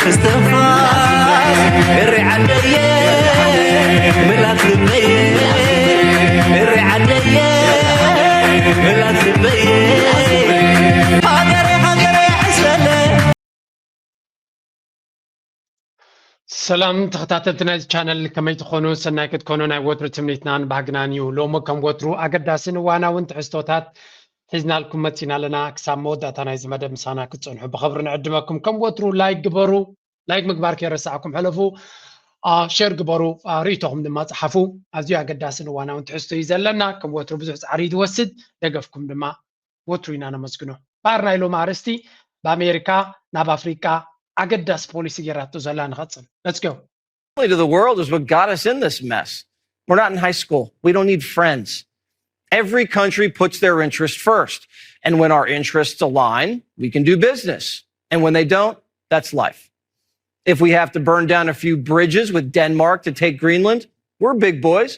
እስትንፋስ እሪ ዓደየ ምላት ልበየ እሪ ዓደየ ምላት ልበየ ሃገረ ሃገረ ሕስለለ ሰላም ተኸታተልቲ ናይዚ ቻነል፣ ከመይ ትኾኑ? ሰናይ ክትኮኑ ናይ ወትሩ ትምኒትናን ባህግናን እዩ። ሎሚ ከም ወትሩ ኣገዳስን እዋናውን ትሕዝቶታት ሒዝናልኩም መፂና ኣለና። ክሳብ መወዳእታ ናይዚ መደብ ምሳና ክትፀንሑ ብኽብሪ ንዕድመኩም። ከም ወትሩ ላይክ ግበሩ። ላይክ ምግባር ከይረሳዕኩም ሕለፉ። ሸር ግበሩ። ርእይቶኹም ድማ ፀሓፉ። ኣዝዩ ኣገዳስን እዋናውን ትሕዝቶ እዩ ዘለና። ከም ወትሩ ብዙሕ ፃዕሪ እዩ ዝወስድ። ደገፍኩም ድማ ወትሩ ኢና ነመስግኖ። ባር ናይ ሎሚ ኣርእስቲ ብኣሜሪካ ናብ ኣፍሪቃ ኣገዳሲ ፖሊሲ ጌራቶ ዘላ ንቐጽል። Let's go. To the world is what got us in this mess. We're not in high school. We don't need friends. Every country puts their interest first. And when our interests align, we can do business. And when they don't, that's life. If we have to burn down a few bridges with Denmark to take Greenland, we're big boys.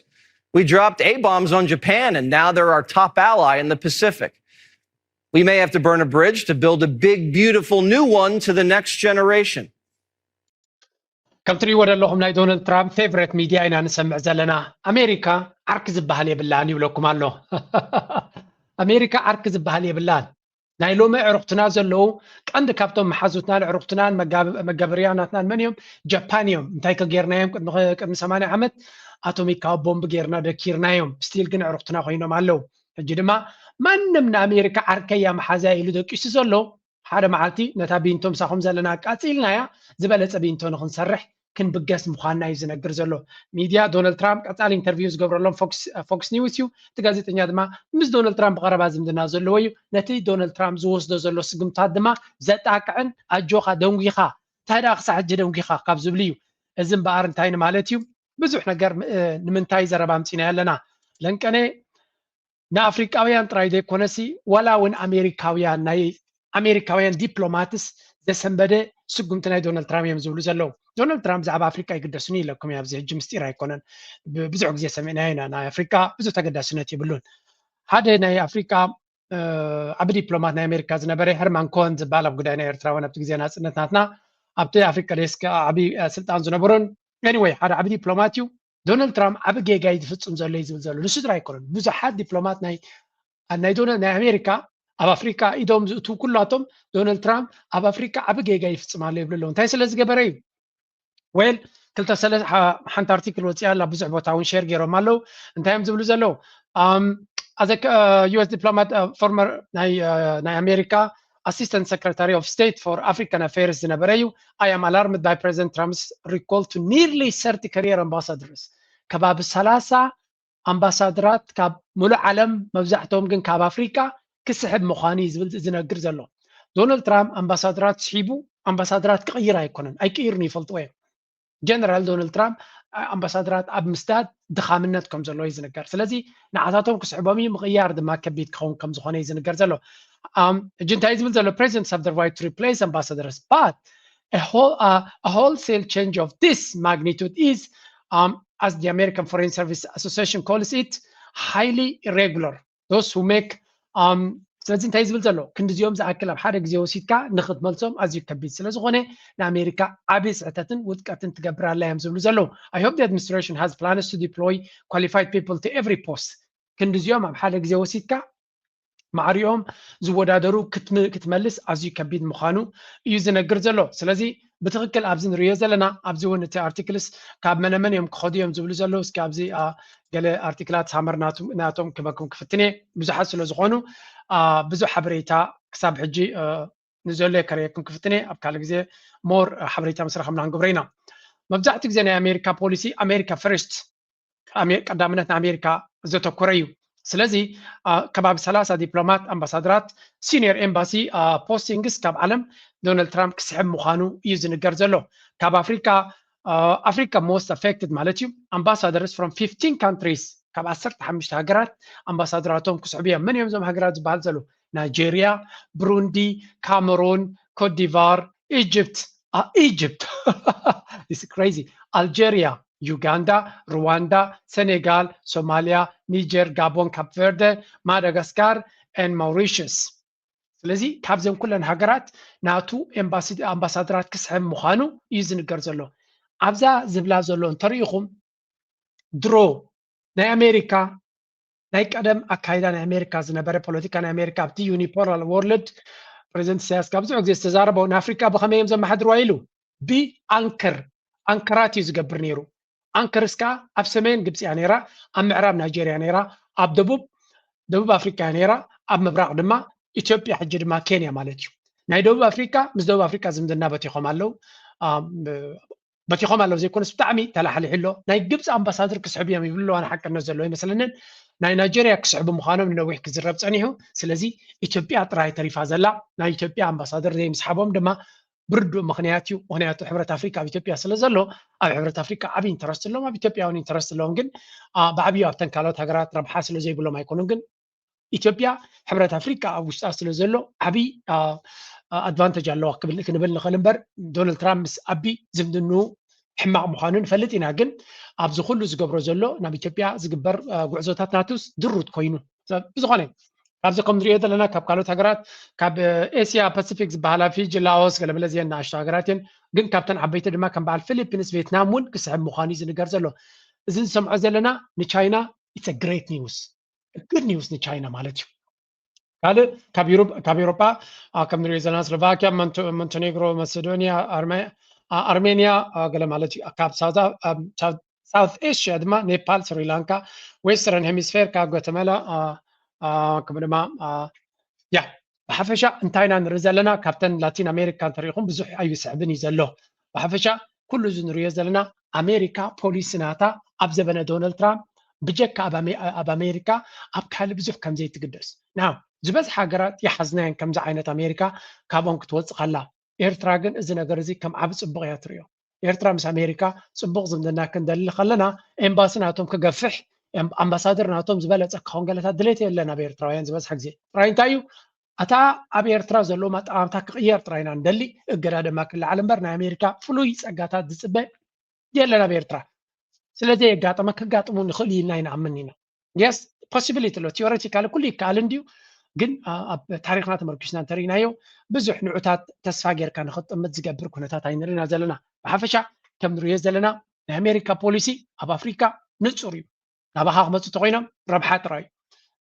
We dropped A bombs on Japan, and now they're our top ally in the Pacific. We may have to burn a bridge to build a big, beautiful new one to the next generation. ከም ትሪእዎ ዘለኹም ናይ ዶናልድ ትራምፕ ፌቨሬት ሚድያ ኢና ንሰምዕ ዘለና። ኣሜሪካ ዓርኪ ዝበሃል የብላን ይብለኩም ኣሎ። ኣሜሪካ ዓርኪ ዝበሃል የብላን። ናይ ሎሚ ዕሩኽትና ዘለዉ ቀንዲ ካብቶም መሓዙትናን ዕሩኽትናን መጋበርያናትናን መን እዮም? ጃፓን እዮም። እንታይ ከ ጌርናዮም? ቅድሚ ሰማንያ ዓመት ኣቶሚካዊ ቦምብ ጌርና ደኪርናዮም። ስቲል ግን ዕሩኽትና ኮይኖም ኣለዉ። ሕጂ ድማ ማንም ንኣሜሪካ ዓርከያ መሓዛያ ኢሉ ደቂሱ ዘሎ ሓደ መዓልቲ ነታ ቢንቶ ምሳኹም ዘለና ኣቃፂልናያ ዝበለፀ ቢንቶ ንክንሰርሕ ክንብገስ ምዃንና እዩ ዝነግር ዘሎ። ሚድያ ዶናልድ ትራምፕ ቀፃሊ ኢንተርቪው ዝገብረሎም ፎክስ ኒውስ እዩ። እቲ ጋዜጠኛ ድማ ምስ ዶናልድ ትራምፕ ብቐረባ ዝምድና ዘለዎ እዩ። ነቲ ዶናልድ ትራምፕ ዝወስዶ ዘሎ ስጉምታት ድማ ዘጣቅዕን ኣጆኻ ደንጒኻ እንታይ ደኣ ክሳዕ ሕጂ ደንጒኻ ካብ ዝብሉ እዩ። እዚ እምበኣር እንታይ ንማለት እዩ? ብዙሕ ነገር ንምንታይ ዘረባ ኣምፂና ኣለና ለንቀነ ንኣፍሪቃውያን ጥራይ ዘይኮነሲ ዋላ እውን ኣሜሪካውያን ናይ ኣሜሪካውያን ዲፕሎማትስ ዘሰንበደ ስጉምቲ ናይ ዶናልድ ትራምፕ እዮም ዝብሉ ዘለዉ። ዶናልድ ትራምፕ ብዛዕባ ኣፍሪቃ ይግደሱኒ ኢለኩም እየ። ኣብዚ ሕጂ ምስጢር ኣይኮነን። ብዙሕ ግዜ ሰሚዕናዮ ኢና። ናይ ኣፍሪቃ ብዙሕ ተገዳስነት የብሉን። ሓደ ናይ ኣፍሪቃ ዓቢ ዲፕሎማት ናይ ኣሜሪካ ዝነበረ ሄርማን ኮን ዝበሃል ኣብ ጉዳይ ናይ ኤርትራውያን ኣብቲ ግዜ ናጽነት ናትና ኣብቲ ኣፍሪካ ዴስክ ዓቢ ስልጣን ዝነበሮን anyway ሓደ ዓቢ ዲፕሎማት እዩ። ዶናልድ ትራምፕ ዓቢ ጌጋ እዩ ዝፍጽም ዘሎ እዩ ዝብል ዘሎ ንሱ ጥራይ ኣይኮነን። ብዙሓት ዲፕሎማት ናይ ናይ ዶናልድ ናይ ኣሜሪካ ኣብ ኣፍሪካ ኢዶም ዝእትው ኩላቶም ዶናልድ ትራምፕ ኣብ ኣፍሪካ ዓቢ ጌጋ ይፍጽም ኣሎ ይብሉ ኣለዉ። እንታይ ስለ ዝገበረ እዩ? ዌል ክልተ ሰለ ሓንቲ ኣርቲክል ወፂኣ ኣላ ብዙሕ ቦታ እውን ሼር ገይሮም ኣለዉ። እንታይ እዮም ዝብሉ ዘለዉ? US diplomat former ናይ ኣሜሪካ assistant secretary of state for African affairs ዝነበረ እዩ። I am alarmed by President Trump's recall to nearly thirty career ambassadors ከባቢ ሰላሳ ኣምባሳደራት ካብ ሙሉእ ዓለም መብዛሕትኦም ግን ካብ ኣፍሪካ ክስሕብ ምዃኑ እዩ ዝብል ዝነግር ዘሎ። ዶናልድ ትራምፕ ኣምባሳደራት ስሒቡ ኣምባሳደራት ክቕይር ኣይኮነን ኣይቅይሩን ይፈልጥዎ እዮም። ጀነራል ዶናልድ ትራምፕ ኣምባሳደራት ኣብ ምስዳድ ድኻምነት ከም ዘለዎ እዩ ዝንገር። ስለዚ ንዓታቶም ክስሕቦም እዩ ምቕያር ድማ ከቢድ ክኸውን ከም ዝኾነ እዩ ዝንገር ዘሎ። ሕጂ እንታይ ዝብል ዘሎ presidents have the right to replace ambassadors but a whole uh, a wholesale change of this magnitude is um, as the American Foreign Service Association calls it highly irregular those who make um, ስለዚ እንታይ ዝብል ዘሎ ክንዲዚኦም ዝኣክል ኣብ ሓደ ግዜ ወሲድካ ንክትመልሶም ኣዝዩ ከቢድ ስለ ዝኾነ ንኣሜሪካ ዓብዪ ስሕተትን ውድቀትን ትገብር ኣላ እዮም ዝብሉ ዘለዉ። I hope the administration has plans to deploy qualified people to every post ክንዲዚኦም ኣብ ሓደ ግዜ ወሲድካ ማዕሪኦም ዝወዳደሩ ክትመልስ ኣዝዩ ከቢድ ምዃኑ እዩ ዝነግር ዘሎ። ስለዚ ብትኽክል ኣብዚ ንሪኦ ዘለና ኣብዚ እውን እቲ ኣርቲክልስ ካብ መነመን እዮም ክኸዱ እዮም ዝብሉ ዘለዉ። እስኪ ኣብዚ ገለ ኣርቲክላት ሳመር ናቶም ክበኩም ክፍትን እየ። ብዙሓት ስለ ዝኾኑ ብዙሕ ሓበሬታ ክሳብ ሕጂ ንዘሎ ከርእየኩም ክፍትን እየ። ኣብ ካልእ ግዜ ሞር ሓበሬታ ምስ ረኸብና ክንገብሮ ኢና። መብዛሕትኡ ግዜ ናይ ኣሜሪካ ፖሊሲ ኣሜሪካ ፈርስት ቀዳምነት ንኣሜሪካ ዘተኮረ እዩ። ስለዚ ከባቢ ሰላሳ ዲፕሎማት ኣምባሳደራት ሲኒየር ኤምባሲ ፖስቲንግስ ካብ ዓለም ዶናልድ ትራምፕ ክስሕብ ምዃኑ እዩ ዝንገር ዘሎ። ካብ ኣፍሪካ ኣፍሪካ most affected ማለት እዩ ambassadors from fifteen countries ካብ ዓሰርተ ሓሙሽተ ሃገራት ኣምባሳደራቶም ክስሕቡ እዮም። መን እዮም እዞም ሃገራት ዝበሃል ዘሎ? ናይጄሪያ፣ ብሩንዲ፣ ካሜሩን፣ ኮትዲቫር፣ ኢጅፕት ኢጅፕት is crazy ኣልጄሪያ፣ ዩጋንዳ፣ ሩዋንዳ፣ ሴኔጋል፣ ሶማሊያ፣ ኒጀር፣ ጋቦን፣ ካፕ ቨርደ፣ ማዳጋስካር and ማውሪሽስ። ስለዚ ካብዘን ኩለን ሃገራት ናቱ ኣምባሳደራት ክስሕብ ምዃኑ እዩ ዝንገር ዘሎ። ኣብዛ ዝብላ ዘሎ እንተሪኢኹም ድሮ ናይ ኣሜሪካ ናይ ቀደም ኣካይዳ ናይ ኣሜሪካ ዝነበረ ፖለቲካ ናይ ኣሜሪካ ኣብቲ ዩኒፖላር ወርልድ ፕሬዚደንት ኢሳያስ ካብ ብዙሕ ግዜ ዝተዛረቦ ንኣፍሪካ ብኸመይ እዮም ዘመሓድርዋ ኢሉ ብኣንከር ኣንከራት እዩ ዝገብር ነይሩ። ኣንከርስ ከዓ ኣብ ሰሜን ግብፂ እያ ነይራ፣ ኣብ ምዕራብ ናይጀርያ ነይራ፣ ኣብ ደቡብ ደቡብ ኣፍሪካ እያ ነይራ፣ ኣብ ምብራቕ ድማ ኢትዮጵያ ሕጂ ድማ ኬንያ ማለት እዩ። ናይ ደቡብ ኣፍሪካ ምስ ደቡብ ኣፍሪካ ዝምድና በቲኾም ኣለዉ። በቲኾም ኣለዉ ዘይኮነስ ብጣዕሚ ተላሕሊሑ ኣሎ። ናይ ግብፂ ኣምባሳደር ክስሕቡ እዮም ይብሉ ኣለዉ። ኣነ ሓቅነት ዘለዎ ኣይመስለንን። ናይ ናይጀርያ ክስሕቡ ምዃኖም ንነዊሕ ክዝረብ ፀኒሑ። ስለዚ ኢትዮጵያ ጥራይ ተሪፋ ዘላ። ናይ ኢትዮጵያ ኣምባሳደር ዘይምስሓቦም ድማ ብርዱእ ምኽንያት እዩ። ምኽንያቱ ሕብረት ኣፍሪካ ኣብ ኢትዮጵያ ስለ ዘሎ ኣብ ሕብረት ኣፍሪካ ዓብዪ ኢንተረስት ኣለዎም፣ ኣብ ኢትዮጵያ እውን ኢንተረስት ኣለዎም። ግን ብዓብዩ ኣብተን ካልኦት ሃገራት ረብሓ ስለ ዘይብሎም ኣይኮኑን። ግን ኢትዮጵያ ሕብረት ኣፍሪካ ኣብ ውሽጣ ስለ ዘሎ ዓብዪ ኣድቫንተጅ ኣለዋ ክንብል ንኽእል እምበር ዶናልድ ትራምፕ ምስ ኣቢ ዝምድንኡ ሕማቕ ምዃኑ ንፈልጥ ኢና። ግን ኣብዚ ኩሉ ዝገብሮ ዘሎ ናብ ኢትዮጵያ ዝግበር ጉዕዞታት ናቱስ ድሩት ኮይኑ ብዝኾነ ካብዚ ከም ንሪኦ ዘለና ካብ ካልኦት ሃገራት ካብ ኤስያ ፓሲፊክ ዝበሃላ ፊጂ፣ ላኦስ፣ ገለመለ እዚአን ንኣሽቱ ሃገራት እየን። ግን ካብተን ዓበይቲ ድማ ከም በዓል ፊሊፒንስ፣ ቬትናም እውን ክስሕብ ምዃኑ እዩ ዝንገር ዘሎ። እዚ ንሰምዖ ዘለና ንቻይና it's a great news፣ good news ንቻይና ማለት እዩ። ካልእ ካብ ኤሮጳ ከም ንሪኦ ዘለና ስሎቫኪያ፣ ሞንቴኔግሮ፣ ማሴዶኒያ፣ ኣርሜኒያ ገለ ማለት እዩ። ካብ ሳውት ኤሽያ ድማ ኔፓል፣ ስሪላንካ፣ ዌስተርን ሄሚስፌር ካብ ጓተማላ ከምኡ ድማ ያ ብሓፈሻ እንታይ ኢና ንርኢ ዘለና ካብተን ላቲን ኣሜሪካ እንተሪኢኹም ብዙሕ ኣይስሕብን እዩ ዘሎ። ብሓፈሻ ኩሉ እዚ ንሪኦ ዘለና ኣሜሪካ ፖሊሲ ናታ ኣብ ዘበነ ዶናልድ ትራምፕ ብጀካ ኣብ ኣሜሪካ ኣብ ካልእ ብዙሕ ከም ዘይትግደስ ና ዝበዝሕ ሃገራት ይሓዝናየን ከምዚ ዓይነት ኣሜሪካ ካብኦም ክትወፅእ ከላ። ኤርትራ ግን እዚ ነገር እዚ ከም ዓብ ፅቡቕ እያ ትሪኦ። ኤርትራ ምስ ኣሜሪካ ፅቡቕ ዝምድና ክንደሊ ከለና ኤምባሲ ናቶም ክገፍሕ ኣምባሳደር ናቶም ዝበለፀ ክኸውን ገለታት ድሌት የለን ኣብ ኤርትራውያን ዝበዝሐ ግዜ ጥራይ እንታይ እዩ ኣታ ኣብ ኤርትራ ዘለዎም ኣጠማምታ ክቕየር ጥራይ ኢና ንደሊ። እገዳ ድማ ክለዓል እምበር ናይ ኣሜሪካ ፍሉይ ፀጋታት ዝፅበ የለን ኣብ ኤርትራ። ስለዘየጋጠመ ክጋጥሙ ንኽእል ኢልና ይንኣምን ኢና። የስ ፖሲቢሊቲ ኣሎ፣ ቲዮሬቲካሊ ኩሉ ይከኣል እንድዩ። ግን ኣብ ታሪክና ተመርኪስና እንተርኢናዮ ብዙሕ ንዑታት ተስፋ ጌርካ ንኽትጥምት ዝገብር ኩነታት ኣይንርኢና ዘለና። ብሓፈሻ ከም ንሪኦ ዘለና ናይ ኣሜሪካ ፖሊሲ ኣብ ኣፍሪካ ንፁር እዩ። ናባኻ ክመፁ እንተኮይኖም ረብሓ ጥራይ እዩ።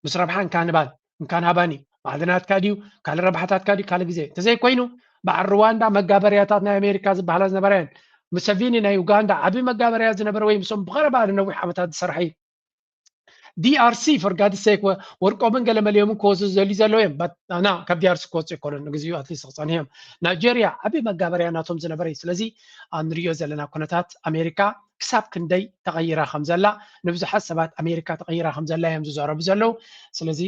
ምስ ረብሓ እንካን ባን እንካን ሃባኒ ባዕልናትካ ድዩ ካልእ ረብሓታትካ ድዩ ካልእ ግዜ እንተዘይኮይኑ በዓል ሩዋንዳ መጋበርያታት ናይ ኣሜሪካ ዝበሃላ ዝነበራ እየን። ሙሰቪኒ ናይ ዩጋንዳ ዓብዪ መጋበርያ ዝነበረ ወይ ምስኦም ብቐረባ ንነዊሕ ዓመታት ዝሰርሐ እዩ። ዲኣርሲ for God's sake ወርቆምን ገለ መሊኦምን ክወስዱ ዝደልዩ ዘለዉ እዮም። ና ካብ ዲኣርሲ ክወፁ ኣይኮነን ንግዚኡ ኣትሊስት ክፀንሑ እዮም። ናይጀርያ ዓብዪ መጋበርያ ናቶም ዝነበረ እዩ። ስለዚ ንሪኦ ዘለና ኩነታት ኣሜሪካ ክሳብ ክንደይ ተቐይራ ከም ዘላ ንብዙሓት ሰባት ኣሜሪካ ተቐይራ ከም ዘላ እዮም ዝዛረቡ ዘለዉ። ስለዚ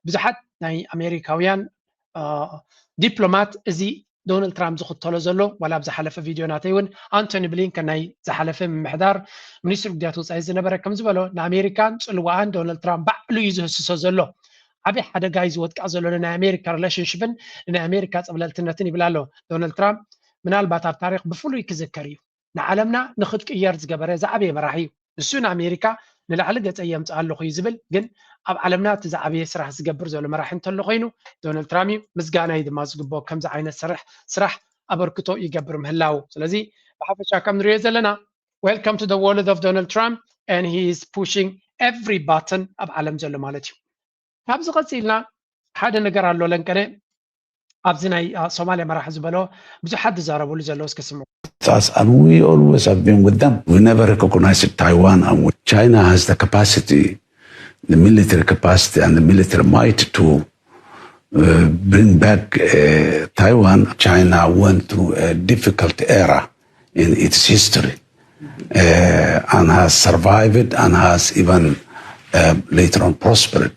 ብዙሓት ናይ ኣሜሪካውያን ዲፕሎማት እዚ ዶናልድ ትራምፕ ዝኽተሎ ዘሎ ዋላ ኣብ ዝሓለፈ ቪድዮ ናተይ እውን ኣንቶኒ ብሊንከን ናይ ዝሓለፈ ምምሕዳር ሚኒስትሪ ጉዳያት ወፃኢ ዝነበረ ከም ዝበሎ ንኣሜሪካን ፅልዋኣን ዶናልድ ትራምፕ ባዕሉ እዩ ዝህስሶ ዘሎ። ዓብዪ ሓደጋ እዩ ዝወድቃ ዘሎ ንናይ ኣሜሪካ ሪሌሽንሽፕን ንናይ ኣሜሪካ ፀብለልትነትን ይብል ኣሎ ዶናልድ ትራምፕ። ምናልባት ኣብ ታሪክ ብፍሉይ ክዝከር እዩ። ንዓለምና ንክትቅየር ዝገበረ ዝዓበየ መራሒ እዩ። ንሱ ንኣሜሪካ ንላዕሊ ገፀ የምፅእ ኣለኹ እዩ ዝብል። ግን ኣብ ዓለምና እቲ ዝዓበየ ስራሕ ዝገብር ዘሎ መራሒ እንተሎ ኮይኑ ዶናልድ ትራምፕ እዩ። ምስጋና እዩ ድማ ዝግብኦ ከምዚ ዓይነት ስራሕ ስራሕ ኣበርክቶ ይገብር ምህላው። ስለዚ ብሓፈሻ ከም ንሪኦ ዘለና welcome to the world of Donald Trump and he is pushing every button ኣብ ዓለም ዘሎ ማለት እዩ። ካብዚ ቀፂልና ሓደ ነገር ኣሎ ለንቀነ ኣብዚ ናይ ሶማልያ መራሒ ዝበሎ ብዙሓት ዝዛረብሉ ዘለዉ እስከ ስምዑ። Us and we always have been with them. We never recognized Taiwan and we, China has the capacity, the military capacity and the military might to uh, bring back uh, Taiwan. China went through a difficult era in its history uh, and has survived and has even uh, later on prospered.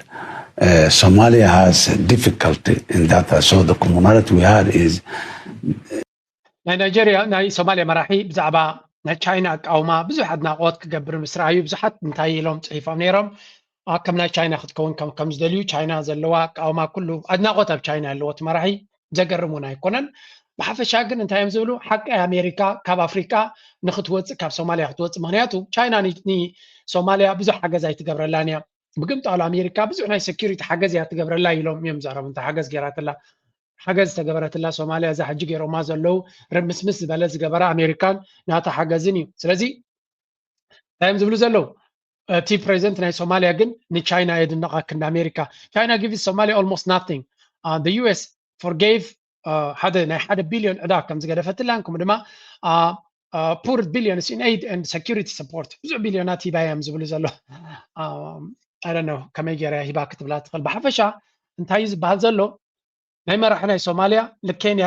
Uh, Somalia has difficulty in that. So the commonality we had is ናይ ናይጀርያ ናይ ሶማልያ መራሒ ብዛዕባ ናይ ቻይና ኣቃውማ ብዙሕ ኣድናቆት ክገብር ምስ ረኣዩ ብዙሓት እንታይ ኢሎም ፅሒፎም ነይሮም። ከም ናይ ቻይና ክትከውን ከም ዝደልዩ ቻይና ዘለዋ ኣቃውማ ኩሉ ኣድናቆት ኣብ ቻይና ኣለዎ እቲ መራሒ። ዘገርም እውን ኣይኮነን። ብሓፈሻ ግን እንታይ እዮም ዝብሉ ሓቂ ኣሜሪካ ካብ ኣፍሪቃ ንክትወፅእ ካብ ሶማልያ ክትወፅእ ምክንያቱ ቻይና ንሶማልያ ብዙሕ ሓገዝ ኣይትገብረላን እያ። ብግምጣሉ ኣሜሪካ ብዙሕ ናይ ሴኩሪቲ ሓገዝ እያ ትገብረላ ኢሎም እዮም ዘረቡ። እንተ ሓገዝ ገይራትላ ሓገዝ ዝተገበረትላ ሶማልያ እዛ ሕጂ ገይሮማ ዘለዉ ርምስምስ ዝበለ ዝገበረ ኣሜሪካን ናታ ሓገዝን እዩ። ስለዚ እንታይ እዮም ዝብሉ ዘለዉ? እቲ ፕሬዚደንት ናይ ሶማልያ ግን ንቻይና የድንቓ ክንዲ ኣሜሪካ። China gives Somalia almost nothing. The U S forgave ሓደ ናይ ሓደ ቢልዮን ዕዳ ከም ዝገደፈትላን ከምኡ ድማ poor billions in aid and security support ብዙሕ ቢልዮናት ሂባ እዮም ዝብሉ ዘሎ። I don't know ከመይ ገይራ ሂባ ክትብላ ትኽእል። ብሓፈሻ እንታይ እዩ ዝበሃል ዘሎ? ናይ መራሒ ናይ ሶማልያ ንኬንያ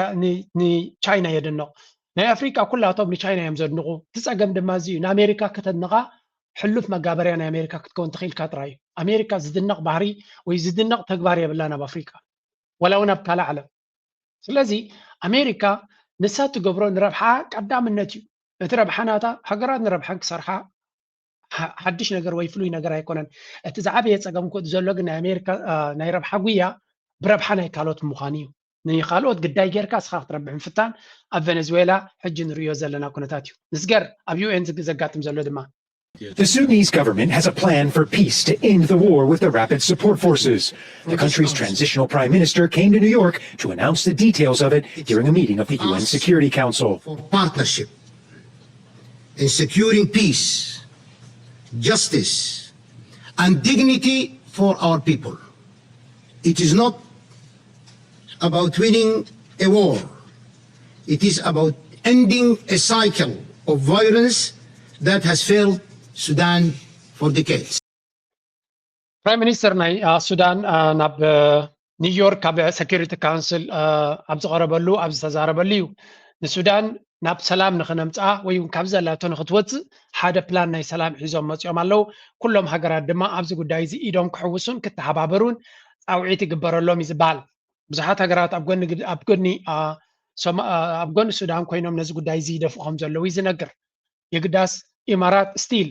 ንቻይና የድንቕ። ናይ ኣፍሪቃ ኩላቶም ንቻይና እዮም ዘድንቑ። እቲ ጸገም ድማ እዚ እዩ። ንኣሜሪካ ከተድንቓ ሕሉፍ መጋበርያ ናይ ኣሜሪካ ክትከውን ትኽኢልካ ጥራይ እዩ። ኣሜሪካ ዝድነቕ ባህሪ ወይ ዝድነቕ ተግባር የብላን ኣብ ኣፍሪቃ ወላ እውን ኣብ ካልእ ዓለም። ስለዚ ኣሜሪካ ንሳ ትገብሮ ንረብሓ ቀዳምነት እዩ። እቲ ረብሓ ናታ ሃገራት ንረብሓን ክሰርሓ ሓድሽ ነገር ወይ ፍሉይ ነገር ኣይኮነን። እቲ ዝዓበየ ጸገም ዘሎ ግን ናይ ኣሜሪካ ናይ ረብሓ ጉያ ብረብሓ ናይ ካልኦት ምዃን እዩ። ንኻልኦት ግዳይ ጌርካ እስኻ ክትረብሕ ምፍታን ኣብ ቨነዝዌላ ሕጂ ንርእዮ ዘለና ኩነታት እዩ። ንስገር ኣብ ዩ ኤን ዘጋጥም ዘሎ ድማ The Sudanese government has a plan for peace to end the war with the Rapid Support Forces. The country's transitional prime minister came to New York to announce the details of it during a meeting of the U N Security Council. For partnership in securing peace, justice, and dignity for our people. It is not about winning a war. It is about ending a cycle of violence that has failed Sudan for decades. ፕራይም ሚኒስተር ናይ ሱዳን ናብ ኒውዮርክ ኣብ ሴኩሪቲ ካውንስል ኣብ ዝቐረበሉ ኣብ ዝተዛረበሉ እዩ። ንሱዳን ናብ ሰላም ንኽነምፅኣ ወይ እውን ካብ ዘላቶ ንኽትወፅእ ሓደ ፕላን ናይ ሰላም ሒዞም መፂኦም ኣለዉ። ኩሎም ሃገራት ድማ ኣብዚ ጉዳይ እዚ ኢዶም ክሕውሱን ክተሓባበሩን ፃውዒት ይግበረሎም እዩ ዝበሃል። ብዙሓት ሃገራት ኣብ ጎኒ ኣብ ጎኒ ኣብ ጎኒ ሱዳን ኮይኖም ነዚ ጉዳይ እዚ ይደፍኡ ከም ዘለዉ እዩ ዝነግር። የግዳስ ኢማራት ስቲል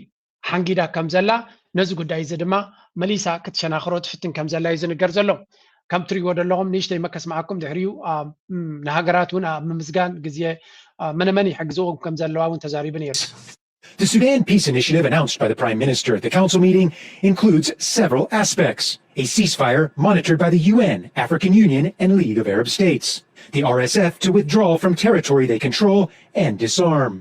ሓንጊዳ ከም ዘላ ነዚ ጉዳይ እዚ ድማ መሊሳ ክትሸናኽሮ ትፍትን ከም ዘላ እዩ ዝንገር ዘሎ። ከም ትሪእዎ ዘለኹም ንእሽተይ መከስምዓኩም ድሕሪኡ ንሃገራት እውን ኣብ ምምዝጋን ግዜ መነመን ይሕግዝዎም ከም ዘለዋ እውን ተዛሪቡ ነይሩ። The Sudan Peace Initiative announced by the Prime Minister at the Council meeting includes several aspects: a ceasefire monitored by the U N, African Union, and League of Arab States, the R S F to withdraw from territory they control and disarm,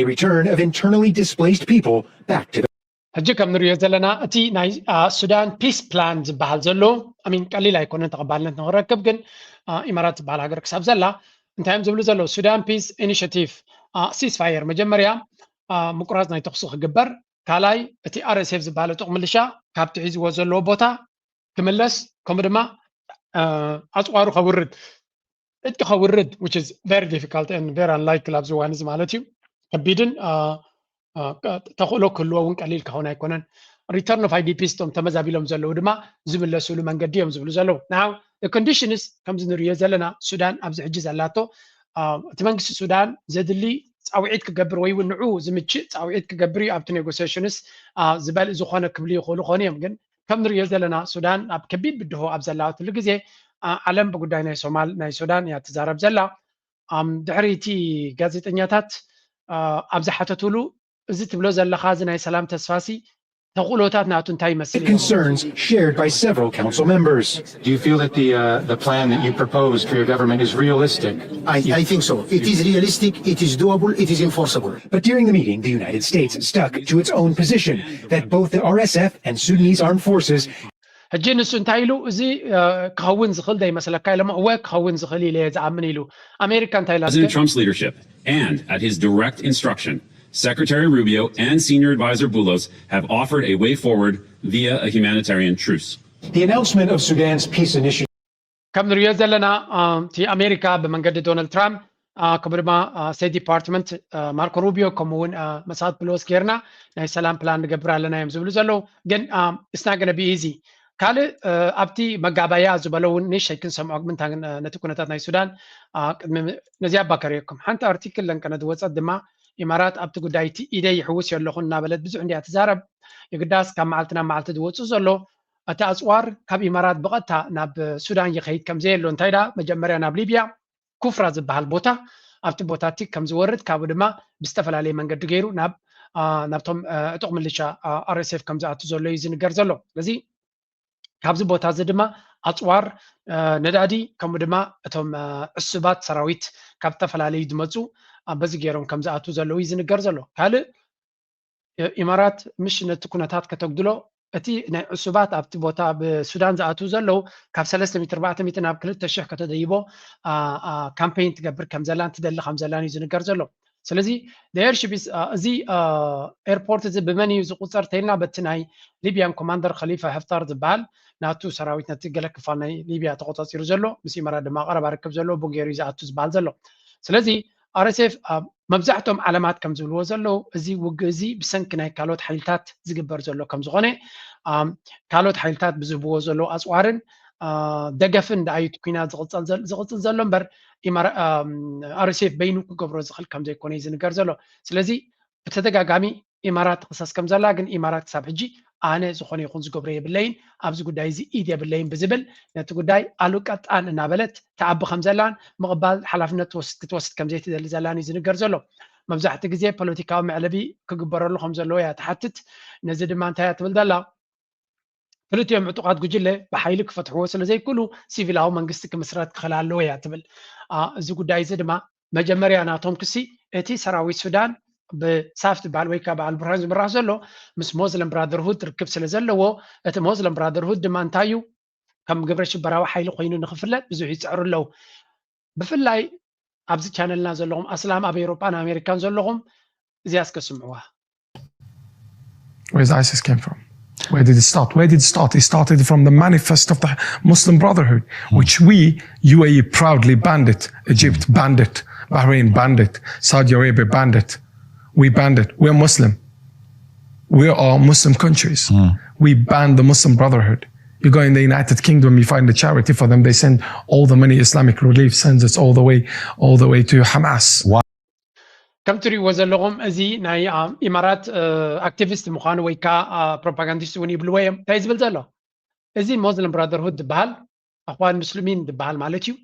a return of internally displaced people back to the ሕጂ ከም ንሪኦ ዘለና እቲ ናይ ሱዳን ፒስ ፕላን ዝበሃል ዘሎ ሚን ቀሊል ኣይኮነን ተቐባልነት ንክረክብ፣ ግን ኢማራት ዝበሃል ሃገር ክሳብ ዘላ እንታይ እዮም ዝብሉ ዘለዉ? ሱዳን ፒስ ኢኒሽቲቭ ሲስፋየር መጀመርያ ምቁራፅ ናይ ተኩሲ ክግበር፣ ካልኣይ እቲ ኣር ኤስ ኤፍ ዝበሃል ዕጡቕ ምልሻ ካብቲ ሒዝዎ ዘለዎ ቦታ ክምለስ፣ ከምኡ ድማ ኣፅዋሩ ከውርድ፣ ዕጥቂ ከውርድ፣ which is very difficult and very unlikely ኣብዚ እዋን እዚ ማለት እዩ። ከቢድን ተኽእሎ ክህልዎ እውን ቀሊል ክኸውን ኣይኮነን። ሪተርን ኦፍ ኣይ ዲ ፒስ እቶም ተመዛቢሎም ዘለዉ ድማ ዝምለስሉ መንገዲ እዮም ዝብሉ ዘለዉ። Now the conditions ከምዚ ንሪኦ ዘለና ሱዳን ኣብዚ ሕጂ ዘላቶ እቲ መንግስቲ ሱዳን ዘድሊ ፃውዒት ክገብር ወይ እውን ንዑ ዝምችእ ፃውዒት ክገብር እዩ ኣብቲ ኔጎሲሽንስ ዝበል ዝኾነ ክብሉ ይኽእሉ ኾኑ እዮም። ግን ከም ንሪኦ ዘለና ሱዳን ኣብ ከቢድ ብድሆ ኣብ ዘላትሉ ግዜ ዓለም ብጉዳይ ናይ ሶማል ናይ ሱዳን እያ ትዛረብ ዘላ። ድሕሪ እቲ ጋዜጠኛታት ኣብ ዝሓተትሉ እዚ ትብሎ ዘለኻ እዚ ናይ ሰላም ተስፋሲ ተኽእሎታት ናቱ እንታይ ይመስል? Concerns shared by several council members. Do you feel that the, uh, the plan that you proposed for your government is realistic? I, I think so. It is realistic, it is doable, it is enforceable. But during the meeting, the United States stuck to its own position that both the R S F and Sudanese armed forces ሕጂ ንሱ እንታይ ኢሉ? እዚ ክኸውን ዝኽእል ዶ ይመስለካ ኢሎሞ። እወ ክኸውን ዝኽእል ኢለ እየ ዝኣምን ኢሉ። ኣሜሪካ እንታይ ኢላ? President Trump's leadership and at his direct instruction, Secretary Rubio and Senior Advisor Boulos have offered a way forward via a humanitarian truce. The announcement of Sudan's peace initiative. ከም ንሪኦ ዘለና እቲ ኣሜሪካ ብመንገዲ ዶናልድ ትራምፕ ከምኡ ድማ ስቴት ዲፓርትመንት ማርኮ ሩቢዮ ከምኡ እውን መሳት ብሎስ ጌርና ናይ ሰላም ፕላን ንገብር ኣለና እዮም ዝብሉ ዘለዉ። ግን it's not gonna be easy። ካልእ ኣብቲ መጋባያ ዝበሎ እውን ንእሽተይ ክንሰምዖ ምንታ ነቲ ኩነታት ናይ ሱዳን ቅድሚ ነዚኣ ባከርየኩም ሓንቲ ኣርቲክል ለንቀነ ዝወፀት ድማ ኢማራት ኣብቲ ጉዳይ እቲ ኢደይ ይሕውስ የለኹን እናበለት ብዙሕ እንዲያ ትዛረብ። የግዳስ ካብ መዓልቲ ናብ መዓልቲ ዝወፅእ ዘሎ እቲ ኣፅዋር ካብ ኢማራት ብቐጥታ ናብ ሱዳን ይኸይድ ከም ዘየሎ እንታይ ዳ መጀመርያ ናብ ሊብያ ኩፍራ ዝበሃል ቦታ ኣብቲ ቦታ እቲ ከም ዝወርድ ካብኡ ድማ ብዝተፈላለየ መንገዲ ገይሩ ናብ ናብቶም ዕጡቕ ምልሻ ኣር ኤስ ኤፍ ከም ዝኣቱ ዘሎ እዩ ዝንገር ዘሎ። ስለዚ ካብዚ ቦታ እዚ ድማ ኣፅዋር፣ ነዳዲ፣ ከምኡ ድማ እቶም ዕሱባት ሰራዊት ካብ ዝተፈላለዩ ዝመፁ በዚ ገይሮም ከም ዝኣቱ ዘለዉ እዩ ዝንገር ዘሎ። ካልእ ኢማራት ምሽ ነቲ ኩነታት ከተጉድሎ፣ እቲ ናይ ዕሱባት ኣብቲ ቦታ ብሱዳን ዝኣትዉ ዘለዉ ካብ ሰለስተ ሚእቲ ኣርባዕተ ሚእቲ ናብ ክልተ ሽሕ ከተደይቦ ካምፔይን ትገብር ከም ዘላን ትደሊ ከም ዘላን እዩ ዝንገር ዘሎ። ስለዚ ደየር ሽቢስ እዚ ኤርፖርት እዚ ብመን እዩ ዝቁፀር ተይልና በቲ ናይ ሊብያን ኮማንደር ከሊፋ ሕፍጣር ዝበሃል ናቱ ሰራዊት ነቲ ገለ ክፋል ናይ ሊብያ ተቆፃፂሩ ዘሎ ምስ ኢማራት ድማ ቀረባ ርክብ ዘለዎ ብኡ ገይሩ እዩ ዝኣቱ ዝበሃል ዘሎ። ስለዚ ኣር ኤስ ኤፍ መብዛሕትኦም ዓለማት ከም ዝብልዎ ዘለዉ እዚ ውግእ እዚ ብሰንኪ ናይ ካልኦት ሓይልታት ዝግበር ዘሎ ከም ዝኾነ ካልኦት ሓይልታት ብዝህብዎ ዘለዉ ኣፅዋርን ደገፍን ደኣ እዩ እቲ ኩናት ዝቕፅል ዘሎ እምበር ኣር ኤስ ኤፍ በይኑ ክገብሮ ዝኽእል ከም ዘይኮነ እዩ ዝንገር ዘሎ። ስለዚ ብተደጋጋሚ ኢማራት ትኽሰስ ከም ዘላ ግን ኢማራት ክሳብ ሕጂ ኣነ ዝኾነ ይኹን ዝገብሮ የብለይን ኣብዚ ጉዳይ እዚ ኢድ የብለይን ብዝብል ነቲ ጉዳይ ኣሉ ቀጣን እናበለት ተዓቢ ከም ዘላን ምቕባል ሓላፍነት ክትወስድ ከም ዘይትደሊ ዘላን እዩ ዝንገር ዘሎ። መብዛሕትኡ ግዜ ፖለቲካዊ መዕለቢ ክግበረሉ ከም ዘለዎ እያ ትሓትት። ነዚ ድማ እንታይ እያ ትብል ዘላ? ክልቲኦም ዕጡቓት ጉጅለ ብሓይሊ ክፈትሕዎ ስለ ዘይክእሉ ሲቪላዊ መንግስቲ ክምስረት ክኽእል ኣለዎ እያ ትብል። እዚ ጉዳይ እዚ ድማ መጀመርያ ናቶም ክሲ እቲ ሰራዊት ሱዳን ብሳፍ ዝበሃል ወይ ከዓ በዓል ብርሃን ዝምራሕ ዘሎ ምስ ሞስለም ብራደርሁድ ርክብ ስለ ዘለዎ እቲ ሞስለም ብራደርሁድ ድማ እንታይ እዩ ከም ግብረ ሽበራዊ ሓይሊ ኮይኑ ንክፍለጥ ብዙሕ ይፅዕሩ ኣለዉ። ብፍላይ ኣብዚ ቻነልና ዘለኹም ኣስላም ኣብ ኤውሮጳን ኣሜሪካን ዘለኹም እዚኣ እስከ ስምዕዋ። Where's ISIS came from? Where did it start? Where did it start? It started from the manifest of the Muslim Brotherhood, which we, U A E, proudly banned it. Egypt banned it. Bahrain banned it. Saudi Arabia banned it. We banned it. We're Muslim. We are Muslim countries. We banned the Muslim Brotherhood. You go in the United Kingdom, you find a charity for them. They send all the money Islamic Relief sends it all the way, all the way to Hamas. ከም ትሪእዎ ዘለኹም እዚ ናይ ኢማራት ኣክቲቪስት ምዃኑ ወይ ከዓ ፕሮፓጋንዲስት እውን ይብልዎ እዮም። እንታይ ዝብል ዘሎ እዚ ሞስሊም ብራደርሁድ ዝበሃል ኣኽዋን ሙስሊሚን ዝበሃል ማለት እዩ።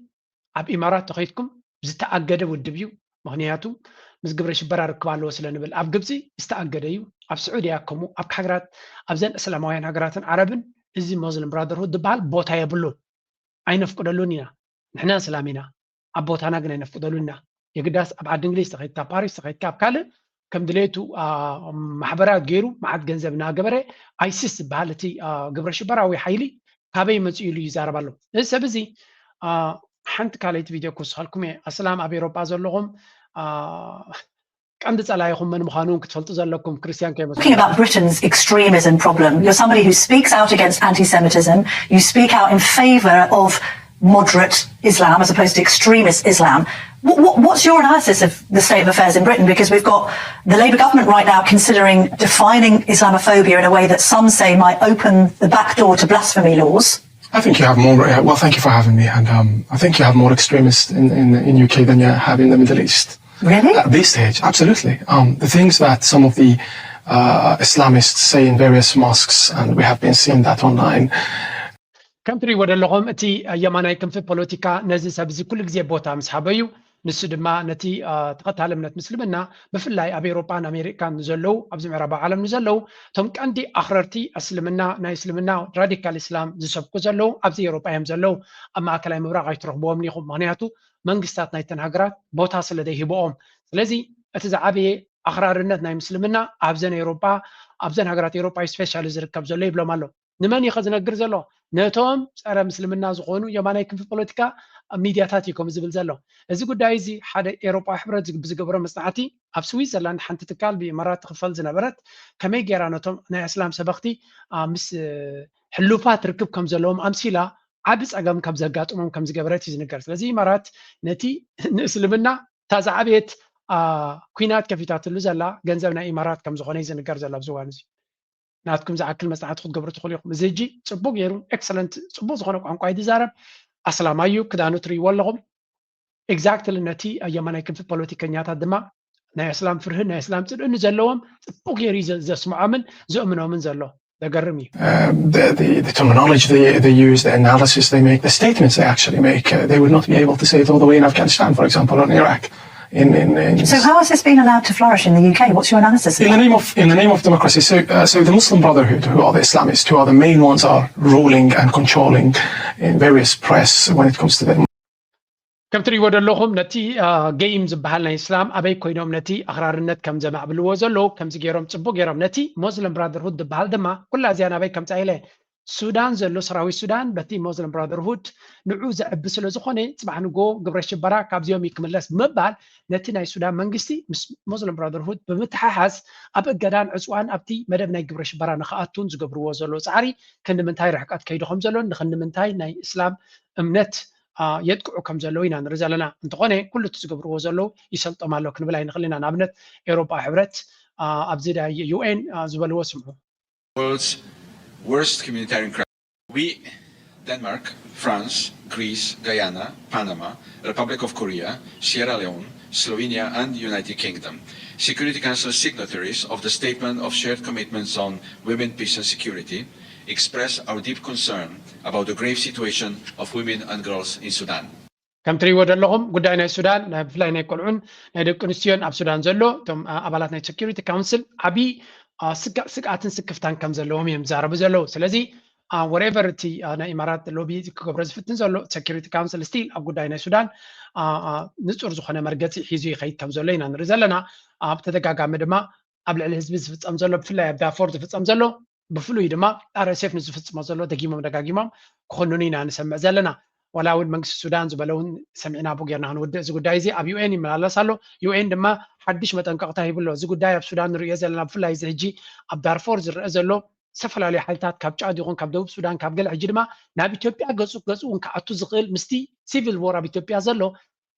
ኣብ ኢማራት ተኸይድኩም ዝተኣገደ ውድብ እዩ። ምኽንያቱ ምስ ግብረ ሽበራ ርክብ ኣለዎ ስለ ንብል ኣብ ግብፂ ዝተኣገደ እዩ። ኣብ ስዑድያ ከምኡ ኣብ ሃገራት ኣብዘን እስላማውያን ሃገራትን ዓረብን እዚ ሞስሊም ብራደርሁድ ዝበሃል ቦታ የብሉን። ኣይነፍቅደሉን ኢና። ንሕና እስላም ኢና። ኣብ ቦታና ግን ኣይነፍቅደሉን ኢና። የግዳስ ኣብ ዓዲ እንግሊዝ ተኸይድካ፣ ፓሪስ ተኸይድካ፣ ኣብ ካልእ ከም ድሌቱ ማሕበራት ገይሩ መዓት ገንዘብ እናገበረ ኣይሲስ ዝበሃል እቲ ግብረ ሽበራዊ ሓይሊ ካበይ መፅኡ ኢሉ ይዛረብ ኣሎ። እዚ ሰብ እዚ ሓንቲ ካልኣይቲ ቪድዮ ክውስኸልኩም እየ። ኣስላም ኣብ ኤሮጳ ዘለኹም ቀንዲ ጸላኢኹም መን ምዃኑ እውን ክትፈልጡ ዘለኩም ክርስቲያን ከይመስሉ። Talking about Britain's extremism problem, you're somebody who speaks out against anti-Semitism, you speak out in favour of moderate Islam as opposed to extremist Islam. What, what, what's your analysis of the state of affairs in Britain? Because we've got the Labour government right now considering defining Islamophobia in a way that some say might open the back door to blasphemy laws. I think you have more. Uh, well, thank you for having me. And um, I think you have more extremists in, in, in U K than you have in the Middle East. Really? At this stage, absolutely. Um, the things that some of the uh, Islamists say in various mosques, and we have been seeing that online. ከም ትሪእዎ ዘለኹም እቲ የማናይ ክንፊ ፖለቲካ ነዚ ሰብ እዚ ኩሉ ግዜ ቦታ ምስ ሃበዩ ንሱ ድማ ነቲ ተኸታሊ እምነት ምስልምና ብፍላይ ኣብ ኤውሮጳን ኣሜሪካን ንዘለዉ ኣብዚ ምዕራባዊ ዓለም ንዘለዉ እቶም ቀንዲ ኣኽረርቲ እስልምና ናይ እስልምና ራዲካል እስላም ዝሰብኩ ዘለዉ ኣብዚ ኤውሮጳ እዮም ዘለዉ። ኣብ ማእከላይ ምብራቕ ኣይትረኽብዎም ኢኹም። ምኽንያቱ መንግስታት ናይተን ሃገራት ቦታ ስለ ዘይህብኦም። ስለዚ እቲ ዝዓበየ ኣኽራርነት ናይ ምስልምና ኣብዘን ኤውሮጳ ኣብዘን ሃገራት ኤውሮጳ ስፔሻሊ ዝርከብ ዘሎ ይብሎም ኣሎ። ንመን እዩ ዝነግር ዘሎ? ነቶም ጸረ ምስልምና ዝኾኑ የማናይ ክንፊ ፖለቲካ ሚድያታት እዩ ከምኡ ዝብል ዘሎ። እዚ ጉዳይ እዚ ሓደ ኤውሮጳዊ ሕብረት ብዝገበሮ መጽናዕቲ ኣብ ስዊዘርላንድ ሓንቲ ትካል ብኢማራት ትኽፈል ዝነበረት ከመይ ገይራ ነቶም ናይ እስላም ሰበኽቲ ምስ ሕሉፋት ርክብ ከም ዘለዎም ኣምሲላ ዓቢ ጸገም ከም ዘጋጥሞም ከም ዝገበረት እዩ ዝንገር። ስለዚ ኢማራት ነቲ ንእስልምና እታ ዝዓበየት ኲናት ከፊታትሉ ዘላ ገንዘብ ናይ ኢማራት ከም ዝኾነ እዩ ዝንገር ዘሎ ኣብዚ እዋን እዚ። ናትኩም ዝኣክል መጽናዕቲ ክትገብሩ ትኽእሉ ኢኹም። እዚ ሕጂ ጽቡቕ ገይሩ ኤክሰለንት ጽቡቕ ዝኾነ ቋንቋ እዩ ዝዛረብ። ኣስላማይ እዩ ክዳኑ ትርእይዎ ኣለኹም። ኤግዛክትሊ ነቲ የማናይ ክንፊ ፖለቲከኛታት ድማ ናይ እስላም ፍርህን ናይ እስላም ጽልእን ዘለዎም ጽቡቕ ገይሩ እዩ ዘስምዖምን ዘእምኖምን ዘሎ። ዘገርም እዩ። The, the, the terminology they, they use, the analysis they make, the statements they actually make, uh, they would not be able to say it all the way in Afghanistan, for example, or in Iraq. In, in, in, so how has this been allowed to flourish in the U K? What's your analysis? In the name of in the name of democracy, so uh, so the Muslim Brotherhood, who are the Islamists, who are the main ones, are ruling and controlling in various press when it comes to the ከም ትሪእዎ ዘለኹም ነቲ ገይም ዝበሃል ናይ እስላም ኣበይ ኮይኖም ነቲ ኣኽራርነት ከም ዘማዕብልዎ ዘለዉ ከምዚ ገይሮም ፅቡቅ ገይሮም ነቲ ሞስለም ብራደርሁድ ዝበሃል ድማ ኩላ እዚኣ ናበይ ከምፃ ኢለ ሱዳን ዘሎ ሰራዊት ሱዳን በቲ ሞስለም ብራደርሁድ ንዑ ዘዕቢ ስለ ዝኾነ ፅባሕ ንጎ ግብረ ሽበራ ካብዚኦም እዩ ክምለስ ብምባል ነቲ ናይ ሱዳን መንግስቲ ምስ ሞስለም ብራደርሁድ ብምትሓሓዝ ኣብ እገዳን ዕፅዋን ኣብቲ መደብ ናይ ግብረ ሽበራ ንክኣቱን ዝገብርዎ ዘሎ ፃዕሪ ክንዲ ምንታይ ርሕቀት ከይዱ ከም ዘሎን ንክንዲ ምንታይ ናይ እስላም እምነት የጥቅዑ ከም ዘለዉ ኢና ንርኢ ዘለና። እንተኾነ ኩሉ እቲ ዝገብርዎ ዘለዉ ይሰልጦም ኣሎ ክንብል ኣይንኽእል ኢና። ንኣብነት ኤውሮጳ ሕብረት ኣብዚ ዩኤን ዝበልዎ ስምዑ። World's worst humanitarian crisis. We, Denmark, France, Greece, Guyana, Panama, Republic of Korea, Sierra Leone, Slovenia and United Kingdom, Security Council signatories of the Statement of Shared Commitments on Women, Peace and Security, express our deep concern about the grave situation of women and girls in Sudan. ከም ትሪእዎ ዘለኹም ጉዳይ ናይ ሱዳን ብፍላይ ናይ ቆልዑን ናይ ደቂ ኣንስትዮን ኣብ ሱዳን ዘሎ እቶም ኣባላት ናይ security council ዓብዪ ስግኣትን ስክፍታን ከም ዘለዎም እዮም ዝዛረቡ ዘለዉ። ስለዚ whatever እቲ ናይ ኢማራት lobby ክገብሮ ዝፍትን ዘሎ security council still ኣብ ጉዳይ ናይ ሱዳን ንፁር ዝኾነ መርገፂ ሒዙ ይኸይድ ከም ዘሎ ኢና ንርኢ ዘለና። ኣብ ተደጋጋሚ ድማ ኣብ ልዕሊ ህዝቢ ዝፍፀም ዘሎ ብፍላይ ኣብ ዳርፎር ዝፍፀም ዘሎ ብፍሉይ ድማ RSF ንዝፍፅሞ ዘሎ ደጊሞም ደጋጊሞም ክኹንኑ ኢና ንሰምዕ ዘለና። ዋላ እውን መንግስቲ ሱዳን ዝበለ እውን ሰሚዕና ብኡ ጌርና ክንውድእ እዚ ጉዳይ እዚ ኣብ ዩኤን ይመላለስ ኣሎ። ዩኤን ድማ ሓድሽ መጠንቀቕታ ሂቡ ኣሎ። እዚ ጉዳይ ኣብ ሱዳን ንርእዮ ዘለና ብፍላይ እዚ ሕጂ ኣብ ዳርፎር ዝረአ ዘሎ ዝተፈላለዩ ሓይልታት ካብ ጫድ ይኹን ካብ ደቡብ ሱዳን ካብ ገለ ሕጂ ድማ ናብ ኢትዮጵያ ገፁ ገፁ እውን ክኣቱ ዝኽእል ምስቲ civil war ኣብ ኢትዮጵያ ዘሎ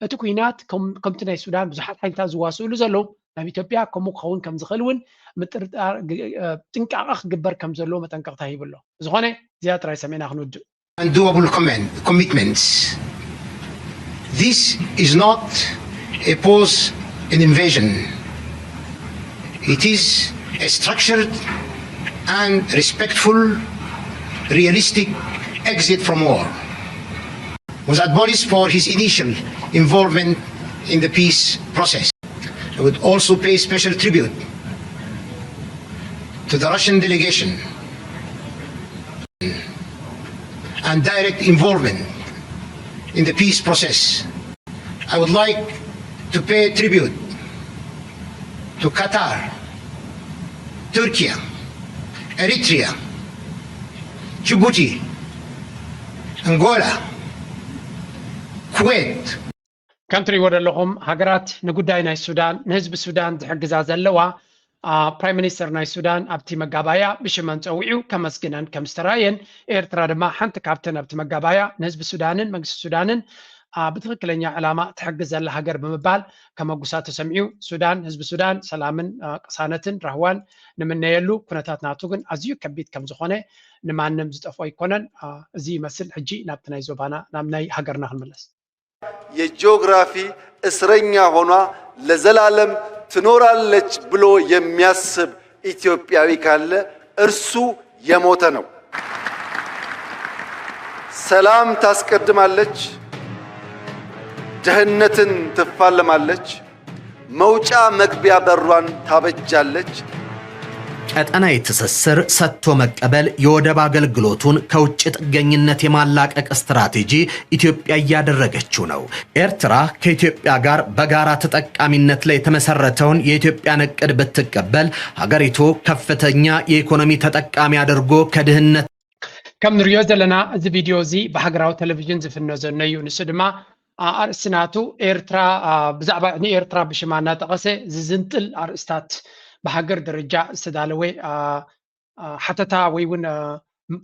እቲ ኩናት ከምቲ ናይ ሱዳን ብዙሓት ሓይልታት ዝዋስእሉ ዘለዉ ናብ ኢትዮጵያ ከምኡ ክኸውን ከም ዝኽእል እውን ምጥርጣር ጥንቃቐ ክግበር ከም ዘለዎ መጠንቀቕታ ሂቡ ኣሎ። ዝኾነ እዚኣ ጥራይ ሰሚዕና ክንውድእ። Undoable commitments. This is not a pause in invasion. It is a structured and respectful, realistic exit from war. Was admonished for his initial involvement in the peace process. I would also pay special tribute to the Russian delegation and direct involvement in the peace process. I would like to pay tribute to Qatar, Turkey, Eritrea, Djibouti, Angola, Kuwait. ከም ትሪእዎ ዘለኹም ሃገራት ንጉዳይ ናይ ሱዳን ንህዝቢ ሱዳን ዝሕግዛ ዘለዋ ፕራይም ሚኒስተር ናይ ሱዳን ኣብቲ መጋባያ ብሽመን ፀዊዑ ከመስግነን ከም ዝተራእየን ኤርትራ ድማ ሓንቲ ካብተን ኣብቲ መጋባያ ንህዝቢ ሱዳንን መንግስቲ ሱዳንን ብትኽክለኛ ዕላማ ትሕግዝ ዘላ ሃገር ብምባል ከመጉሳ ተሰሚዑ። ሱዳን ህዝቢ ሱዳን ሰላምን ቅሳነትን ራህዋን ንምነየሉ ኩነታት ናቱ ግን ኣዝዩ ከቢድ ከም ዝኾነ ንማንም ዝጠፍኦ ኣይኮነን። እዚ ይመስል። ሕጂ ናብቲ ናይ ዞባና ናብ ናይ ሃገርና ክንምለስ። የጂኦግራፊ እስረኛ ሆኗ ለዘላለም ትኖራለች ብሎ የሚያስብ ኢትዮጵያዊ ካለ እርሱ የሞተ ነው። ሰላም ታስቀድማለች፣ ድህነትን ትፋለማለች፣ መውጫ መግቢያ በሯን ታበጃለች። ቀጠናዊ ትስስር፣ ሰጥቶ መቀበል፣ የወደብ አገልግሎቱን ከውጭ ጥገኝነት የማላቀቅ ስትራቴጂ ኢትዮጵያ እያደረገችው ነው። ኤርትራ ከኢትዮጵያ ጋር በጋራ ተጠቃሚነት ላይ የተመሰረተውን የኢትዮጵያን እቅድ ብትቀበል ሀገሪቱ ከፍተኛ የኢኮኖሚ ተጠቃሚ አድርጎ ከድህነት ከም ንሪኦ ዘለና እዚ ቪድዮ እዚ ብሃገራዊ ቴሌቪዥን ዝፍኖ ዘሎ እዩ። ንሱ ድማ ኣርእስቲ ናቱ ኤርትራ ብዛዕባ ንኤርትራ ብሽማ እናጠቐሰ ዝዝንጥል ኣርእስታት ብሃገር ደረጃ ዝተዳለወ ሓተታ ወይ እውን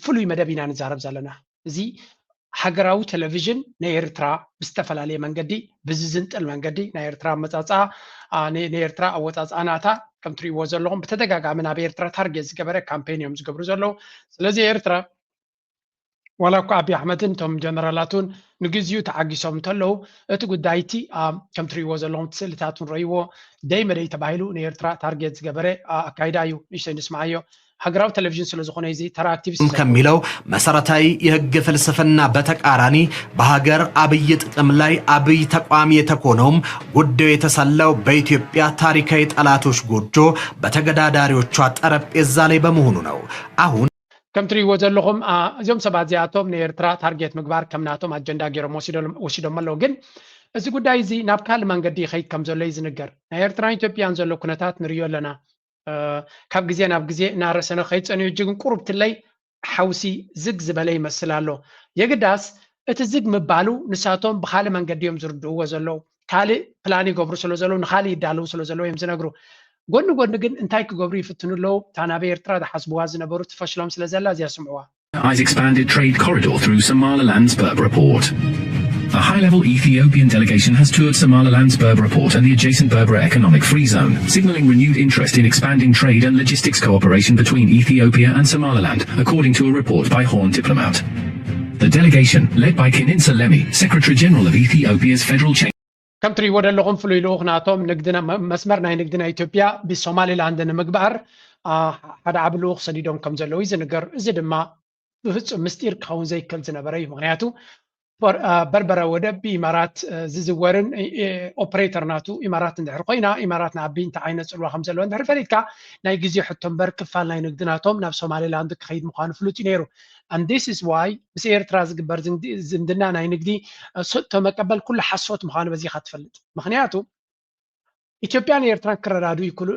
ፍሉይ መደብ ኢና ንዛረብ ዘለና። እዚ ሃገራዊ ቴሌቪዥን ናይ ኤርትራ ብዝተፈላለየ መንገዲ ብዝዝንጥል መንገዲ ናይ ኤርትራ ኣመፃፅኣ ናይ ኤርትራ ኣወፃፅኣ ናታ ከም ትሪእዎ ዘለኹም ብተደጋጋሚ ናብ ኤርትራ ታርጌት ዝገበረ ካምፔን እዮም ዝገብሩ ዘለዉ። ስለዚ ኤርትራ ዋላ እኳ ኣብይ ኣሕመድን እቶም ጀነራላቱን ንግዚኡ ተዓጊሶም እንተለዉ እቲ ጉዳይ እቲ ከም ትሪእዎ ዘለኹም እቲ ስእልታት እውን ረእይዎ ደይ መደይ ተባሂሉ ንኤርትራ ታርጌት ዝገበረ ኣካይዳ እዩ። ንእሽተይ ንስምዓዮ። ሃገራዊ ቴሌቪዥን ስለ ዝኾነ እዚ ተራ ኣክቲቪስት ስለ ዝኾነ። ከሚለው መሰረታዊ የህግ ፍልስፍና በተቃራኒ በሀገር አብይ ጥቅም ላይ አብይ ተቋም የተኮነውም ጉዳዩ የተሰላው በኢትዮጵያ ታሪካዊ ጠላቶች ጎጆ በተገዳዳሪዎቿ ጠረጴዛ ላይ በመሆኑ ነው። አሁን ከም ትሪእዎ ዘለኹም እዚኦም ሰባት እዚኣቶም ንኤርትራ ታርጌት ምግባር ከም ናቶም ኣጀንዳ ገይሮም ወሲዶም ኣለዉ። ግን እዚ ጉዳይ እዚ ናብ ካልእ መንገዲ ይኸይድ ከም ዘሎ እዩ ዝንገር። ናይ ኤርትራን ኢትዮጵያን ዘሎ ኩነታት ንሪኦ ኣለና። ካብ ግዜ ናብ ግዜ እናረሰነ ከይድ ጸኒሑ እጂ ግን ቁሩብ ትለይ ሓውሲ ዝግ ዝበለ ይመስል ኣሎ። የግዳስ እቲ ዝግ ምባሉ ንሳቶም ብኻልእ መንገዲ እዮም ዝርድእዎ ዘለዉ። ካልእ ፕላን ይገብሩ ስለ ዘለዉ ንኻልእ ይዳለዉ ስለ ዘለዉ እዮም ዝነግሩ። ጎኒ ጎኒ ግን እንታይ ክገብሩ ይፍትኑ ኣለዉ? እታ ናብ ኤርትራ ዝሓስብዋ ዝነበሩ ትፈሽሎም ስለ ዘላ እዚኣ ስምዕዋ። Eyes expanded trade corridor through Somaliland's Berbera port. A high-level Ethiopian delegation has toured Somaliland's Berbera port and the adjacent Berbera Economic Free Zone, signaling renewed interest in expanding trade and logistics cooperation between Ethiopia and Somaliland, according to a report by Horn Diplomat. The delegation, led by Kinitsa Lemi, Secretary General of Ethiopia's Federal Chamber, ከም ትሪእዎ ዘለኹም ፍሉይ ልኡኽ ናቶም ንግዲ መስመር ናይ ንግዲ ናይ ኢትዮጵያ ብሶማሊላንድ ንምግባር ሓደ ዓቢ ልኡኽ ሰዲዶም ከም ዘለዉ እዩ ዝንገር። እዚ ድማ ብፍጹም ምስጢር ክኸውን ዘይክእል ዝነበረ እዩ። ምኽንያቱ በርበረ ወደብ ብኢማራት ዝዝወርን ኦፕሬተር ናቱ ኢማራት እንድሕር ኮይና ኢማራት ንኣቢ እንታይ ዓይነት ጽልዋ ከም ዘለዎ እንድሕር ፈሊጥካ ናይ ግዜ ሕቶ እምበር ክፋል ናይ ንግዲ ናቶም ናብ ሶማሊላንድ ክኸይድ ምዃኑ ፍሉጥ እዩ ነይሩ። And this is why ምስ ኤርትራ ዝግበር ዝምድና ናይ ንግዲ ሰጥቶ መቀበል ኩሉ ሓሶት ምዃኑ በዚኻ ትፈልጥ። ምኽንያቱ ኢትዮጵያን ኤርትራን ክረዳዱ ይክሉ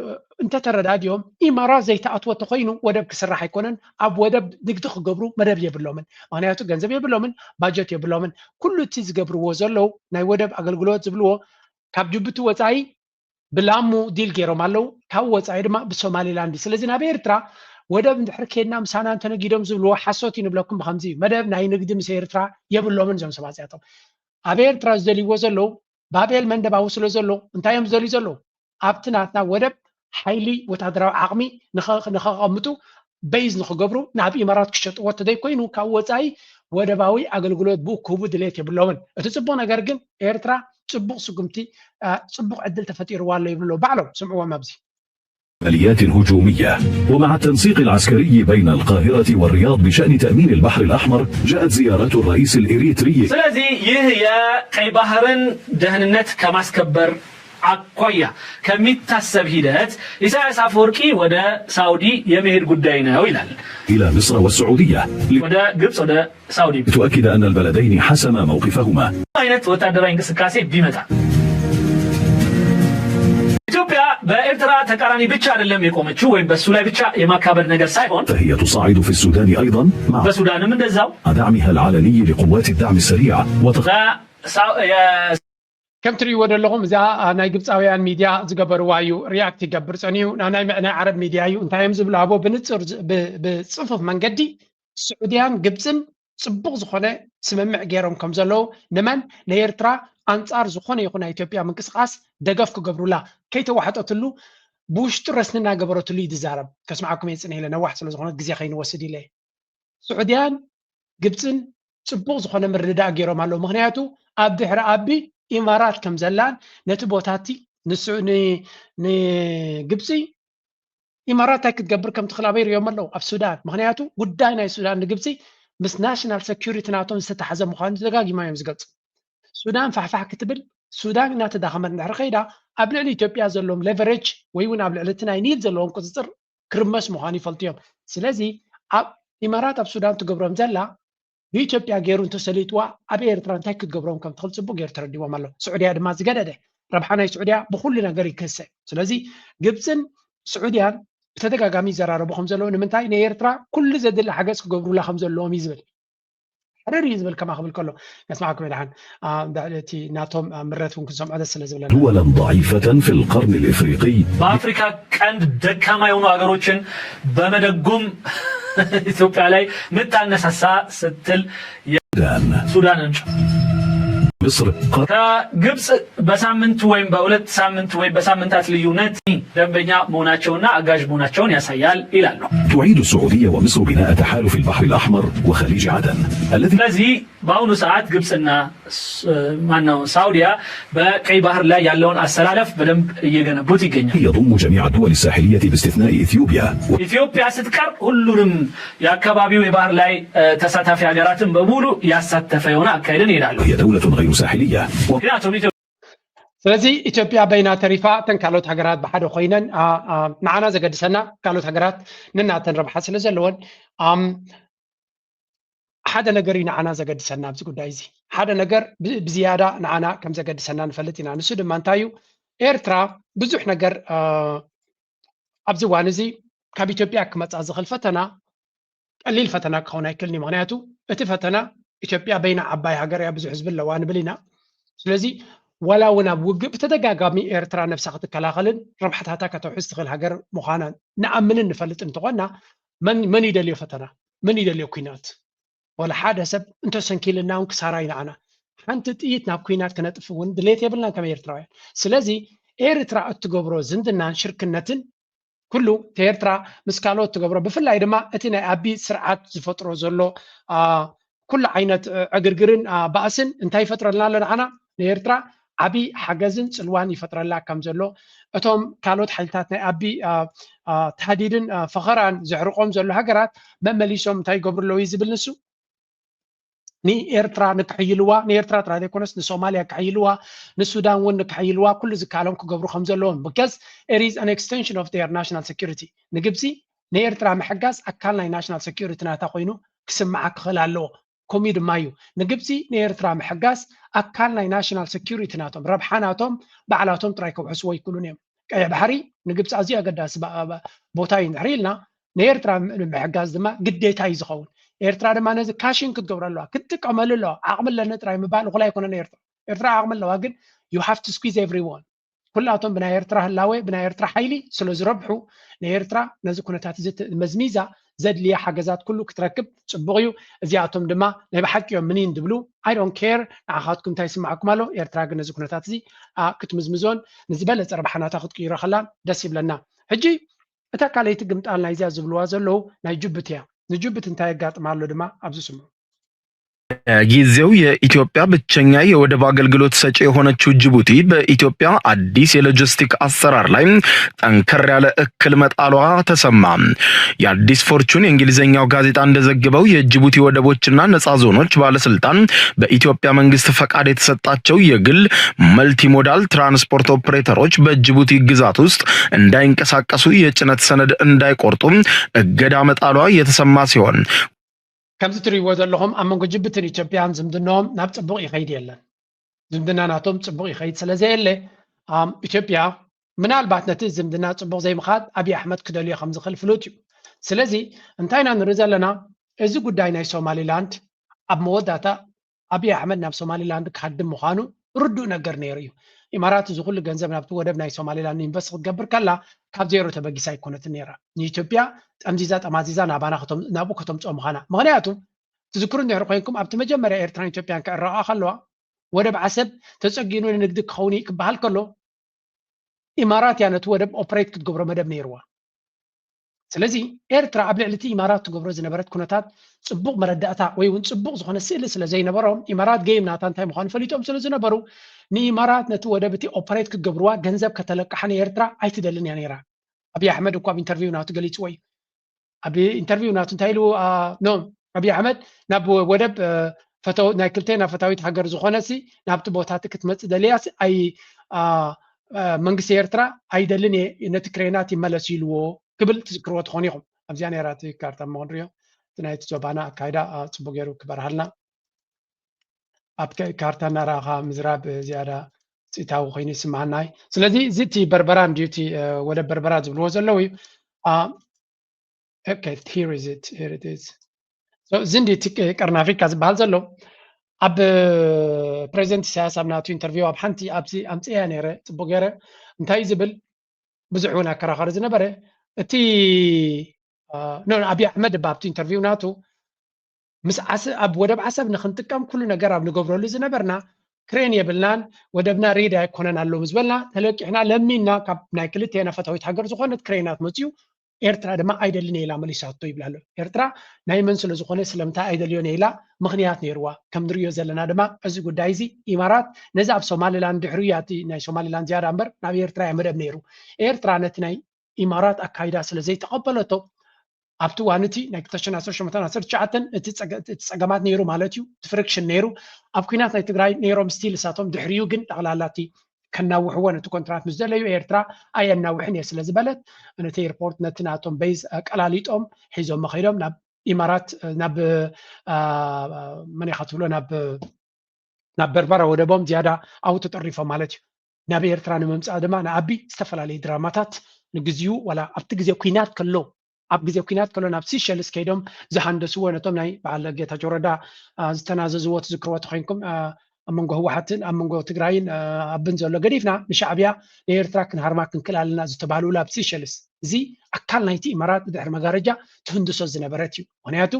እንተተረዳድዮም ኢማራት ዘይተኣትወ ተኮይኑ ወደብ ክስራሕ ኣይኮነን። ኣብ ወደብ ንግዲ ክገብሩ መደብ የብሎምን። ምክንያቱ ገንዘብ የብሎምን፣ ባጀት የብሎምን። ኩሉ እቲ ዝገብርዎ ዘለዉ ናይ ወደብ ኣገልግሎት ዝብልዎ ካብ ጅቡቲ ወፃኢ ብላሙ ዲል ገይሮም ኣለዉ። ካብ ወፃኢ ድማ ብሶማሊላንድ እዩ። ስለዚ ናብ ኤርትራ ወደብ እንድሕር ኬድና ምሳና እንተነጊዶም ዝብልዎ ሓሶት እዩ ንብለኩም። ብከምዚ እዩ መደብ ናይ ንግዲ ምስ ኤርትራ የብሎምን እዞም ሰባት እዚኣቶም። ኣብ ኤርትራ ዝደልይዎ ዘለዉ ባቤል መንደባዊ ስለ ዘሎ እንታይ እዮም ዝደልዩ ዘለዉ? ኣብቲ ናትና ወደብ ሓይሊ ወታደራዊ ዓቕሚ ንኸቐምጡ በይዝ ንኽገብሩ ናብ ኢማራት ክሸጥዎ ተዘይኮይኑ ካብ ወፃኢ ወደባዊ ኣገልግሎት ብኡ ክህቡ ድሌት የብሎምን። እቲ ፅቡቕ ነገር ግን ኤርትራ ፅቡቕ ስጉምቲ ፅቡቕ ዕድል ተፈጢርዋ ኣሎ ይብሉ ኣለዉ ባዕሎም። ስምዕዎም ኣብዚ። عمليات هجومية ومع التنسيق العسكري بين القاهرة والرياض بشأن تأمين البحر الأحمر جاءت زيارة الرئيس الإريتري ስለዚህ ይህ የቀይ ባህርን ደህንነት ከማስከበር አኳያ ከሚታሰብ ሂደት ኢሳያስ አፈወርቂ ወደ ሳውዲ የመሄድ ጉዳይ ነው ይላል። إلى مصر والسعودية ወደ ግብጽ ወደ ሳውዲ لتؤكد أن البلدين حسما موقفهما አይነት ወታደራዊ እንቅስቃሴ ቢመጣ ኢትዮጵያ በኤርትራ ተቃራኒ ብቻ አይደለም የቆመችው ወይም በሱ ላይ ብቻ የማካበድ ነገር ሳይሆን فهي تصعد في السودان أيضا مع በሱዳንም እንደዛው دعمها العلني لقوات الدعم السريع وتخ... በሳው- የ- ከም ትርእይዎ ዘለኹም እዚኣ ናይ ግብፃውያን ሚድያ ዝገበርዋ እዩ። ሪያክት ይገብር ፀኒሁ ናይ ናይ ዓረብ ሚድያ እዩ። እንታይ እዮም ዝብሉ ኣቦ ብንፅር ዝ- ብ- ብፅፉፍ መንገዲ ስዑድያን ግብፅን ፅቡቕ ዝኾነ ስምምዕ ገይሮም ከም ዘለዉ ንመን ንኤርትራ ኣንፃር ዝኾነ ይኹን ናይ ኢትዮጵያ ምንቅስቃስ ደገፍ ክገብሩላ ከይተዋሕጠትሉ ብውሽጡ ረስኒ እናገበረትሉ እዩ ዝዛረብ። ከስምዓኩም እየ ፅንሕ ኢለ ነዋሕ ስለ ዝኾነት ግዜ ከይንወስድ ኢለ። ስዑድያን ግብፅን ፅቡቕ ዝኾነ ምርድዳእ ገይሮም ኣለዉ። ምክንያቱ ኣብ ድሕሪ ኣቢ ኢማራት ከም ዘላን ነቲ ቦታቲ ንግብፂ ኢማራት እንታይ ክትገብር ከም ትኽእል ኣበይ ሪኦም ኣለዉ ኣብ ሱዳን። ምክንያቱ ጉዳይ ናይ ሱዳን ንግብፂ ምስ ናሽናል ሰኪሪቲ ናቶም ዝተተሓዘ ምዃኑ ተደጋጊማ እዮም ዝገልፁ። ሱዳን ፋሕፋሕ ክትብል ሱዳን እናተዳኸመት እንድሕር ከይዳ ኣብ ልዕሊ ኢትዮጵያ ዘለዎም ሌቨሬጅ ወይ እውን ኣብ ልዕሊ እቲ ናይ ኒል ዘለዎም ቁፅፅር ክርመስ ምዃኑ ይፈልጡ እዮም። ስለዚ ኣብ ኢማራት ኣብ ሱዳን ትገብሮም ዘላ ብኢትዮጵያ ገይሩ እንተሰሊጥዋ ኣብ ኤርትራ እንታይ ክትገብሮም ከም ትኽእል ፅቡቅ ገይሩ ተረዲዎም ኣሎ። ስዑድያ ድማ ዝገደደ ረብሓ ናይ ስዑድያ ብኩሉ ነገር ይክሰ። ስለዚ ግብፅን ስዑድያን ብተደጋጋሚ ይዘራረቡ ከም ዘለዉ ንምንታይ ንኤርትራ ኩሉ ዘድሊ ሓገዝ ክገብሩላ ከም ዘለዎም እዩ ዝብል። ሕርር እዩ ዝብል ከማ ክብል ከሎ ነስማዕኩም ድሓን ልዕሊ እቲ ናቶም ምረት እውን ክንሰምዖ ደስ ስለ ዝብለና دولا ضعيفة في القرن الإفريقي በአፍሪካ ቀንድ ደካማ የሆኑ ሀገሮችን በመደጎም ኢትዮጵያ ላይ ምታነሳሳ ስትል السودان ሱዳንን ጨ- مصر قطر ከግብፅ በሳምንት ወይም በሁለት ሳምንት ወይም በሳምንታት ልዩነት ደንበኛ መሆናቸውና አጋዥ መሆናቸውን ያሳያል ይላሉ። تعيد السعودية ومصر بناء تحالف البحر الأحمر وخليج عدن الذي ስለዚህ በአሁኑ ሰዓት ግብፅና ማነው ሳውዲያ በቀይ ባህር ላይ ያለውን አሰላለፍ በደንብ እየገነቡት ይገኛል። يضم جميع الدول الساحلية باستثناء إثيوبيا ኢትዮጵያ ስትቀር ሁሉንም የአካባቢው የባህር ላይ ተሳታፊ ሀገራትን በሙሉ ያሳተፈ የሆነ አካሄድን ይሄዳሉ። وهي دولة غير ساحلية ምክንያቱም ስለዚ ኢትዮጵያ በይና ተሪፋ እተን ካልኦት ሃገራት ብሓደ ኮይነን ንዓና ዘገድሰና ካልኦት ሃገራት ንናተን ረብሓ ስለ ዘለወን ሓደ ነገር እዩ ንዓና ዘገድሰና ኣብዚ ጉዳይ እዚ ሓደ ነገር ብዝያዳ ንዓና ከም ዘገድሰና ንፈልጥ ኢና። ንሱ ድማ እንታይ እዩ? ኤርትራ ብዙሕ ነገር ኣብዚ እዋን እዚ ካብ ኢትዮጵያ ክመፃ ዝኽእል ፈተና ቀሊል ፈተና ክኸውን ኣይክእልን እዩ። ምክንያቱ እቲ ፈተና ኢትዮጵያ በይና ዓባይ ሃገር እያ፣ ብዙሕ ህዝቢ ኣለዋ ንብል ኢና። ስለዚ ዋላ እውን ኣብ ውግእ ብተደጋጋሚ ኤርትራ ነብሳ ክትከላኸልን ረብሓታታ ከተውሕዝ ትኽእል ሃገር ምዃና ንኣምንን ንፈልጥ እንተኾና መን ይደልዮ ፈተና? መን ይደልዮ ኲናት? ወላ ሓደ ሰብ እንተሰንኪልና እውን ክሳራ ይንዓና። ሓንቲ ጥይት ናብ ኲናት ክነጥፍ እውን ድሌት የብልናን ከም ኤርትራውያን። ስለዚ ኤርትራ እትገብሮ ዝምድናን ሽርክነትን ኩሉ እቲ ኤርትራ ምስ ካልኦት ትገብሮ ብፍላይ ድማ እቲ ናይ ኣቢ ስርዓት ዝፈጥሮ ዘሎ ኩሉ ዓይነት ዕግርግርን ባእስን እንታይ ይፈጥረልና ኣሎ ንዓና ንኤርትራ ዓቢ ሓገዝን ጽልዋን ይፈጥረላ ከም ዘሎ እቶም ካልኦት ሓይልታት ናይ ኣቢ ታህዲድን ፈኸራን ዘዕርቆም ዘሎ ሃገራት መመሊሶም እንታይ ይገብሩ ኣለዉ እዩ ዝብል ንሱ ንኤርትራ ንክሕይልዋ ንኤርትራ ጥራይ ዘይኮነስ ንሶማልያ ክሕይልዋ ንሱዳን እውን ንክሕይልዋ ኩሉ ዝከኣሎም ክገብሩ ከም ዘለዎም because it is an extension of their national security ንግብፂ ንኤርትራ ምሕጋዝ ኣካል ናይ national security ናታ ኮይኑ ክስምዓ ክኽእል ኣለዎ ከምኡ ድማ እዩ ንግብፂ ንኤርትራ ምሕጋዝ ኣካል ናይ national security ናቶም ረብሓ ናቶም ባዕላቶም ጥራይ ከውሕስዎ ይክእሉን እዮም ቀይሕ ባሕሪ ንግብፂ ኣዝዩ ኣገዳሲ ቦታ እዩ እንድሕር ኢልና ንኤርትራ ንምሕጋዝ ድማ ግዴታ እዩ ዝኸውን ኤርትራ ድማ ነዚ ካሽን ክትገብሮ ኣለዋ ክትጥቀመሉ ኣለዋ ዓቕሚ ኣለኒ ጥራይ ምባል እኹል ኣይኮነን ኤርትራ ኤርትራ ዓቕሚ ኣለዋ ግን you have to squeeze everyone ኩላቶም ብናይ ኤርትራ ህላወ ብናይ ኤርትራ ሓይሊ ስለ ዝረብሑ ንኤርትራ ነዚ ኩነታት እዚ መዝሚዛ ዘድልያ ሓገዛት ኩሉ ክትረክብ ፅቡቕ እዩ እዚኣቶም ድማ ናይ ብሓቂ እዮም ምኒን ድብሉ I don't care ንዓኻትኩም እንታይ ይስማዓኩም ኣሎ ኤርትራ ግን ነዚ ኩነታት እዚ ክትምዝምዞን ንዝበለፀ ረብሓናታ ክትቅይሮ ከላን ደስ ይብለና ሕጂ እታ ካልኣይቲ ግምጣል ናይዚኣ ዝብልዋ ዘለዉ ናይ ጅቡቲ እያ ንጅቡቲ እንታይ የጋጥማ ኣሎ ድማ ኣብዚ ስምዑ ጊዜው የኢትዮጵያ ብቸኛ የወደብ አገልግሎት ሰጪ የሆነችው ጅቡቲ በኢትዮጵያ አዲስ የሎጂስቲክ አሰራር ላይ ጠንከር ያለ እክል መጣሏ ተሰማ። የአዲስ ፎርቹን የእንግሊዝኛው ጋዜጣ እንደዘገበው የጅቡቲ ወደቦችና ነፃ ዞኖች ባለስልጣን በኢትዮጵያ መንግስት ፈቃድ የተሰጣቸው የግል መልቲሞዳል ትራንስፖርት ኦፕሬተሮች በጅቡቲ ግዛት ውስጥ እንዳይንቀሳቀሱ የጭነት ሰነድ እንዳይቆርጡ እገዳ መጣሏ የተሰማ ሲሆን ከምዚ ትሪእዎ ዘለኹም ኣብ መንጎ ጅቡትን ኢትዮጵያን ዝምድናኦም ናብ ፅቡቕ ይኸይድ የለን ዝምድና ናቶም ፅቡቕ ይኸይድ ስለ ዘየለ ኢትዮጵያ ምናልባት ነቲ ዝምድና ፅቡቕ ዘይምኻድ ኣብይ ኣሕመድ ክደልዮ ከም ዝኽእል ፍሉጥ እዩ ስለዚ እንታይ ኢና ንርኢ ዘለና እዚ ጉዳይ ናይ ሶማሊላንድ ኣብ መወዳእታ ኣብይ ኣሕመድ ናብ ሶማሊላንድ ክሃድም ምዃኑ ርዱእ ነገር ነይሩ እዩ ኢማራት እዚ ኩሉ ገንዘብ ናብቲ ወደብ ናይ ሶማሊላንድ ኢንቨስት ክትገብር ከላ ካብ ዜሮ ተበጊሳ ኣይኮነትን ነይራ ንኢትዮጵያ ጠምዚዛ ጠማዚዛ ናባና ናብኡ ከተምፅኦ ምዃና ምክንያቱ ትዝክሩ እንድሕር ኮይንኩም ኣብቲ መጀመርያ ኤርትራን ኢትዮጵያን ክዕረቓ ከለዋ ወደብ ዓሰብ ተፀጊኑ ንንግዲ ክኸውን ክበሃል ከሎ ኢማራት እያ ነቲ ወደብ ኦፕሬት ክትገብሮ መደብ ነይርዋ ስለዚ ኤርትራ ኣብ ልዕሊ እቲ ኢማራት ትገብሮ ዝነበረት ኩነታት ፅቡቕ መረዳእታ ወይ እውን ፅቡቕ ዝኾነ ስእሊ ስለ ዘይነበሮም ኢማራት ገይም ናታ እንታይ ምዃኑ ፈሊጦም ስለ ዝነበሩ ንኢማራት ነቲ ወደብ እቲ ኦፕሬት ክትገብርዋ ገንዘብ ከተለቅሓ ንኤርትራ ኣይትደልን እያ ነይራ ኣብይ ኣሕመድ እኳ ኣብ ኢንተርቪው ናቱ ገሊፅዎ እዩ ኣብ ኢንተርቪው ናቱ እንታይ ኢሉ ኖ ኣብይ ኣሕመድ ናብ ወደብ ናይ ክልቴና ፈታዊት ሃገር ዝኾነሲ ናብቲ ቦታ እቲ ክትመፅእ ደልያሲ ኣይ መንግስቲ ኤርትራ ኣይደልን እየ ነቲ ክሬናት ይመለስ ኢልዎ ክብል ትዝክርዎ ትኾኑ ኢኹም ኣብዚኣ ነራ እቲ ካርታ እሞ ክንሪኦ እቲ ናይቲ ዞባና ኣካይዳ ፅቡቅ ገይሩ ክበርሃልና ኣብ ካርታ እናረኣኻ ምዝራብ ዝያዳ ውፅኢታዊ ኮይኑ ይስምዓና እዩ ስለዚ እዚ እቲ በርበራ እንድዩ እቲ ወደብ በርበራ ዝብልዎ ዘለዉ እዩ Okay, here is it. Here it is. So, እዚ እንዲ እቲ ቀርኒ ኣፍሪካ ዝበሃል ዘሎ ኣብ ፕሬዚደንት ኢሳያስ ኣብ ናቱ ኢንተርቪው ኣብ ሓንቲ ኣብዚ ኣምፅያ ነረ ፅቡቅ ገይረ እንታይ ዝብል ብዙሕ እውን ኣከራኸሪ ዝነበረ እቲ ኖ ኣብይ ኣሕመድ ብ ኣብቲ ኢንተርቪው ናቱ ምስ ዓሰ ኣብ ወደብ ዓሰብ ንክንጥቀም ኩሉ ነገር ኣብ ንገብረሉ ዝነበርና ክሬን የብልናን ወደብና ሬድ ኣይኮነን ኣሎ ምስ በልና ተለቂሕና ለሚንና ካብ ናይ ክልቴና ፈታዊት ሃገር ዝኾነት ክሬናት መፅኡ ኤርትራ ድማ ኣይደልን እየ ኢላ መሊሳቶ ይብላ ኣሎ። ኤርትራ ናይ መን ስለ ዝኾነ ስለምንታይ ኣይደልዮን እየ ኢላ ምኽንያት ነይርዋ። ከም ንርእዮ ዘለና ድማ እዚ ጉዳይ እዚ ኢማራት ነዚ ኣብ ሶማሊላንድ ድሕሪ እያ እቲ ናይ ሶማሊላንድ ዝያዳ እምበር ናብ ኤርትራ እያ መደብ ነይሩ። ኤርትራ ነቲ ናይ ኢማራት ኣካይዳ ስለ ዘይተቐበለቶ ኣብቲ እዋን እቲ ናይ ክልተ ሽሕን ዓሰርተ ሸሞንተን ዓሰርተ ትሽዓተን እቲ ጸገ-፣ እቲ ጸገማት ነይሩ ማለት እዩ፣ እቲ ፍሪክሽን ነይሩ። ኣብ ኲናት ናይ ትግራይ ነይሮም ስቲል እሳቶም ድሕሪኡ ግን ጠቕላላ እቲ ከናውሕዎ ነቲ ኮንትራት ምስ ደለዩ ኤርትራ ኣየናውሕን እየ ስለ ዝበለት ነቲ ኤርፖርት ነቲ ናቶም ቤዝ ቀላሊጦም ሒዞም ከይዶም ናብ ኢማራት ናብ መን ኢኻ ትብሎ ናብ ናብ በርበራ ወደቦም ዝያዳ ኣብኡ ተጠሪፎም ማለት እዩ። ናብ ኤርትራ ንምምፃእ ድማ ንኣቢ ዝተፈላለዩ ድራማታት ንግዚኡ ዋላ ኣብቲ ግዜ ኲናት ከሎ ኣብ ግዜ ኲናት ከሎ ናብ ሲሸልስ ከይዶም ዝሃንደስዎ ነቶም ናይ በዓል ጌታቸው ረዳ ዝተናዘዝዎ ትዝክርዎ ተኮይንኩም ኣብ መንጎ ህወሓትን ኣብ መንጎ ትግራይን ኣብን ዘሎ ገዲፍና ንሻዕብያ ንኤርትራ ክንሃርማ ክንክእል ኣለና ዝተባህልሉ ኣብ ሲሸልስ እዚ ኣካል ናይቲ ኢማራት ብድሕሪ መጋረጃ ትህንድሶ ዝነበረት እዩ። ምክንያቱ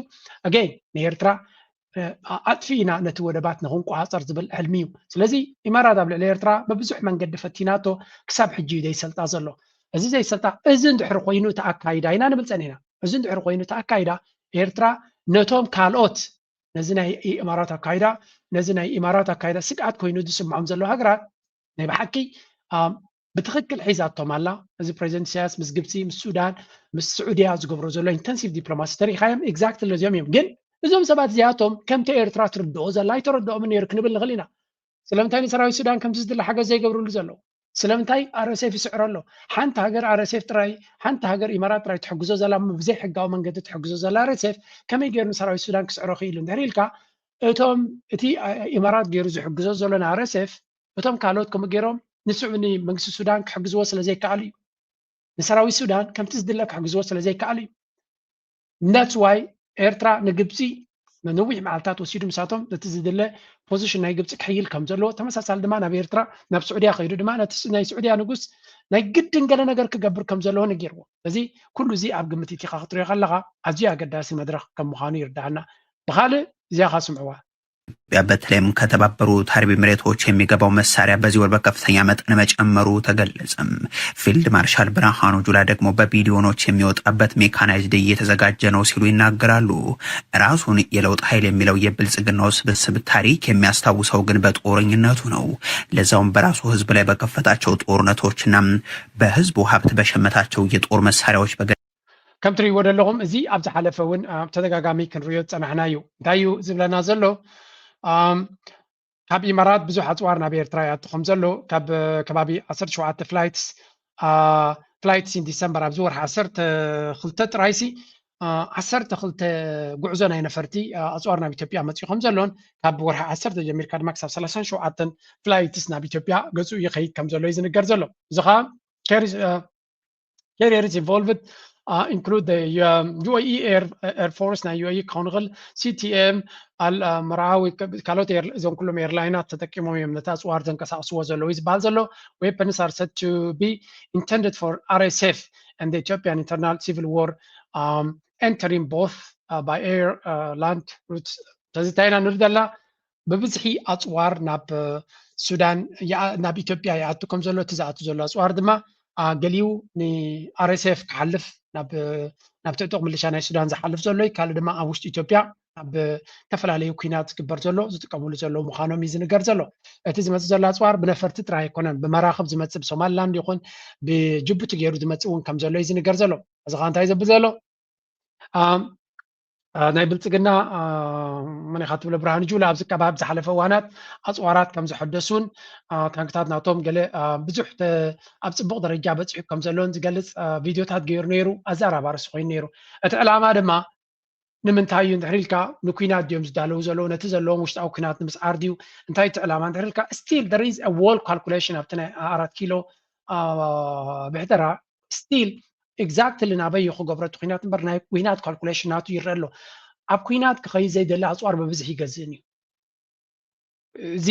ኣገይን ንኤርትራ ኣጥፊእና ነቲ ወደባት ንክንቆፃፀር ዝብል ሕልሚ እዩ። ስለዚ ኢማራት ኣብ ልዕሊ ኤርትራ ብብዙሕ መንገዲ ፈቲናቶ ክሳብ ሕጂ እዩ ዘይሰልጣ ዘሎ። እዚ ዘይሰልጣ እዚ እንድሕሪ ኮይኑ እቲ ኣካይዳ ኢና ንብል ፀኒሕና። እዚ እንድሕሪ ኮይኑ እቲ ኣካይዳ ኤርትራ ነቶም ካልኦት ነዚ ናይ ኢማራት ኣካይዳ ነዚ ናይ ኢማራት ኣካይዳ ስግኣት ኮይኑ ዝስምዖም ዘለዉ ሃገራት ናይ ብሓቂ ብትኽክል ሒዛቶም ኣላ። እዚ ፕሬዚደንት ኢሳያስ ምስ ግብፂ ምስ ሱዳን ምስ ስዑድያ ዝገብሮ ዘሎ ኢንተንሲቭ ዲፕሎማሲ ተሪኻዮም ኤግዛክትሊ ነዚኦም እዮም። ግን እዞም ሰባት እዚኣቶም ከምቲ ኤርትራ ትርድኦ ዘላ ኣይተረድኦምን ነይሩ ክንብል ንኽእል ኢና። ስለምንታይ ንሰራዊት ሱዳን ከምቲ ዝድለ ሓገዝ ዘይገብርሉ ዘለዉ? ስለምንታይ ኣርኤስኤፍ ይስዕሮ ኣሎ? ሓንቲ ሃገር ኣርኤስኤፍ ጥራይ ሓንቲ ሃገር ኢማራት ጥራይ ትሕግዞ ዘላ እሞ ብዘይ ሕጋዊ መንገዲ ትሕግዞ ዘላ ኣርኤስኤፍ ከመይ ገይሩ ንሰራዊት ሱዳን ክስዕሮ ክኢሉ እንድሕር ኢልካ እቶም እቲ ኢማራት ገይሩ ዝሕግዞ ዘሎ ንኣርኤስኤፍ እቶም ካልኦት ከምኡ ገይሮም ንስዑ ንመንግስቲ ሱዳን ክሕግዝዎ ስለ ዘይከኣሉ እዩ። ንሰራዊት ሱዳን ከምቲ ዝድለ ክሕግዝዎ ስለ ዘይከኣሉ እዩ። That's why ኤርትራ ንግብፂ ነዊሕ መዓልታት ወሲዱ ምሳቶም ነቲ ዝድለ ፖዚሽን ናይ ግብፂ ክሕይል ከም ዘለዎ ተመሳሳሊ ድማ ናብ ኤርትራ ናብ ስዑድያ ከይዱ ድማ ነቲ ናይ ስዑድያ ንጉስ ናይ ግድን ገለ ነገር ክገብር ከም ዘለዎ ነጊርዎ። እዚ ኩሉ እዚ ኣብ ግምት ኢቲኻ ክትሪኦ ከለኻ ኣዝዩ ኣገዳሲ መድረኽ ከም ምዃኑ ይርዳኣና። ብኻልእ እዚኣ ካስምዕዋ ኢትዮጵያ በተለይም ከተባበሩት አረብ ኤሚሬቶች የሚገባው መሳሪያ በዚህ ወር በከፍተኛ መጠን መጨመሩ ተገለጸ። ፊልድ ማርሻል ብርሃኑ ጁላ ደግሞ በቢሊዮኖች የሚወጣበት ሜካናይዝድ እየተዘጋጀ ነው ሲሉ ይናገራሉ። ራሱን የለውጥ ኃይል የሚለው የብልጽግናው ስብስብ ታሪክ የሚያስታውሰው ግን በጦረኝነቱ ነው። ለዛውም በራሱ ህዝብ ላይ በከፈታቸው ጦርነቶችና በህዝቡ ሀብት በሸመታቸው የጦር መሳሪያዎች በገ ከም ትሪእዎ ዘለኹም እዚ ኣብ ዝሓለፈ እውን ተደጋጋሚ ክንሪኦ ዝፀናሕና እዩ። እንታይ እዩ ዝብለና ዘሎ? ካብ ኢማራት ብዙሕ ኣፅዋር ናብ ኤርትራ ይኣቱ ከም ዘሎ ካብ ከባቢ ዓሰርተ ሸውዓተ ፍላይትስ ፍላይትስ ኢን ዲሰምበር ኣብዚ ወርሒ ዓሰርተ ክልተ ጥራይሲ ዓሰርተ ክልተ ጉዕዞ ናይ ነፈርቲ ኣፅዋር ናብ ኢትዮጵያ መፅኡ ከም ዘሎን ካብ ወርሒ ዓሰርተ ጀሚርካ ድማ ክሳብ ሰላሳን ሸውዓተን ፍላይትስ ናብ ኢትዮጵያ ገፁ ይኸይድ ከም ዘሎ እዩ ዝንገር ዘሎ። እዚ ከዓ carriers involved include the UAE Air Force ናይ UAE ክኸውን ይኽእል፣ CTM ኣል መርዓዊ ካልኦት እዞም ኩሎም ኤርላይናት ተጠቂሞም እዮም ነቲ ኣፅዋር ዘንቀሳቕስዎ ዘለዉ እዩ ዝበሃል ዘሎ። Weapons are said to be intended for RSF and the Ethiopian internal civil war entering both by air land routes ተዝታይና ንርኢ ዘለና ብብዝሒ ኣፅዋር ናብ ሱዳን ናብ ኢትዮጵያ ይኣቱ ከም ዘሎ እቲ ዝኣቱ ዘሎ ኣፅዋር ድማ ገሊኡ ን RSF ክሓልፍ ናብ ትዕጡቕ ምልሻ ናይ ሱዳን ዝሓልፍ ዘሎ እዩ። ካልእ ድማ ኣብ ውሽጢ ኢትዮጵያ ኣብ ዝተፈላለዩ ኲናት ዝግበር ዘሎ ዝጥቀምሉ ዘለዉ ምዃኖም እዩ ዝንገር ዘሎ። እቲ ዝመፅእ ዘሎ ኣፅዋር ብነፈርቲ ጥራይ ኣይኮነን፣ ብመራኽብ ዝመፅእ ብሶማሊላንድ ይኹን ብጅቡቲ ገይሩ ዝመፅእ እውን ከም ዘሎ እዩ ዝንገር ዘሎ። እዚ ከዓ እንታይ ዘብል ዘሎ? ናይ ብልፅግና መን ኢኻ ትብሎ ብርሃኑ ጁላ ኣብዚ ከባቢ ዝሓለፈ እዋናት ኣፅዋራት ከም ዘሐደሱን ታንክታት ናቶም ገለ ብዙሕ ኣብ ፅቡቕ ደረጃ በፂሑ ከም ዘለውን ዝገልፅ ቪድዮታት ገይሩ ነይሩ። ኣዘራራቢ ኣርእስቲ ኮይኑ ነይሩ። እቲ ዕላማ ድማ ንምንታይ እዩ እንድሕር ኢልካ ንኲናት ድዮም ዝዳለዉ ዘለዉ ነቲ ዘለዎም ውሽጣዊ ኲናት ንምስዓር ድዩ እንታይ እቲ ዕላማ እንድሕር ኢልካ still there is a wall calculation ኣብቲ ናይ ኣራት ኪሎ ብሕደራ still exactly ናበይ እዩ ክገብሮ እቲ ኲናት እምበር ናይ ኲናት ካልኩሌሽን ናቱ ይረአ ኣሎ። ኣብ ኲናት ክኸይድ ዘይደሊ ኣፅዋር ብብዝሒ ይገዝእን እዩ። እዚ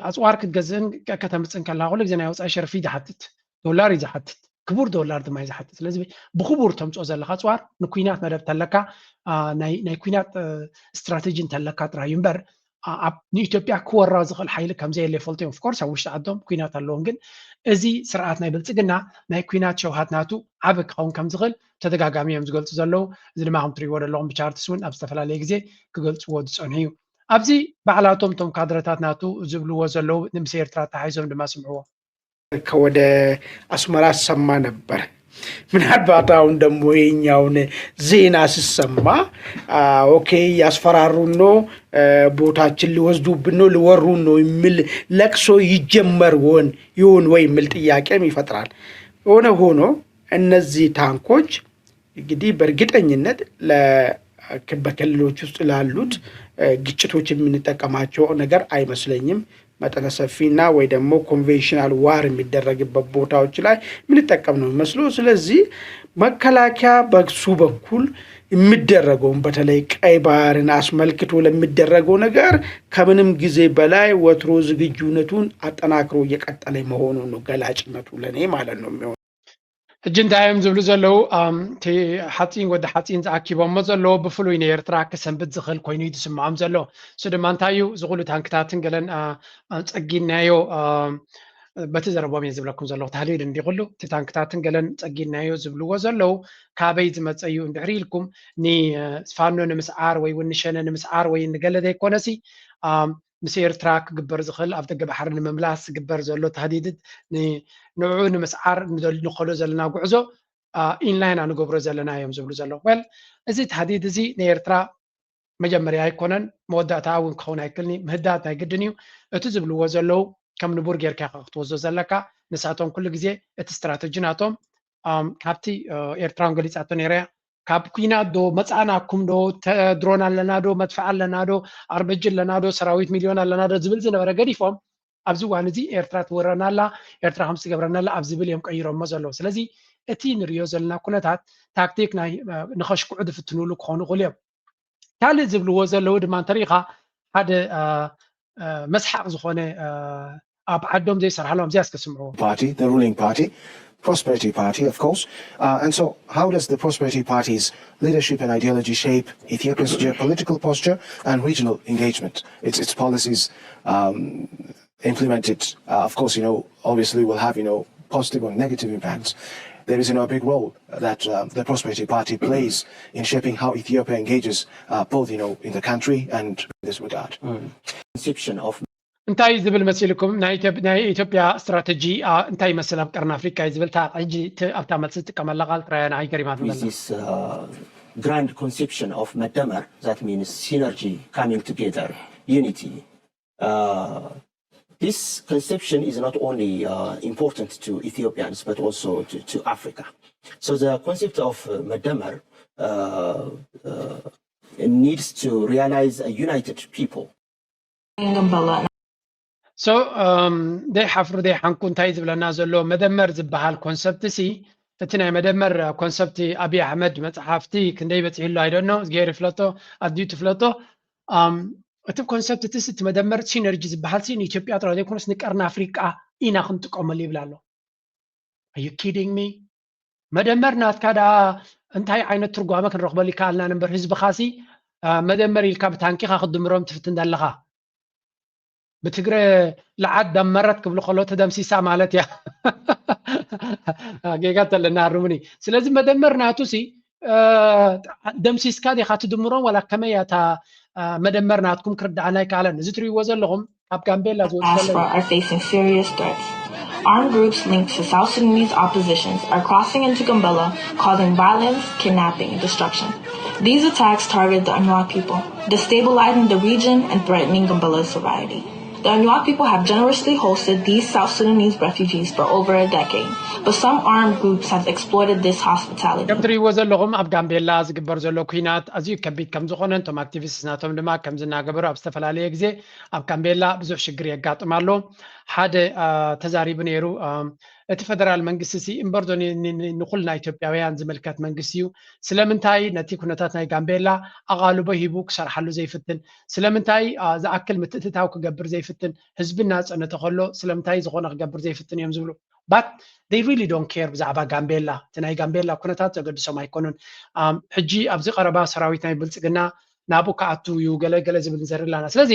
ኣፅዋር ክትገዝእን ከተምፅእን ከለካ ኩሉ ግዜ ናይ ወፃኢ ሸርፊ እዩ ዝሓትት፣ ዶላር እዩ ዝሓትት፣ ክቡር ዶላር ድማ እዩ ዝሓትት። ስለዚ ብክቡር ተምፅኦ ዘለካ ኣፅዋር ንኲናት መደብ ተለካ ናይ ኲናት ስትራተጂ እንተለካ ጥራይ እዩ እምበር ኣብ ንኢትዮጵያ ክወራ ዝኽእል ሓይሊ ከም ዘየለ ይፈልጡ እዮም። ኦፍኮርስ ኣብ ውሽጢ ዓዶም ኩናት ኣለዎም፣ ግን እዚ ስርዓት ናይ ብልፅግና ናይ ኩናት ሸውሃት ናቱ ዓቢ ክኸውን ከም ዝኽእል ተደጋጋሚ እዮም ዝገልፁ ዘለዉ። እዚ ድማ ከም ትሪእዎ ዘለኹም ብቻርትስ እውን ኣብ ዝተፈላለየ ግዜ ክገልፅዎ ዝፀንሑ እዩ። ኣብዚ ባዕላቶም እቶም ካድረታት ናቱ ዝብልዎ ዘለዉ ንምስ ኤርትራ ተሓይዞም ድማ ስምዕዎ። ከወደ አስመራ ሰማ ነበር። ምናልባት አሁን ደግሞ የኛውን ዜና ስሰማ ኦኬ ያስፈራሩን ነው፣ ቦታችን ሊወስዱብን ነው፣ ሊወሩን ነው የሚል ለቅሶ ይጀመር ሆን ይሆን ወይ የሚል ጥያቄም ይፈጥራል። የሆነ ሆኖ እነዚህ ታንኮች እንግዲህ በእርግጠኝነት በክልሎች ውስጥ ላሉት ግጭቶች የምንጠቀማቸው ነገር አይመስለኝም። መጠነ ሰፊና ወይ ደግሞ ኮንቬንሽናል ዋር የሚደረግበት ቦታዎች ላይ የምንጠቀም ነው የሚመስለው። ስለዚህ መከላከያ በሱ በኩል የሚደረገውን በተለይ ቀይ ባህርን አስመልክቶ ለሚደረገው ነገር ከምንም ጊዜ በላይ ወትሮ ዝግጁነቱን አጠናክሮ እየቀጠለ መሆኑ ነው ገላጭነቱ ለእኔ ማለት ነው የሚሆነው። ሕጂ እንታይ እዮም ዝብሉ ዘለዉ? እቲ ሓፂን ወዲ ሓፂን ዝኣኪቦሞ ዘለዉ ብፍሉይ ንኤርትራ ክሰንብት ዝኽእል ኮይኑ እዩ ዝስምዖም ዘሎ። እሱ ድማ እንታይ እዩ? እዚ ኩሉ ታንክታትን ገለን ጸጊናዮ፣ በቲ ዘረቦም እየ ዝብለኩም ዘለኹ። ተህሊል እንዲ ኩሉ እቲ ታንክታትን ገለን ጸጊናዮ ዝብልዎ ዘለዉ ካበይ ዝመፀ እዩ እንድሕሪ ኢልኩም ንፋኖ ንምስዓር ወይ እውን ንሸነ ንምስዓር ወይ ንገለ ዘይኮነሲ ምስ ኤርትራ ክግበር ዝኽእል ኣብ ደገ ባሕሪ ንምምላስ ዝግበር ዘሎ ታህዲድት ንዕኡ ንምስዓር ንኸሎ ዘለና ጉዕዞ ኢንላይን ንገብሮ ዘለና እዮም ዝብሉ ዘለዉ። ወል እዚ ታህዲድ እዚ ንኤርትራ መጀመርያ ኣይኮነን፣ መወዳእታ እውን ክኸውን ኣይክልኒ። ምህዳድ ናይ ግድን እዩ። እቲ ዝብልዎ ዘለዉ ከም ንቡር ጌርካ ክትወስዶ ዘለካ ንሳቶም ኩሉ ግዜ እቲ ስትራተጂ ናቶም ካብቲ ኤርትራውን ገሊፃቶ ነይራ እያ ካብ ኩናት ዶ መፃእናኩም ዶ ድሮን ኣለና ዶ መድፍዕ ኣለና ዶ ኣርበጂ ኣለና ዶ ሰራዊት ሚልዮን ኣለና ዶ ዝብል ዝነበረ ገዲፎም ኣብዚ እዋን እዚ ኤርትራ ትወረና ኣላ ኤርትራ ከምዚ ትገብረና ኣላ ኣብ ዝብል እዮም ቀይሮሞ ዘለዉ። ስለዚ እቲ ንሪኦ ዘለና ኩነታት ታክቲክ ናይ ንኸሽክዑ ዝፍትኑሉ ክኾኑ ይኽእሉ እዮም። ካልእ ዝብልዎ ዘለዉ ድማ እንተሪኢኻ ሓደ መስሓቕ ዝኾነ ኣብ ዓዶም ዘይሰርሓሎም እዚኣ እስከ ስምዕዎ። Party, the ruling party, Prosperity Party, of course. Uh, and so, how does the Prosperity Party's leadership and ideology shape Ethiopia's geopolitical posture and regional engagement? Its, its policies um, implemented, uh, of course, you know, obviously will have, you know, positive or negative impacts. There is, you know, a big role that uh, the Prosperity Party plays in shaping how Ethiopia engages uh, both, you know, in the country and in this regard. Conception of እንታይ ዝብል መሲልኩም ናይ ኢትዮጵያ ስትራተጂ እንታይ ይመስል ኣብ ቀርኒ ኣፍሪካ እዩ ዝብል ሕጂ ኣብታ መልሲ ዝጥቀመላ ቃል ጥራያ ንዓይ ገሪማት this grand conception of መደመር that means synergy, coming together, unity. This conception is not only important to Ethiopians but also to, to Africa. So the concept of መደመር needs to realize a united people. So ዘይሓፍሩ ዘይሓንኩ እንታይ ዝብለና ዘሎ መደመር ዝበሃል ኮንሰፕት ሲ እቲ ናይ መደመር ኮንሰፕት ኣብይ ኣሕመድ መፅሓፍቲ ክንደይ በፂሕሉ ኣይደኖ እዝግሄር ይፍለጦ ኣድዩ ትፍለጦ እቲ ኮንሰፕት እቲ እቲ መደመር ሲነርጂ ዝበሃል ሲ ንኢትዮጵያ ጥራይ ዘይኮነስ ንቀርኒ ኣፍሪቃ ኢና ክንጥቀመሉ ይብል ኣሎ። Are you kidding me? መደመር ናትካ ደኣ እንታይ ዓይነት ትርጓመ ክንረኽበሉ ይከኣልና ንበር ህዝብኻሲ መደመር ኢልካ ብታንኪኻ ክትድምሮም ትፍትን ዘለኻ ብትግረ ለዓድ ደመረት ክብሉ ከሎ ተደምሲሳ ማለት እያ። ጌጋ ተለና ኣርሙኒ። ስለዚ መደመር ናቱ ሲ ደምሲስካ ዲኻ ትድምሮም ዋላ ከመይ እያ እታ መደመር ናትኩም ክርድኣና ኣይከኣለን። እዚ ትሪእዎ ዘለኹም ኣብ ጋምቤላ ዝወፅእ ዘሎ diaspora are facing serious threats. Armed groups linked to South Sudanese oppositions are crossing into Gambela, causing violence, kidnapping, and destruction. These attacks target the Anuak people, destabilizing the region and threatening Gambela's sovereignty. The Anuak people have generously hosted these South Sudanese refugees for over a decade, but some armed groups have exploited this hospitality. ከም ትሪእዎ ዘለኹም ኣብ ጋምቤላ ዝግበር ዘሎ ኩናት ኣዝዩ ከቢድ ከም ዝኾነ እቶም ኣክቲቪስት ናቶም ድማ ከም ዝናገበሩ ኣብ ዝተፈላለየ ግዜ ኣብ ጋምቤላ ብዙሕ ሽግር የጋጥም ኣሎ። ሓደ ተዛሪቡ ነይሩ እቲ ፈደራል መንግስቲ ሲ እምበር ዶ ንኩልና ኢትዮጵያውያን ዝምልከት መንግስቲ እዩ? ስለምንታይ ነቲ ኩነታት ናይ ጋምቤላ ኣቓልቦ ሂቡ ክሰርሓሉ ዘይፍትን? ስለምንታይ ዝኣክል ምትእትታው ክገብር ዘይፍትን? ህዝቢ እናፀነተ ከሎ ስለምንታይ ዝኾነ ክገብር ዘይፍትን እዮም ዝብሉ። But they really don't care ብዛዕባ ጋምቤላ። እቲ ናይ ጋምቤላ ኩነታት ዘገድሶም ኣይኮኑን። ሕጂ ኣብዚ ቀረባ ሰራዊት ናይ ብልፅግና ናብኡ ክኣቱ እዩ ገለ ገለ ዝብል ንዘሪ ኣለና። ስለዚ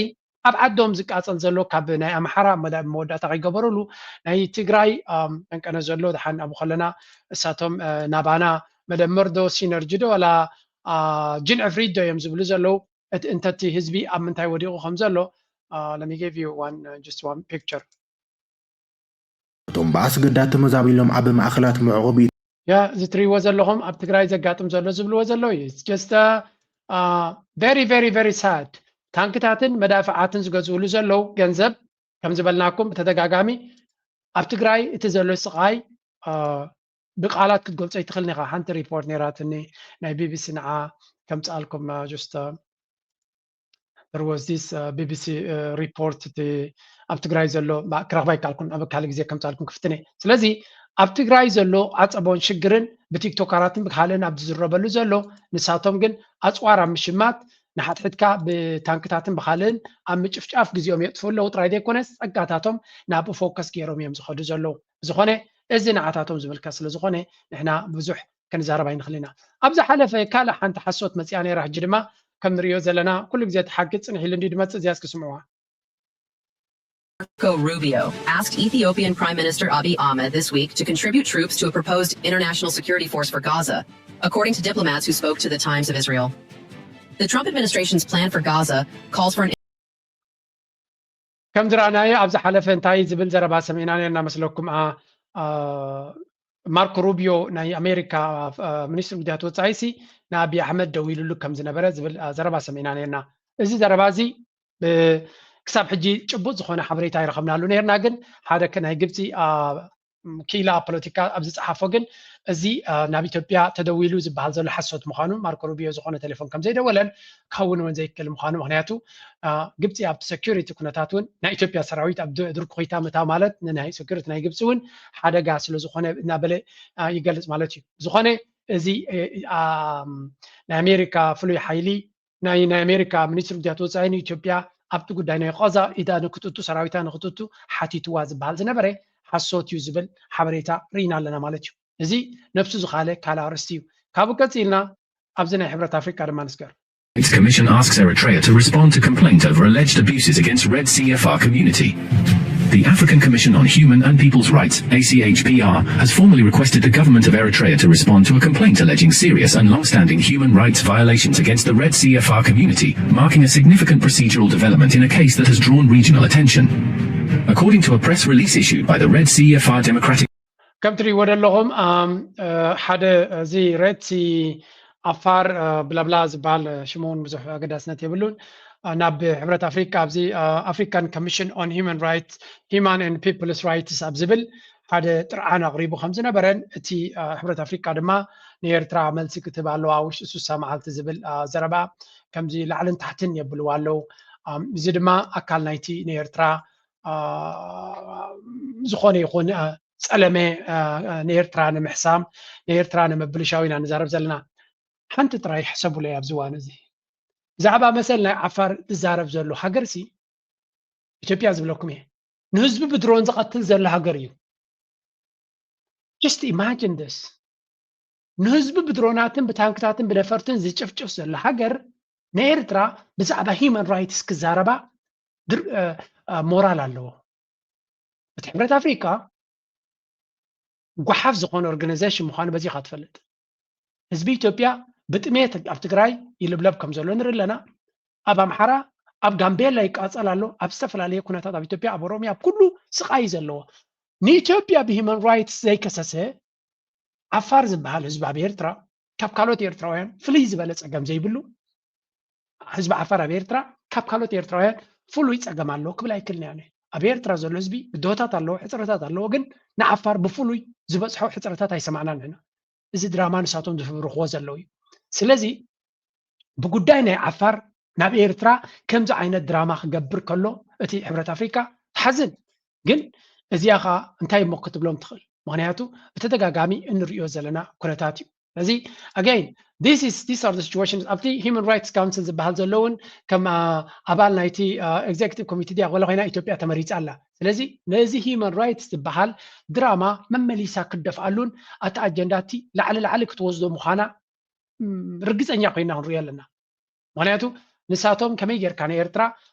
ኣብ ዓዶም ዝቃጸል ዘሎ ካብ ናይ ኣምሓራ መወዳእታ ከይገበሩሉ ናይ ትግራይ ቀንቀነ ዘሎ ድሓን ኣብኡ ከለና እሳቶም ናባና መደመር ዶ ሲነርጂ ዶ ዋላ ጅን ዕፍሪት ዶ እዮም ዝብሉ ዘለዉ። እንተቲ ህዝቢ ኣብ ምንታይ ወዲቑ ከም ዘሎ let me give you one just one picture። እቶም ብኣስገዳድ ተመዛቢሎም ኣብ ማእኸላት መዕቆቢ ያ እዚ ትሪእዎ ዘለኹም ኣብ ትግራይ ዘጋጥም ዘሎ ዝብልዎ ዘለዉ እዩ። It's just very very very sad። ታንክታትን መዳፍዓትን ዝገዝእሉ ዘለዉ ገንዘብ ከም ዝበልናኩም ብተደጋጋሚ ኣብ ትግራይ እቲ ዘሎ ስቓይ ብቃላት ክትገልጾ ኣይትኽእልን ኢኻ። ሓንቲ ሪፖርት ነይራትኒ ናይ ቢቢሲ ንዓ ከምፅኣልኩም just there was this ቢቢሲ ሪፖርት እቲ ኣብ ትግራይ ዘሎ ክረኽባ ይከኣልኩን ኣብ ካልእ ግዜ ከምፅኣልኩም ክፍትነ። ስለዚ ኣብ ትግራይ ዘሎ ዓፀቦን ሽግርን ብቲክቶከራትን ብካልእን ኣብ ዝዝረበሉ ዘሎ ንሳቶም ግን ኣፅዋር ኣብ ምሽማት ንሓድሕድካ ብታንክታትን ብካልእን ኣብ ምጭፍጫፍ ግዜኦም የጥፍኡ ኣለዉ ጥራይ ዘይኮነስ ጸጋታቶም ናብኡ ፎከስ ገይሮም እዮም ዝኸዱ ዘለዉ። ብዝኾነ እዚ ንዓታቶም ዝምልከት ስለ ዝኾነ ንሕና ብዙሕ ክንዛረብ ኣይንኽእል ኢና። ኣብ ዝሓለፈ ካልእ ሓንቲ ሓሶት መጺኣ ነይራ። ሕጂ ድማ ከም ንሪኦ ዘለና ኩሉ ግዜ እቲ ሓቂ ጽንሕ ኢሉ እንድዩ ዝመጽእ። እዚኣ እስኪ ስምዕዋ። Marco Rubio asked Ethiopian Prime Minister Abiy Ahmed this week to contribute troops to a proposed international security force for Gaza, according to diplomats who spoke to the Times of Israel. The Trump administration's plan for Gaza calls for an ከም ዝረኣናዮ ኣብ ዝሓለፈ እንታይ ዝብል ዘረባ ሰሚዕና ነርና መስለኩም? ማርኮ ሩቢዮ ናይ ኣሜሪካ ሚኒስትሪ ጉዳያት ወፃኢ ሲ ንኣቢ ኣሕመድ ደዊሉሉ ከም ዝነበረ ዝብል ዘረባ ሰሚዕና ነርና። እዚ ዘረባ እዚ ክሳብ ሕጂ ጭቡጥ ዝኾነ ሓበሬታ ይረኸብናሉ ነርና። ግን ሓደ ናይ ግብፂ ክኢላ ፖለቲካ ኣብ ዝፀሓፎ ግን እዚ ናብ ኢትዮጵያ ተደዊሉ ዝበሃል ዘሎ ሓሶት ምዃኑ ማርኮ ሩቢዮ ዝኾነ ቴሌፎን ከም ዘይደወለን ክኸውን እውን ዘይክእል ምዃኑ ምክንያቱ ግብፂ ኣብቲ ሰኪሪቲ ኩነታት እውን ናይ ኢትዮጵያ ሰራዊት ኣብ ድርኩኺታ ምእታው ማለት ንናይ ሰኪሪቲ ናይ ግብፂ እውን ሓደጋ ስለ ዝኾነ እናበለ ይገልፅ ማለት እዩ። ዝኾነ እዚ ናይ ኣሜሪካ ፍሉይ ሓይሊ ናይ ናይ ኣሜሪካ ሚኒስትሪ ጉዳያት ወፃኢ ንኢትዮጵያ ኣብቲ ጉዳይ ናይ ቃዛ ኢዳ ንክትእቱ ሰራዊታ ንክትእቱ ሓቲትዋ ዝበሃል ዝነበረ ሓሶት እዩ ዝብል ሓበሬታ ርኢና ኣለና ማለት እዩ። እዚ ነብሱ ዝኻለ ካልእ ኣርእስቲ እዩ። ካብኡ ቀፂልና ኣብዚ ናይ ሕብረት ኣፍሪካ ድማ ንስገር። Its Commission asks Eritrea to respond to complaint over alleged abuses against Red C F R community. The African Commission on Human and People's Rights, A C H P R, has formally requested the government of Eritrea to respond to a complaint alleging serious and long-standing human rights violations against the Red C F R community, marking a significant procedural development in a case that has drawn regional attention. According to a press release issued by the Red C F R Democratic ከም ትሪእዎ ዘለኹም ሓደ እዚ ሬድ ሲ ኣፋር ብላብላ ዝበሃል ሽሙ እውን ብዙሕ ኣገዳስነት የብሉን። ናብ ሕብረት ኣፍሪካ ኣብዚ ኣፍሪካን ኮሚሽን ኦን ሂማን ራይትስ ሂማን ኤንድ ፒፕልስ ራይትስ ኣብ ዝብል ሓደ ጥርዓን ኣቕሪቡ ከም ዝነበረን እቲ ሕብረት ኣፍሪካ ድማ ንኤርትራ መልሲ ክትህብ ኣለዋ ውሽጢ ሱሳ መዓልቲ ዝብል ዘረባ ከምዚ ላዕልን ታሕትን የብልዋ ኣለዉ። እዚ ድማ ኣካል ናይቲ ንኤርትራ ዝኾነ ይኹን ጸለመ ንኤርትራ ንምሕሳም ንኤርትራ ንምብልሻው ኢና ንዛረብ ዘለና። ሓንቲ ጥራይ ሕሰቡለይ ኣብዚ እዋን እዚ ብዛዕባ መሰል ናይ ዓፋር ዝዛረብ ዘሎ ሃገርሲ ኢትዮጵያ ዝብለኩም እየ ንህዝቢ ብድሮን ዝቐትል ዘሎ ሃገር እዩ። Just imagine this። ንህዝቢ ብድሮናትን ብታንክታትን ብነፈርትን ዝጭፍጭፍ ዘሎ ሃገር ንኤርትራ ብዛዕባ ሂማን ራይትስ ክዛረባ ሞራል ኣለዎ። እቲ ሕብረት ኣፍሪካ ጓሓፍ ዝኾነ ኦርጋናይዜሽን ምዃኑ በዚ ኢኻ ትፈልጥ። ህዝቢ ኢትዮጵያ ብጥሜት ኣብ ትግራይ ይልብለብ ከም ዘሎ ንርኢ ኣለና። ኣብ ኣምሓራ ኣብ ጋምቤላ ይቃጸል ኣሎ። ኣብ ዝተፈላለየ ኩነታት ኣብ ኢትዮጵያ ኣብ ኦሮሚያ ኣብ ኩሉ ስቓይ ዘለዎ ንኢትዮጵያ ብሂማን ራይትስ ዘይከሰሰ ዓፋር ዝበሃል ህዝቢ ኣብ ኤርትራ ካብ ካልኦት ኤርትራውያን ፍልይ ዝበለ ጸገም ዘይብሉ ህዝቢ ዓፋር ኣብ ኤርትራ ካብ ካልኦት ኤርትራውያን ፍሉይ ጸገም ኣለዎ ክብል ኣይክእልን እየ። ኣብ ኤርትራ ዘሎ ህዝቢ ብድሆታት ኣለዎ፣ ሕጽረታት ኣለዎ፣ ግን ንዓፋር ብፍሉይ ዝበጽሖ ሕጽረታት ኣይሰማዕናን ንሕና። እዚ ድራማ ንሳቶም ዝፍብርኽዎ ዘለዉ እዩ። ስለዚ ብጉዳይ ናይ ዓፋር ናብ ኤርትራ ከምዚ ዓይነት ድራማ ክገብር ከሎ እቲ ሕብረት ኣፍሪካ ትሓዝን። ግን እዚኣ ኸዓ እንታይ እሞ ክትብሎም ትኽእል? ምኽንያቱ ብተደጋጋሚ እንሪኦ ዘለና ኩነታት እዩ። ስለዚ again this is these are the situations ኣብቲ ሂማን ራይትስ ካውንስል ዝበሃል ዘሎ እውን ከም ኣባል ናይቲ ኤግዜክቲቭ ኮሚቴ ድያ ወላ ኮይና ኢትዮጵያ ተመሪፃ ኣላ። ስለዚ ነዚ ሂማን ራይትስ ዝበሃል ድራማ መመሊሳ ክደፍኣሉን ኣቲ ኣጀንዳ እቲ ላዕሊ ላዕሊ ክትወስዶ ምዃና ርግፀኛ ኮይና ክንሪኦ ኣለና። ምክንያቱ ንሳቶም ከመይ ጌርካ ንኤርትራ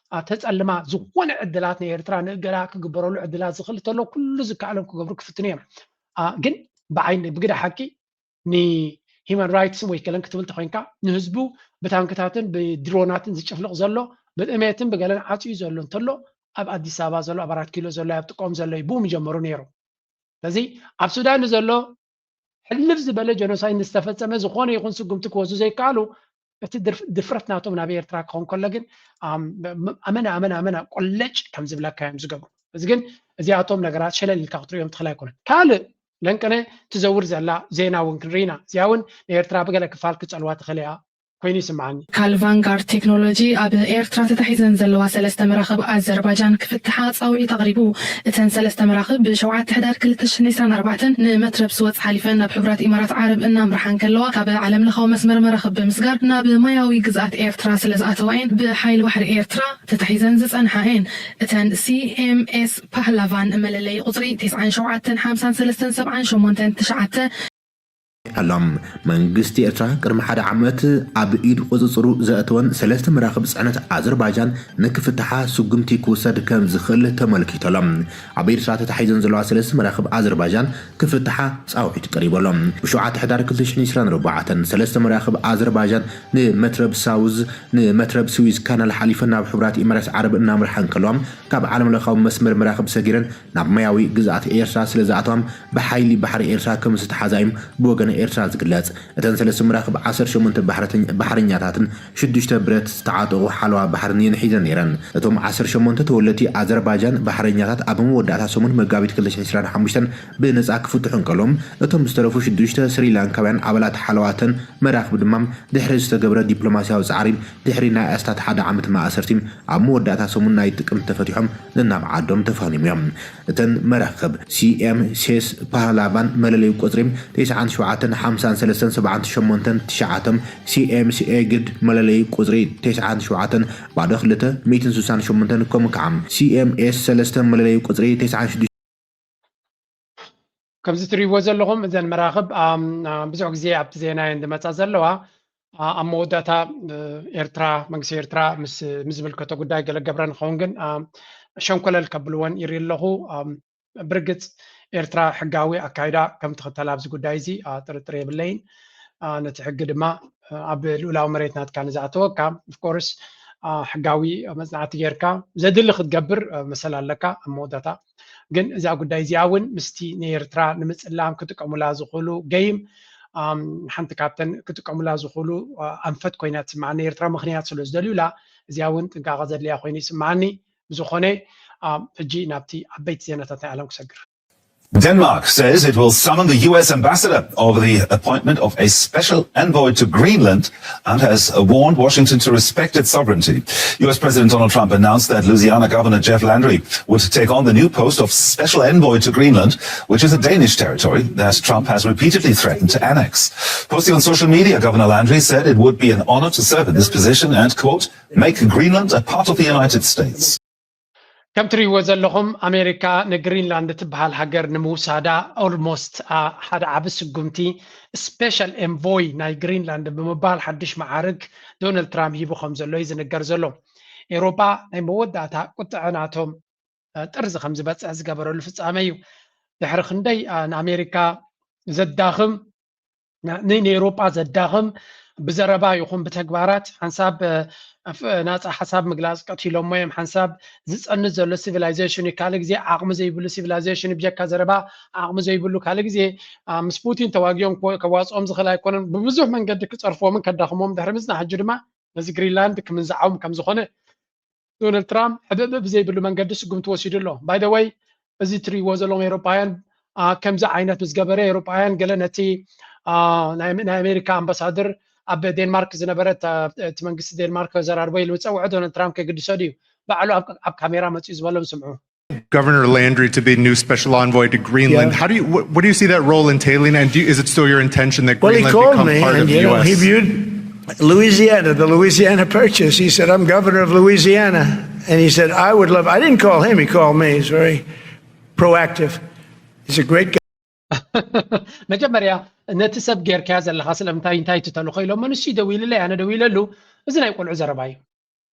ተጸልማ፣ ዝኾነ ዕድላት ንኤርትራ ንእገዳ ክግበረሉ ዕድላት ዝኽእል ተሎ ኩሉ ዝከኣሎም ክገብሩ ክፍትኑ እዮም። ግን ብዓይኒ ብግዳ ሓቂ ን human rights ወይ ገለን ክትብል ተኮይንካ ንህዝቡ ብታንክታትን ብድሮናትን ዝጭፍልቕ ዘሎ ብጥሜትን ብገለን ዓፅዩ ዘሎ እንተሎ ኣብ ኣዲስ ኣበባ ዘሎ ኣብ ኣራት ኪሎ ዘሎ ኣብ ጥቆም ዘሎ እዩ ብኡ ምጀመሩ ነይሩ። ስለዚ ኣብ ሱዳን ንዘሎ ሕልፍ ዝበለ ጀኖሳይድ ንዝተፈጸመ ዝኾነ ይኹን ስጉምቲ ክወስዱ ዘይከኣሉ እቲ ድርፍ- ድፍረት ናቶም ናብ ኤርትራ ክኸውን ከሎ ግን ኣም- ኣመና ኣመና ኣመና ቆለጭ ከም ዝብለካ እዮም ዝገብሩ። እዚ ግን እዚኣቶም ነገራት ሸለል ኢልካ ክትሪኦም ትኽእል ኣይኮነን። ካልእ ለንቀነ ትዘውር ዘላ ዜና እውን ክንርኢና። እዚኣ እውን ንኤርትራ ብገለ ክፋል ክጸልዋ ትኽእል እያ ኮይኑ ይስምዓኒ። ካልቫንጋርድ ቴክኖሎጂ ኣብ ኤርትራ ተታሒዘን ዘለዋ ሰለስተ መራኽብ ኣዘርባጃን ክፍትሓ ጻውዒት ኣቕሪቡ። እተን ሰለስተ መራኽብ ብሸውዓተ ሕዳር ክልተ ሽሕን ዕስራን ኣርባዕተን ንመትረብ ስወጽ ሓሊፈን ናብ ሕቡራት ኢማራት ዓረብ እናምርሓ እንከለዋ፣ ካብ ዓለም ለኻዊ መስመር መራኽብ ብምስጋር ናብ ማያዊ ግዝኣት ኤርትራ ስለ ዝኣተዋ እየን ብሓይሊ ባሕሪ ኤርትራ ተታሒዘን ዝጸንሓ እየን። እተን ሲ ኤም ኤስ ፓህላቫን መለለዪ ቁጽሪ ተስዓን ሸውዓተን ሓምሳን ሰለስተን ሰብዓን ሸሞንተን ትሽዓተ ኣሎ። መንግስቲ ኤርትራ ቅድሚ ሓደ ዓመት ኣብ ኢድ ቁጽጽሩ ዘእተወን ሰለስተ መራኽብ ጽዕነት ኣዘርባይጃን ንክፍትሓ ስጉምቲ ክውሰድ ከም ዝኽእል ተመልኪቱ ኣሎ። ኣብ ኤርትራ ተታሒዘን ዘለዋ ሰለስተ መራኽብ ኣዘርባይጃን ክፍትሓ ጻውዒት ቀሪቡ ኣሎ። ብሸውዓተ ሕዳር ክልተ ሽሕን ዕስራን ኣርባዕተን ሰለስተ መራኽብ ኣዘርባይጃን ንመትረብ ሳውዝ ንመትረብ ስዊዝ ካናል ሓሊፈን ናብ ሕቡራት ኢማራት ዓረብ እናምርሓ እንከለዋ ካብ ዓለም ለኻዊ መስመር መራኽብ ሰጊረን ናብ ማያዊ ግዝኣት ኤርትራ ስለ ዝኣተዋ ብሓይሊ ባሕሪ ኤርትራ ከም ዝተሓዛ እዮም ብወገን ኤርትራ ዝግለጽ። እተን ሰለስተ መራኽብ ዓሰርተ ሸሞንተ ባሕረተኛ- ባሕረኛታትን ሽዱሽተ ብረት ዝተዓጠቑ ሓለዋ ባሕርን እየን ሒዘን ነይረን። እቶም ዓሰርተ ሸሞንተ ተወለድቲ ኣዘርባይጃን ባሕረኛታት ኣብ መወዳእታ ሰሙን መጋቢት ክልተ ሽሕን ዕስራን ሓሙሽተን ብነጻ ክፍትሑ እንከሎም እቶም ዝተረፉ ሽዱሽተ ስሪላንካውያን ኣባላት ሓለዋተን መራኽብ ድማ ድሕሪ ዝተገብረ ዲፕሎማስያዊ ጻዕሪ ድሕሪ ናይ ኣስታት ሓደ ዓመት ማእሰርቲ ኣብ መወዳእታ ሰሙን ናይ ጥቅምቲ ተፈቲሖም ነናብ ዓዶም ተፋኒሙ እዮም። እተን መራኽብ ሲ ኤም ሴስ ፓህላቫን መለለዩ ቁጽሪ ተስዓን ሸውዓተን ሓምሳን ሰለስተን ሰብዓን ሸሞንተን ትሽዓተን ሲ ኤም ሲ ኤ ግድ መለለዩ ቁጽሪ ተስዓን ሸውዓተን ባዶ ክልተ ሚእትን ስሳን ሸሞንተን ከምኡ ከዓ ሲ ኤም ኤስ ሰለስተ መለለዩ ቁጽሪ ተስዓን ሽዱሽተ ከምዚ ትሪእዎ ዘለኹም እዘን መራኽብ ኣም፣ ኣ፣ ብዙሕ ግዜ ኣብቲ ዜና እየን ዝመፃ ዘለዋ። ኣ፣ ኣብ መወዳእታ እ፣ ኤርትራ መንግስቲ ኤርትራ ምስ ምስ ዝምልከቶ ጉዳይ ገለ ገብረ ንኸውን ግን ኣ፣ ሸንኮለል ከብልወን ይርኢ ኣለኹ። ኣም፣ ብርግፅ ኤርትራ ሕጋዊ ኣካይዳ ከም ትኽተል ኣብዚ ጉዳይ እዚ ኣ፣ ጥርጥር የብለይን። ኣ፣ ነቲ ሕጊ ድማ እ፣ ኣብ ልኡላዊ መሬት ናትካ ንዝኣተወካ ኦፍኮርስ ሕጋዊ መፅናዕቲ ጌርካ ዘድሊ ክትገብር እ፣ መሰል ኣለካ ኣብ መወዳእታ ግን እዛ ጉዳይ እዚኣ እውን ምስቲ ንኤርትራ ንምፅላም ክጥቀሙላ ዝኽእሉ ገይም ኣም፣ ሓንቲ ካብተን ክጥቀሙላ ዝኽእሉ ኣ፣ ኣንፈት ኮይና ትስምዓኒ። ኤርትራ ምኽንያት ስለ ዝደልዩላ እዚኣ እውን ጥንቃቐ ዘድልያ ኮይኑ ይስምዓኒ። ብዝኾነ ኣም፣ ሕጂ ናብቲ ዓበይቲ ዜናታት ናይ ዓለም ክሰግር። Denmark says it will summon the U S ambassador over the appointment of a special envoy to Greenland and has warned Washington to respect its sovereignty. U S President Donald Trump announced that Louisiana Governor Jeff Landry would take on the new post of special envoy to Greenland, which is a Danish territory that Trump has repeatedly threatened to annex. Posting on social media, Governor Landry said it would be an honor to serve in this position and, quote, make Greenland a part of the United States. ከም ትሪእዎ ዘለኹም ኣሜሪካ ንግሪንላንድ ትበሃል ሃገር ንምውሳዳ ኦልሞስት ሓደ ዓቢ ስጉምቲ ስፔሻል ኤንቮይ ናይ ግሪንላንድ ብምባል ሓድሽ መዓርግ ዶናልድ ትራምፕ ሂቡ ከም ዘሎ እዩ ዝንገር ዘሎ። ኤውሮጳ ናይ መወዳእታ ቁጥዐ ናቶም እ፣ ጥርዚ ከም ዝበፅሕ ዝገበረሉ ፍጻመ እዩ። ድሕሪ ክንደይ ኣ፣ ንኣሜሪካ ዘዳኽም ን- ንኤውሮጳ ዘዳኽም ብዘረባ ይኹን ብተግባራት ሓንሳብ እ፣ ፍ- ናፃ ሓሳብ ምግላፅ ቀቲሎሞ እዮም። ሓንሳብ ዝፀንት ዘሎ ሲቪላይዜሽን እዩ። ካልእ ግዜ ዓቕሚ ዘይብሉ ሲቪላይዜሽን እዩ። ብጀካ ዘረባ ዓቕሚ ዘይብሉ ካልእ ግዜ ኣ፣ ምስ ፑቲን ተዋጊኦም ክወ- ከዋፅኦም ዝኽእል ኣይኮነን። ብብዙሕ መንገዲ ክፀርፍዎምን ከዳኽሞም ድሕሪ ምፅናሕ ሕጂ ድማ ነዚ ግሪንላንድ ክምንዝዓዎም ከም ዝኾነ ዶናልድ ትራምፕ ሕብእብእ ብዘይብሉ መንገዲ ስጉምቲ ወሲዱ ኣሎ። ባይ ዘ ወይ እዚ ትሪእዎ ዘለኹም ኤውሮጳውያን ኣ፣ ከምዚ ዓይነት ምስ ገበረ ኤውሮጳውያን ገለ ነቲ ኣ፣ ናይ ናይ ኣሜሪካ ኣምባሳደር ኣብ ዴንማርክ ዝነበረት ኣ፣ እቲ መንግስቲ ዴንማርክ ዘራርቦ ኢሉ ዝፀውዖ ዶናልድ ትራምፕ ከግድሶ ድዩ? ባዕሉ ኣብ ኣብ ካሜራ መፂኡ ዝበሎም ስምዑ። Governor Landry to be new special envoy to Greenland. Yeah. How do you what, what do you see that role entailing, and do you, is it still your intention that Well, he Greenland called become me, part and of the you know, U S? He viewed Louisiana, the Louisiana Purchase. He said, "I'm governor of Louisiana," and he said, "I would love." I didn't call him; he called me. He's very proactive. He's a great guy. መጀመርያ ነቲ ሰብ ጌርካያ ዘለኻ ስለምንታይ እንታይ ትተልኾ ኢሎሞ ንሱ ደዊልለይ ኣነ ደዊለሉ። እዚ ናይ ቆልዑ ዘረባ እዩ።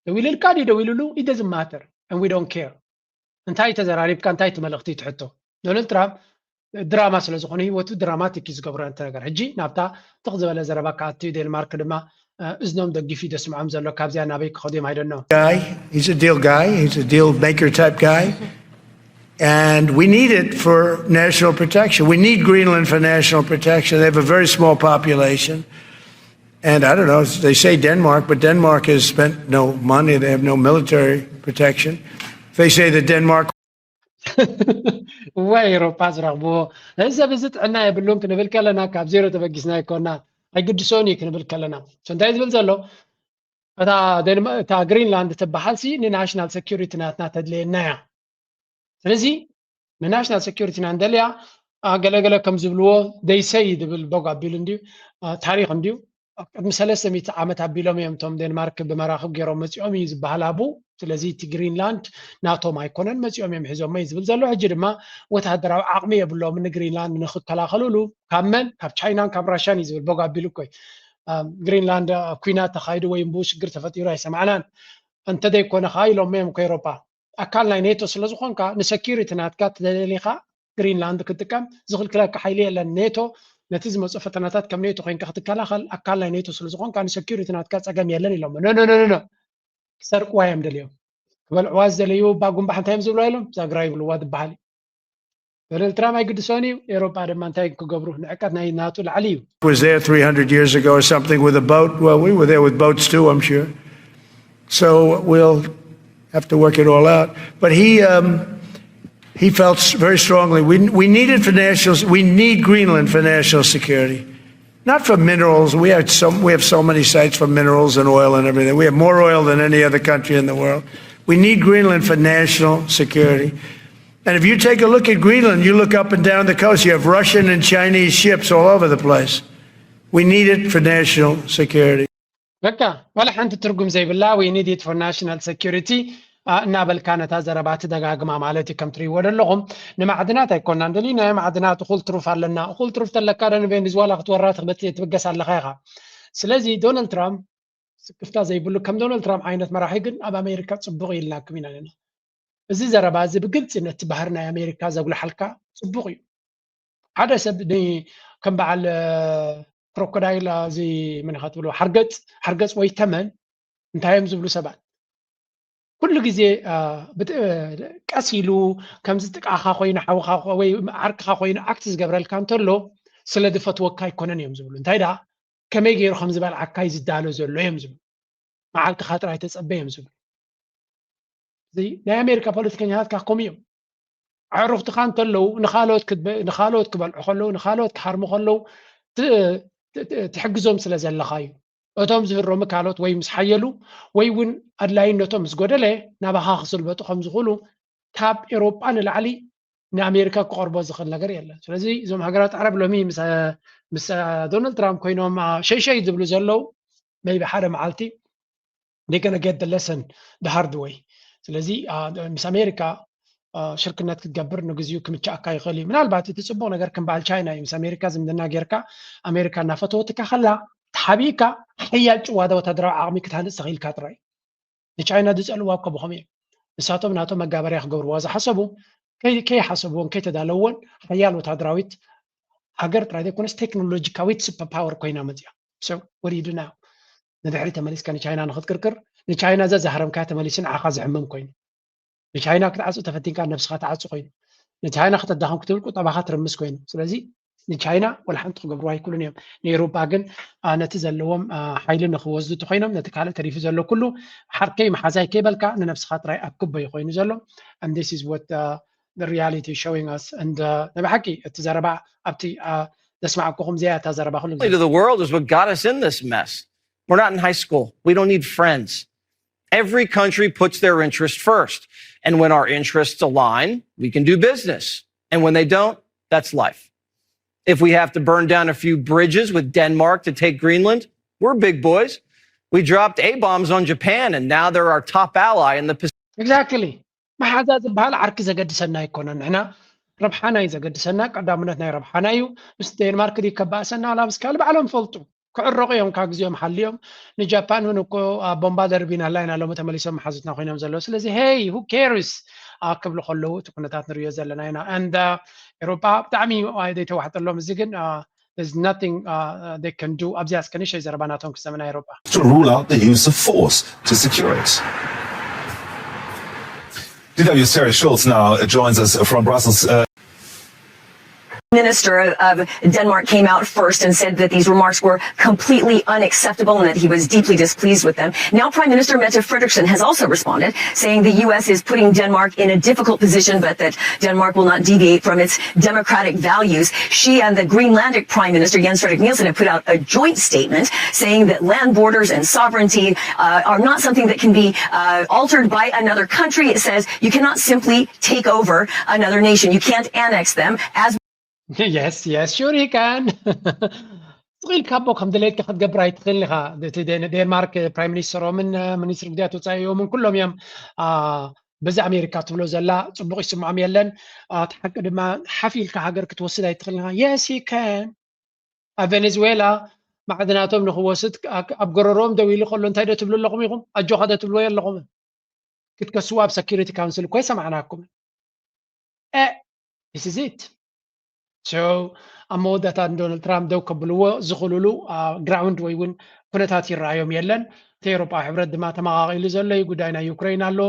ደዊልልካ ድዩ ደዊልሉ it doesn't matter and we don't care። እንታይ ተዘራሪብካ እንታይ እቲ መልእኽቲ ትሕቶ? ዶናልድ ትራምፕ ድራማ ስለ ዝኾነ ህይወቱ ድራማቲክ እዩ ዝገብሮ ነቲ ነገር። ሕጂ ናብታ ትኽ ዝበለ ዘረባ ክኣቱ እዩ። ዴንማርክ ድማ እዝኖም ደጊፍ እዩ ደስምዖም ዘሎ። ካብዚኣ ናበይ ክኸዱ እዮም? I don't know. Guy. He's a deal guy. He's a deal maker type guy. And we need it for national protection. We need Greenland for national protection. They have a very small population. And I don't know, they say Denmark, but Denmark has spent no money. They have no military protection. They say that Denmark ወይ ኤሮፓ ዝረኽብዎ እዚ ሰብ እዚ ጥዕና የብሉን ክንብል ከለና ካብ ዜሮ ተበጊስና ኣይኮና ኣይግድሶን እዩ ክንብል ከለና እንታይ ዝብል ዘሎ እታ ግሪንላንድ ትበሃል ሲ ንናሽናል ሴኪሪቲ ናትና ተድልየና እያ። ስለዚ ንናሽናል ሴኪሪቲና እንደልያ ገለገለ ከም ዝብልዎ ደይሰይ ዝብል ቦግ ኣቢሉ እንድዩ ታሪክ እንድዩ ኣብ ቅድሚ ሰለስተ ሚእቲ ዓመት ኣቢሎም እዮም እቶም ዴንማርክ ብመራክብ ገይሮም መፂኦም እዩ ዝበሃል ኣቡ። ስለዚ እቲ ግሪንላንድ ናቶም ኣይኮነን መፂኦም እዮም ሒዞሞ እዩ ዝብል ዘሎ። ሕጂ ድማ ወታደራዊ ዓቕሚ የብሎም ንግሪንላንድ ንክከላኸሉሉ ካብ መን ካብ ቻይናን ካብ ራሽያን እዩ ዝብል ቦግ ኣቢሉ እኮ እዩ። ግሪንላንድ ኩናት ተኻይዱ ወይ ብኡ ሽግር ተፈጢሩ ኣይሰማዕናን። እንተደይኮነ ከዓ ኢሎም እዮም እኮ ኤሮፓ ኣካል ናይ ኔቶ ስለዝኾንካ ንሰኪሪቲ ናትካ ተደሊኻ ግሪንላንድ ክትጥቀም ዝኽልክለካ ሓይሊ የለን። ኔቶ ነቲ ዝመፁ ፈተናታት ከም ኔቶ ኮይንካ ክትከላኸል ኣካል ናይ ኔቶ ስለዝኾንካ ንሰኪሪቲ ናትካ ፀገም የለን ኢሎም። ኖ ኖ ኖ ኖ ክሰርቅዋ እዮም ደልዮም ክበልዕዋ ዝደለዩ እባ ጉንባሕ እንታይ እዮም ዝብልዋ ኢሎም ዛግራ ይብልዋ ዝበሃል እዩ። ዶናልድ ትራምፕ ኣይግድሶን እዩ። ኤሮጳ ድማ እንታይ ክገብሩ ንዕቀት ናይ ናቱ ላዕሊ እዩ። was there three hundred years ago or something with a boat. Well, we were there with boats too, I'm sure. So we'll have to work it all out. But he um, he felt s- very strongly we we need it for national. We need Greenland for national security, not for minerals. We have so we have so many sites for minerals and oil and everything. We have more oil than any other country in the world. We need Greenland for national security. And if you take a look at Greenland, you look up and down the coast, you have Russian and Chinese ships all over the place. We need it for national security. በቃ ዋላ ሓንቲ ትርጉም ዘይብላ we need it for national security እናበልካ ነታ ዘረባ ትደጋግማ ማለት እዩ። ከም ትሪእዎ ዘለኹም ንማዕድናት ኣይኮናን ደሊናዮ። ማዕድናት እኹል ትሩፍ ኣለና። እኹል ትሩፍ ተለካ ዶ ንቬንዙዋላ ክትወራ ትበገስ ኣለኻ ኢኻ። ስለዚ ዶናልድ ትራምፕ ስክፍታ ዘይብሉ ከም ዶናልድ ትራምፕ ዓይነት መራሒ ግን ኣብ ኣሜሪካ ፅቡቕ ኢልናኩም ኢና ኣለና። እዚ ዘረባ እዚ ብግልፂ ነቲ ባህሪ ናይ ኣሜሪካ ዘጉልሓልካ ፅቡቕ እዩ። ሓደ ሰብ ከም በዓል ክሮኮዳይል እዚ መን ኢኻ ትብሎ ሓርገፅ ሓርገፅ ወይ ተመን እንታይ እዮም ዝብሉ ሰባት ኩሉ ግዜ ቀስ ኢሉ ከምዚ ጥቃኻ ኮይኑ ሓውኻ ወይ ዓርክኻ ኮይኑ ኣክት ዝገብረልካ እንተሎ ስለ ዝፈትወካ ኣይኮነን እዮም ዝብሉ። እንታይ ደኣ ከመይ ገይሩ ከም ዝበልዓካ እዩ ዝዳሎ ዘሎ እዮም ዝብሉ። መዓልትኻ ጥራይ ተጸበ እዮም ዝብሉ። እዚ ናይ ኣሜሪካ ፖለቲከኛታት ካኮም እዮም። ኣዕሩኽትኻ እንተለዉ ንኻልኦት ክበ- ንኻልኦት ክበልዑ ከለዉ ንኻልኦት ክሃርሙ ከለዉ ት- ት- ት- ትሕግዞም ስለ ዘለኻ እዩ። እቶም ዝህረሙ ካልኦት ወይ ምስ ሓየሉ ወይ እውን ኣድላይነቶም ምስ ጎደለ ናባኻ ክስልበጡ ከም ዝኽእሉ ካብ ኤሮጳ ንላዕሊ ንኣሜሪካ ክቐርቦ ዝኽእል ነገር የለን። ስለዚ እዞም ሃገራት ዓረብ ሎሚ ምስ ምስ ዶናልድ ትራምፕ ኮይኖም ሸይሸይ ዝብሉ ዘለዉ maybe ሓደ መዓልቲ they gonna get the lesson the hard way። ስለዚ ምስ ኣሜሪካ ሽርክነት ክትገብር ንግዚኡ ክምችኣካ ይኽእል እዩ። ምናልባት እቲ ፅቡቕ ነገር ከም በዓል ቻይና እዩ። ምስ ኣሜሪካ ዝምድና ጌርካ ኣሜሪካ እናፈተወትካ ከላ ተሓቢእካ ሓያል ጭዋዳ ወታደራዊ ዓቕሚ ክትሃንፅ ተኽኢልካ ጥራይ። ንቻይና ዝፀልዋ እኮ ብኸም እዮም። ንሳቶም ናቶም መጋበርያ ክገብርዋ ዝሓሰቡ ከይሓሰብዎን ከይተዳለውዎን ሓያል ወታደራዊት ሃገር ጥራይ ዘይኮነስ ቴክኖሎጂካዊት ሱፐር ፓወር ኮይና መፅያ። ወሪድና ንድሕሪ ተመሊስካ ንቻይና ንክትቅርቅር ንቻይና ዘዛህረምካ ተመሊሱ ንዓኻ ዝሕምም ኮይኑ ንቻይና ክትዓፁ ተፈቲንካ ነብስኻ ትዓፁ ኮይኑ ንቻይና ከተዳኸም ክትብል ቁጠባኻ ትርምስ ኮይኑ ስለዚ ንቻይና ወላ ሓንቲ ክገብርዋ ኣይክእሉን እዮም። ንኤውሮጳ ግን ነቲ ዘለዎም ሓይሊ ንክወስዱ እንተኮይኖም ነቲ ካልእ ተሪፉ ዘሎ ኩሉ ሓርከይ መሓዛይ ከይበልካ ንነብስኻ ጥራይ ኣብ ክቦ እዩ ኮይኑ ዘሎ። And this is what the reality showing us and ንብሓቂ እቲ ዘረባ ኣብቲ ዘስማዕኩኹም እዚኣ እታ ዘረባ ኩሉ ግዜ to the world is what got us in this mess. We're not in high school. We don't need friends. Every country puts their interest first. And when our interests align, we can do business. And when they don't, that's life. If we have to burn down a few bridges with Denmark to take Greenland, we're big boys. We dropped A bombs on Japan, and now they're our top ally in the Pacific. Exactly. መሓዛ ዝበሃል ዓርኪ ዘገድሰና ኣይኮነን። ንሕና ረብሓና እዩ ዘገድሰና፣ ቀዳምነት ናይ ረብሓና እዩ። ምስ ዴንማርክ ድዩ ከባእሰና ዋላ ምስ ካልእ ባዕሎም ይፈልጡ። ክዕረቑ እዮም ካብ ግዜኦም ሓልዮም። ንጃፓን እውን እኮ ቦምባ ደርቢናላ ኢና ሎሚ ተመሊሶም መሓዙትና ኮይኖም ዘለዉ። ስለዚ ሄይ who cares ክብሉ ከለዉ እቲ ኩነታት ንሪኦ ዘለና ኢና። And ኤሮጳ ብጣዕሚ ዘይተዋሕጠሎም እዚ ግን there's nothing they can do። ኣብዚኣ እስከ ንእሽተይ ዘረባ ናቶም ክሰምና ኤሮጳ። to rule out the use of force to secure it. D W's Terry Schultz now joins us from Brussels. Uh, Minister of Denmark came out first and said that these remarks were completely unacceptable and that he was deeply displeased with them. Now, Prime Minister Mette Frederiksen has also responded, saying the U S is putting Denmark in a difficult position, but that Denmark will not deviate from its democratic values. She and the Greenlandic Prime Minister Jens Frederik Nielsen have put out a joint statement saying that land borders and sovereignty uh, are not something that can be uh, altered by another country. It says you cannot simply take over another nation. You can't annex them as Yes, yes, sure he can. ስቕ ኢልካ ኣቦ ከም ድሌትካ ክትገብር ኣይትኽእልን ኢኻ። እቲ ደ- ዴንማርክ ፕራይም ሚኒስተሮምን ሚኒስትሪ ጉዳያት ወፃኢኦምን ኩሎም እዮም አ፣ በዚ ኣሜሪካ ትብሎ ዘላ ፅቡቕ ይስምዖም የለን። እቲ ሓቂ ድማ ሓፍ ኢልካ ሃገር ክትወስድ ኣይትኽእልን ኢኻ። Yes he can። ኣብ ቬኔዙዌላ ማዕድናቶም ንክወስድ ኣብ ጎረሮም ደው ኢሉ ከሎ እንታይ ዶ ትብሉ ኣለኹም ኢኹም? ኣጆኻ ዶ ትብልዎ ኣለኹም? ክትከስዎ ኣብ ሰኪሪቲ ካውንስል እኮ ይሰማዕናኩም። This is it። So ኣብ መወዳእታ ንዶናልድ ትራምፕ ደው ከብልዎ ዝኽእሉሉ ግራውንድ ወይ እውን ኩነታት ይረኣዮም የለን። እቲ ኤውሮጳዊ ሕብረት ድማ ተመቓቒሉ ዘሎ እዩ። ጉዳይ ናይ ዩክሬን ኣሎ።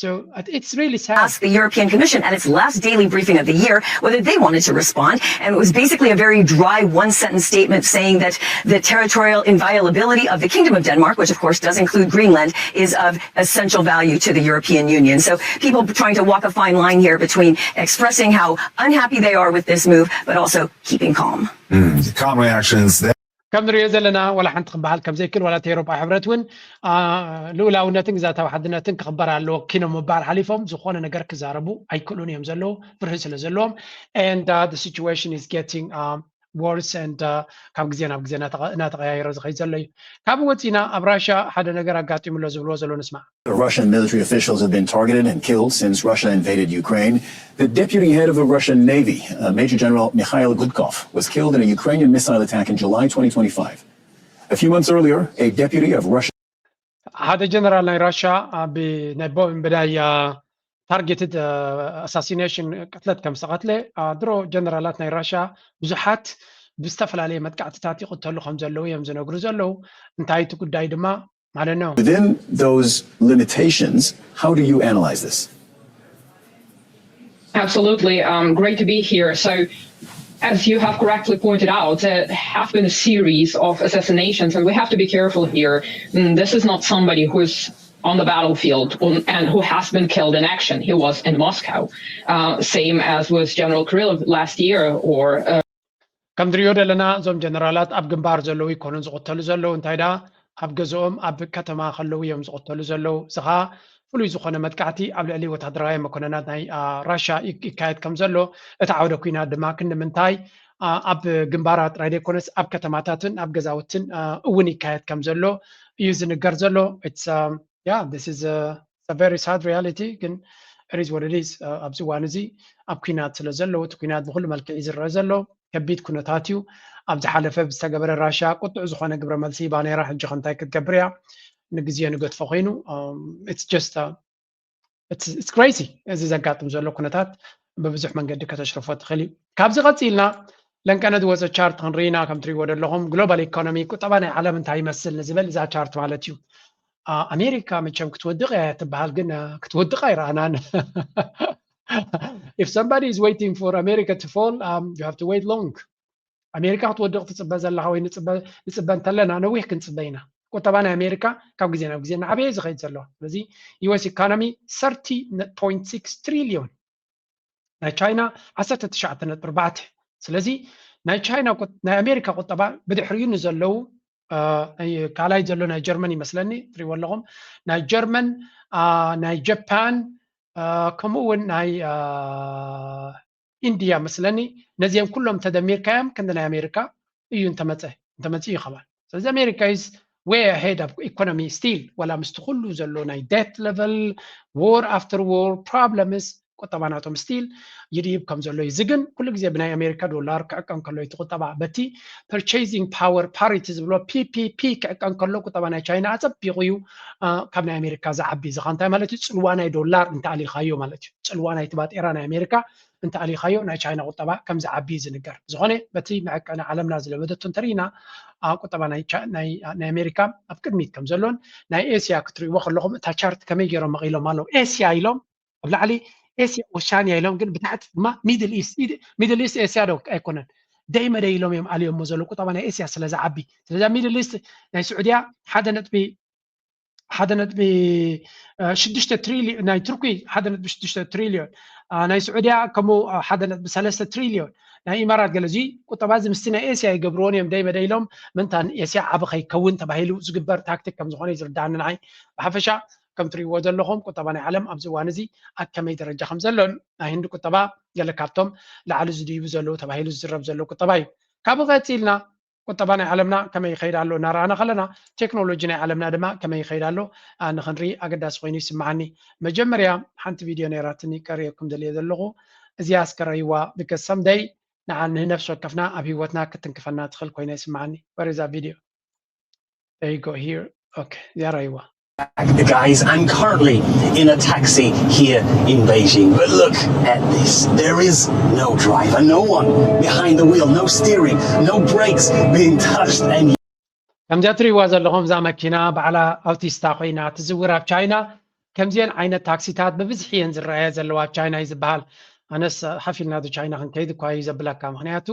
So it's really sad. Asked the European Commission at its last daily briefing of the year whether they wanted to respond. And it was basically a very dry one sentence statement saying that the territorial inviolability of the Kingdom of Denmark, which of course does include Greenland, is of essential value to the European Union. So people trying to walk a fine line here between expressing how unhappy they are with this move, but also keeping calm. Calm reactions. ከም ንሪኦ ዘለና ዋላ ሓንቲ ክበሃል ከም ዘይክእል ዋላ እቲ ኤውሮጳ ሕብረት እውን ልኡላውነትን ግዛታዊ ሓድነትን ክኽበር ኣለዎ ኪኖ ምባል ሓሊፎም ዝኾነ ነገር ክዛረቡ ኣይክእሉን እዮም ዘለዉ ፍርሂ ስለ ዘለዎም። And the situation is getting worse and ካብ ግዜ ናብ ግዜ እናተቐያየረ ዝኸይድ ዘሎ እዩ። ካብ ወፂና ኣብ ራሻ ሓደ ነገር ኣጋጢሙ ኣሎ ዝብልዎ ዘሎ ንስማዕ። The Russian military officials have been targeted and killed since Russia invaded Ukraine. The deputy head of the Russian Navy, uh, Major General Mikhail Gudkov, was killed in a Ukrainian missile attack in July twenty twenty-five. A few months earlier, a deputy of Russian ሓደ ጀነራል ናይ ራሻ ብናይ ቦምብ ናይ ታርጌትድ ኣሳሲኔሽን ቅትለት ከም ዝተቐትለ ድሮ ጀነራላት ናይ ራሻ ብዙሓት ብዝተፈላለየ መጥቃዕትታት ይቕተሉ ከም ዘለዉ እዮም ዝነግሩ ዘለዉ። እንታይ እቲ ጉዳይ ድማ ማለት ነው። Within those limitations, how do you analyze this? Absolutely. Um, great to be here. So, as you have correctly pointed out, there have been a series of assassinations, and we have to be careful here. Mm, this is not somebody who is on the battlefield on, and who has been killed in action. He was in Moscow. Uh, same as with General Kirillov last year, or uh, ከም ንሪኦ ዘለና እዞም ጀነራላት ኣብ ግንባር ዘለዉ ይኮኑን ዝቕተሉ ዘለዉ እንታይ ደኣ ኣብ ገዝኦም ኣብ ከተማ ከለዉ እዮም ዝቕተሉ ዘለዉ። እዚ ኸዓ ፍሉይ ዝኾነ መጥቃዕቲ ኣብ ልዕሊ ወታደራውያን መኮነናት ናይ ራሻ ይካየድ ከም ዘሎ እቲ ዓውደ ኩናት ድማ ክንዲ ምንታይ ኣብ ግንባራት ጥራይ ዘይኮነስ ኣብ ከተማታትን ኣብ ገዛውትን እውን ይካየድ ከም ዘሎ እዩ ዝንገር ዘሎ። Yeah, this is a very sad reality ግን it is what it is። ኣብዚ እዋን እዚ ኣብ ኩናት ስለ ዘለዉ እቲ ኩናት ብኩሉ መልክዕ እዩ ዝረአ ዘሎ። ከቢድ ኩነታት እዩ። ኣብ ዝሓለፈ ብዝተገበረ ራሻ ቁጡዕ ዝኾነ ግብረ መልሲ ሂባ ነይራ። ሕጂ ከ እንታይ ክትገብር እያ? ንግዜ ንገድፎ ኮይኑ it's just it's crazy። እዚ ዘጋጥም ዘሎ ኩነታት ብብዙሕ መንገዲ ከተሽርፎ ትኽእል እዩ። ካብዚ ቀፂልና ለንቀነ ዝወፀ ቻርት ክንርኢና ከም ትሪእዎ ዘለኹም ግሎባል ኢኮኖሚ ቁጠባ ናይ ዓለም እንታይ ይመስል ንዝበል እዛ ቻርት ማለት እዩ። ኣሜሪካ መቸም ክትወድቕ እያ ትበሃል ግን ክትወድቕ ኣይረኣናን። If somebody is waiting for America to fall, um, you have to wait long. ኣሜሪካ ክትወድቕ ትፅበ ዘለኻ ወይ ንፅበ እንተለና ነዊሕ ክንፅበ ኢና። ቁጠባ ናይ ኣሜሪካ ካብ ግዜ ናብ ግዜ እናዓበየ ዝኸይድ ዘለዋ። ስለዚ ዩኤስ ኢኮኖሚ ሰርቲ ፖይንት ሲክስ ትሪሊዮን ናይ ቻይና ዓሰርተ ትሽዓተ ነጥቢ ኣርባዕተ። ስለዚ ናይ ቻይና ናይ ኣሜሪካ ቁጠባ ብድሕሪኡ ንዘለዉ ካልኣይ ዘሎ ናይ ጀርመን ይመስለኒ ትሪእዎ ኣለኹም። ናይ ጀርመን፣ ናይ ጀፓን ከምኡ እውን ናይ ኢንድያ መስለኒ። ነዚኦም ኩሎም ተደሚርካዮም ክንዲ ናይ ኣሜሪካ እዩ እንተመፀ እንተመፅኡ ይኸባል። ስለዚ ኣሜሪካ is way ahead of economy still ዋላ ምስቲ ኩሉ ዘሎ ናይ ዴት ለቨል፣ war after war problems ቁጠባ ናቶም still ይድይብ ከም ዘሎ እዩ። እዚ ግን ኩሉ ግዜ ብናይ ኣሜሪካ ዶላር ክዕቀን ከሎ እቲ ቁጠባ በቲ purchasing power parity ዝብሎ P P P ክዕቀን ከሎ ቁጠባ ናይ ቻይና ኣጸቢቑ እዩ ካብ ናይ ኣሜሪካ ዝዓቢ። እዚ እንታይ ማለት እዩ? ጽልዋ ናይ ዶላር እንተኣሊኻዮ ማለት እዩ። ጽልዋ ናይቲ ባጤራ ናይ ኣሜሪካ እንተኣሊኻዮ ናይ ቻይና ቁጠባ ከም ዝዓቢ እዩ ዝንገር። ብዝኾነ በቲ መዕቀኒ ዓለምና ዝለመደቶ እንተርኢና ቁጠባ ናይ ኣሜሪካ ኣብ ቅድሚት ከም ዘሎን ናይ ኤስያ ክትርእይዎ ከለኹም እታ ቻርት ከመይ ገይሮም መቒሎም ኣለዉ። ኤስያ ኢሎም ኣብ ላዕሊ ኤስያ ኦሻንያ ኢሎም ግን ብታሕቲ ድማ ሚድል ኢስት። ሚድል ኢስት ኤስያ ዶ ኣይኮነን? ደይ መደይ ኢሎም እዮም ኣልዮሞ ዘለዉ ቁጠባ ናይ ኤስያ ስለ ዝዓቢ። ስለዚ ሚድል ኢስት ናይ ስዑድያ ሓደ ነጥቢ ሓደ ነጥቢ ሽዱሽተ ትሪልዮን ናይ ቱርኪ ሓደ ነጥቢ ሽዱሽተ ትሪልዮን ናይ ስዑድያ ከምኡ ሓደ ነጥቢ ሰለስተ ትሪልዮን ናይ ኢማራት ገለ እዚ ቁጠባ እዚ ምስቲ ናይ ኤስያ ይገብርዎን እዮም ደይ መደይ ኢሎም ምንታን ኤስያ ዓቢ ከይከውን ተባሂሉ ዝግበር ታክቲክ ከም ዝኾነ እዩ ዝርዳኣኒ ንዓይ። ብሓፈሻ ከም ትሪእዎ ዘለኹም ቁጠባ ናይ ዓለም ኣብዚ እዋን እዚ ኣብ ከመይ ደረጃ ከም ዘሎን ናይ ህንዲ ቁጠባ ገለ ካብቶም ላዕሊ ዝድይቡ ዘለዉ ተባሂሉ ዝዝረብ ዘሎ ቁጠባ እዩ። ካብኡ ቀፂልና ቁጠባ ናይ ዓለምና ከመይ ይኸይድ ኣሎ እናረኣና ከለና ቴክኖሎጂ ናይ ዓለምና ድማ ከመይ ይኸይድ ኣሎ ንክንርኢ ኣገዳሲ ኮይኑ ይስምዓኒ። መጀመርያ ሓንቲ ቪድዮ ነይራትኒ ከርእየኩም ደልየ ዘለኹ እዚኣ እስከ ረእይዋ because someday ንዓ ንነፍሲ ወከፍና ኣብ ህይወትና ክትንክፈና ትኽእል ኮይና ይስምዓኒ። Where is that video? There you go here. Okay, እዚኣ ረእይዋ። Guys, I'm currently in a taxi here in Beijing, but look at this. There is no driver, no one behind the wheel, no steering, no brakes being touched, and ከምዚኣ ትሪእዋ ዘለኹም እዛ መኪና ባዕላ ኣውቲስታ ኮይና ትዝውር ኣብ ቻይና። ከምዚአን ዓይነት ታክሲታት ብብዝሒ እየን ዝረኣያ ዘለዋ ኣብ ቻይና እዩ ዝበሃል። ኣነስ ሓፊልና ዶ ቻይና ክንከይድ እኳ እዩ ዘብለካ። ምክንያቱ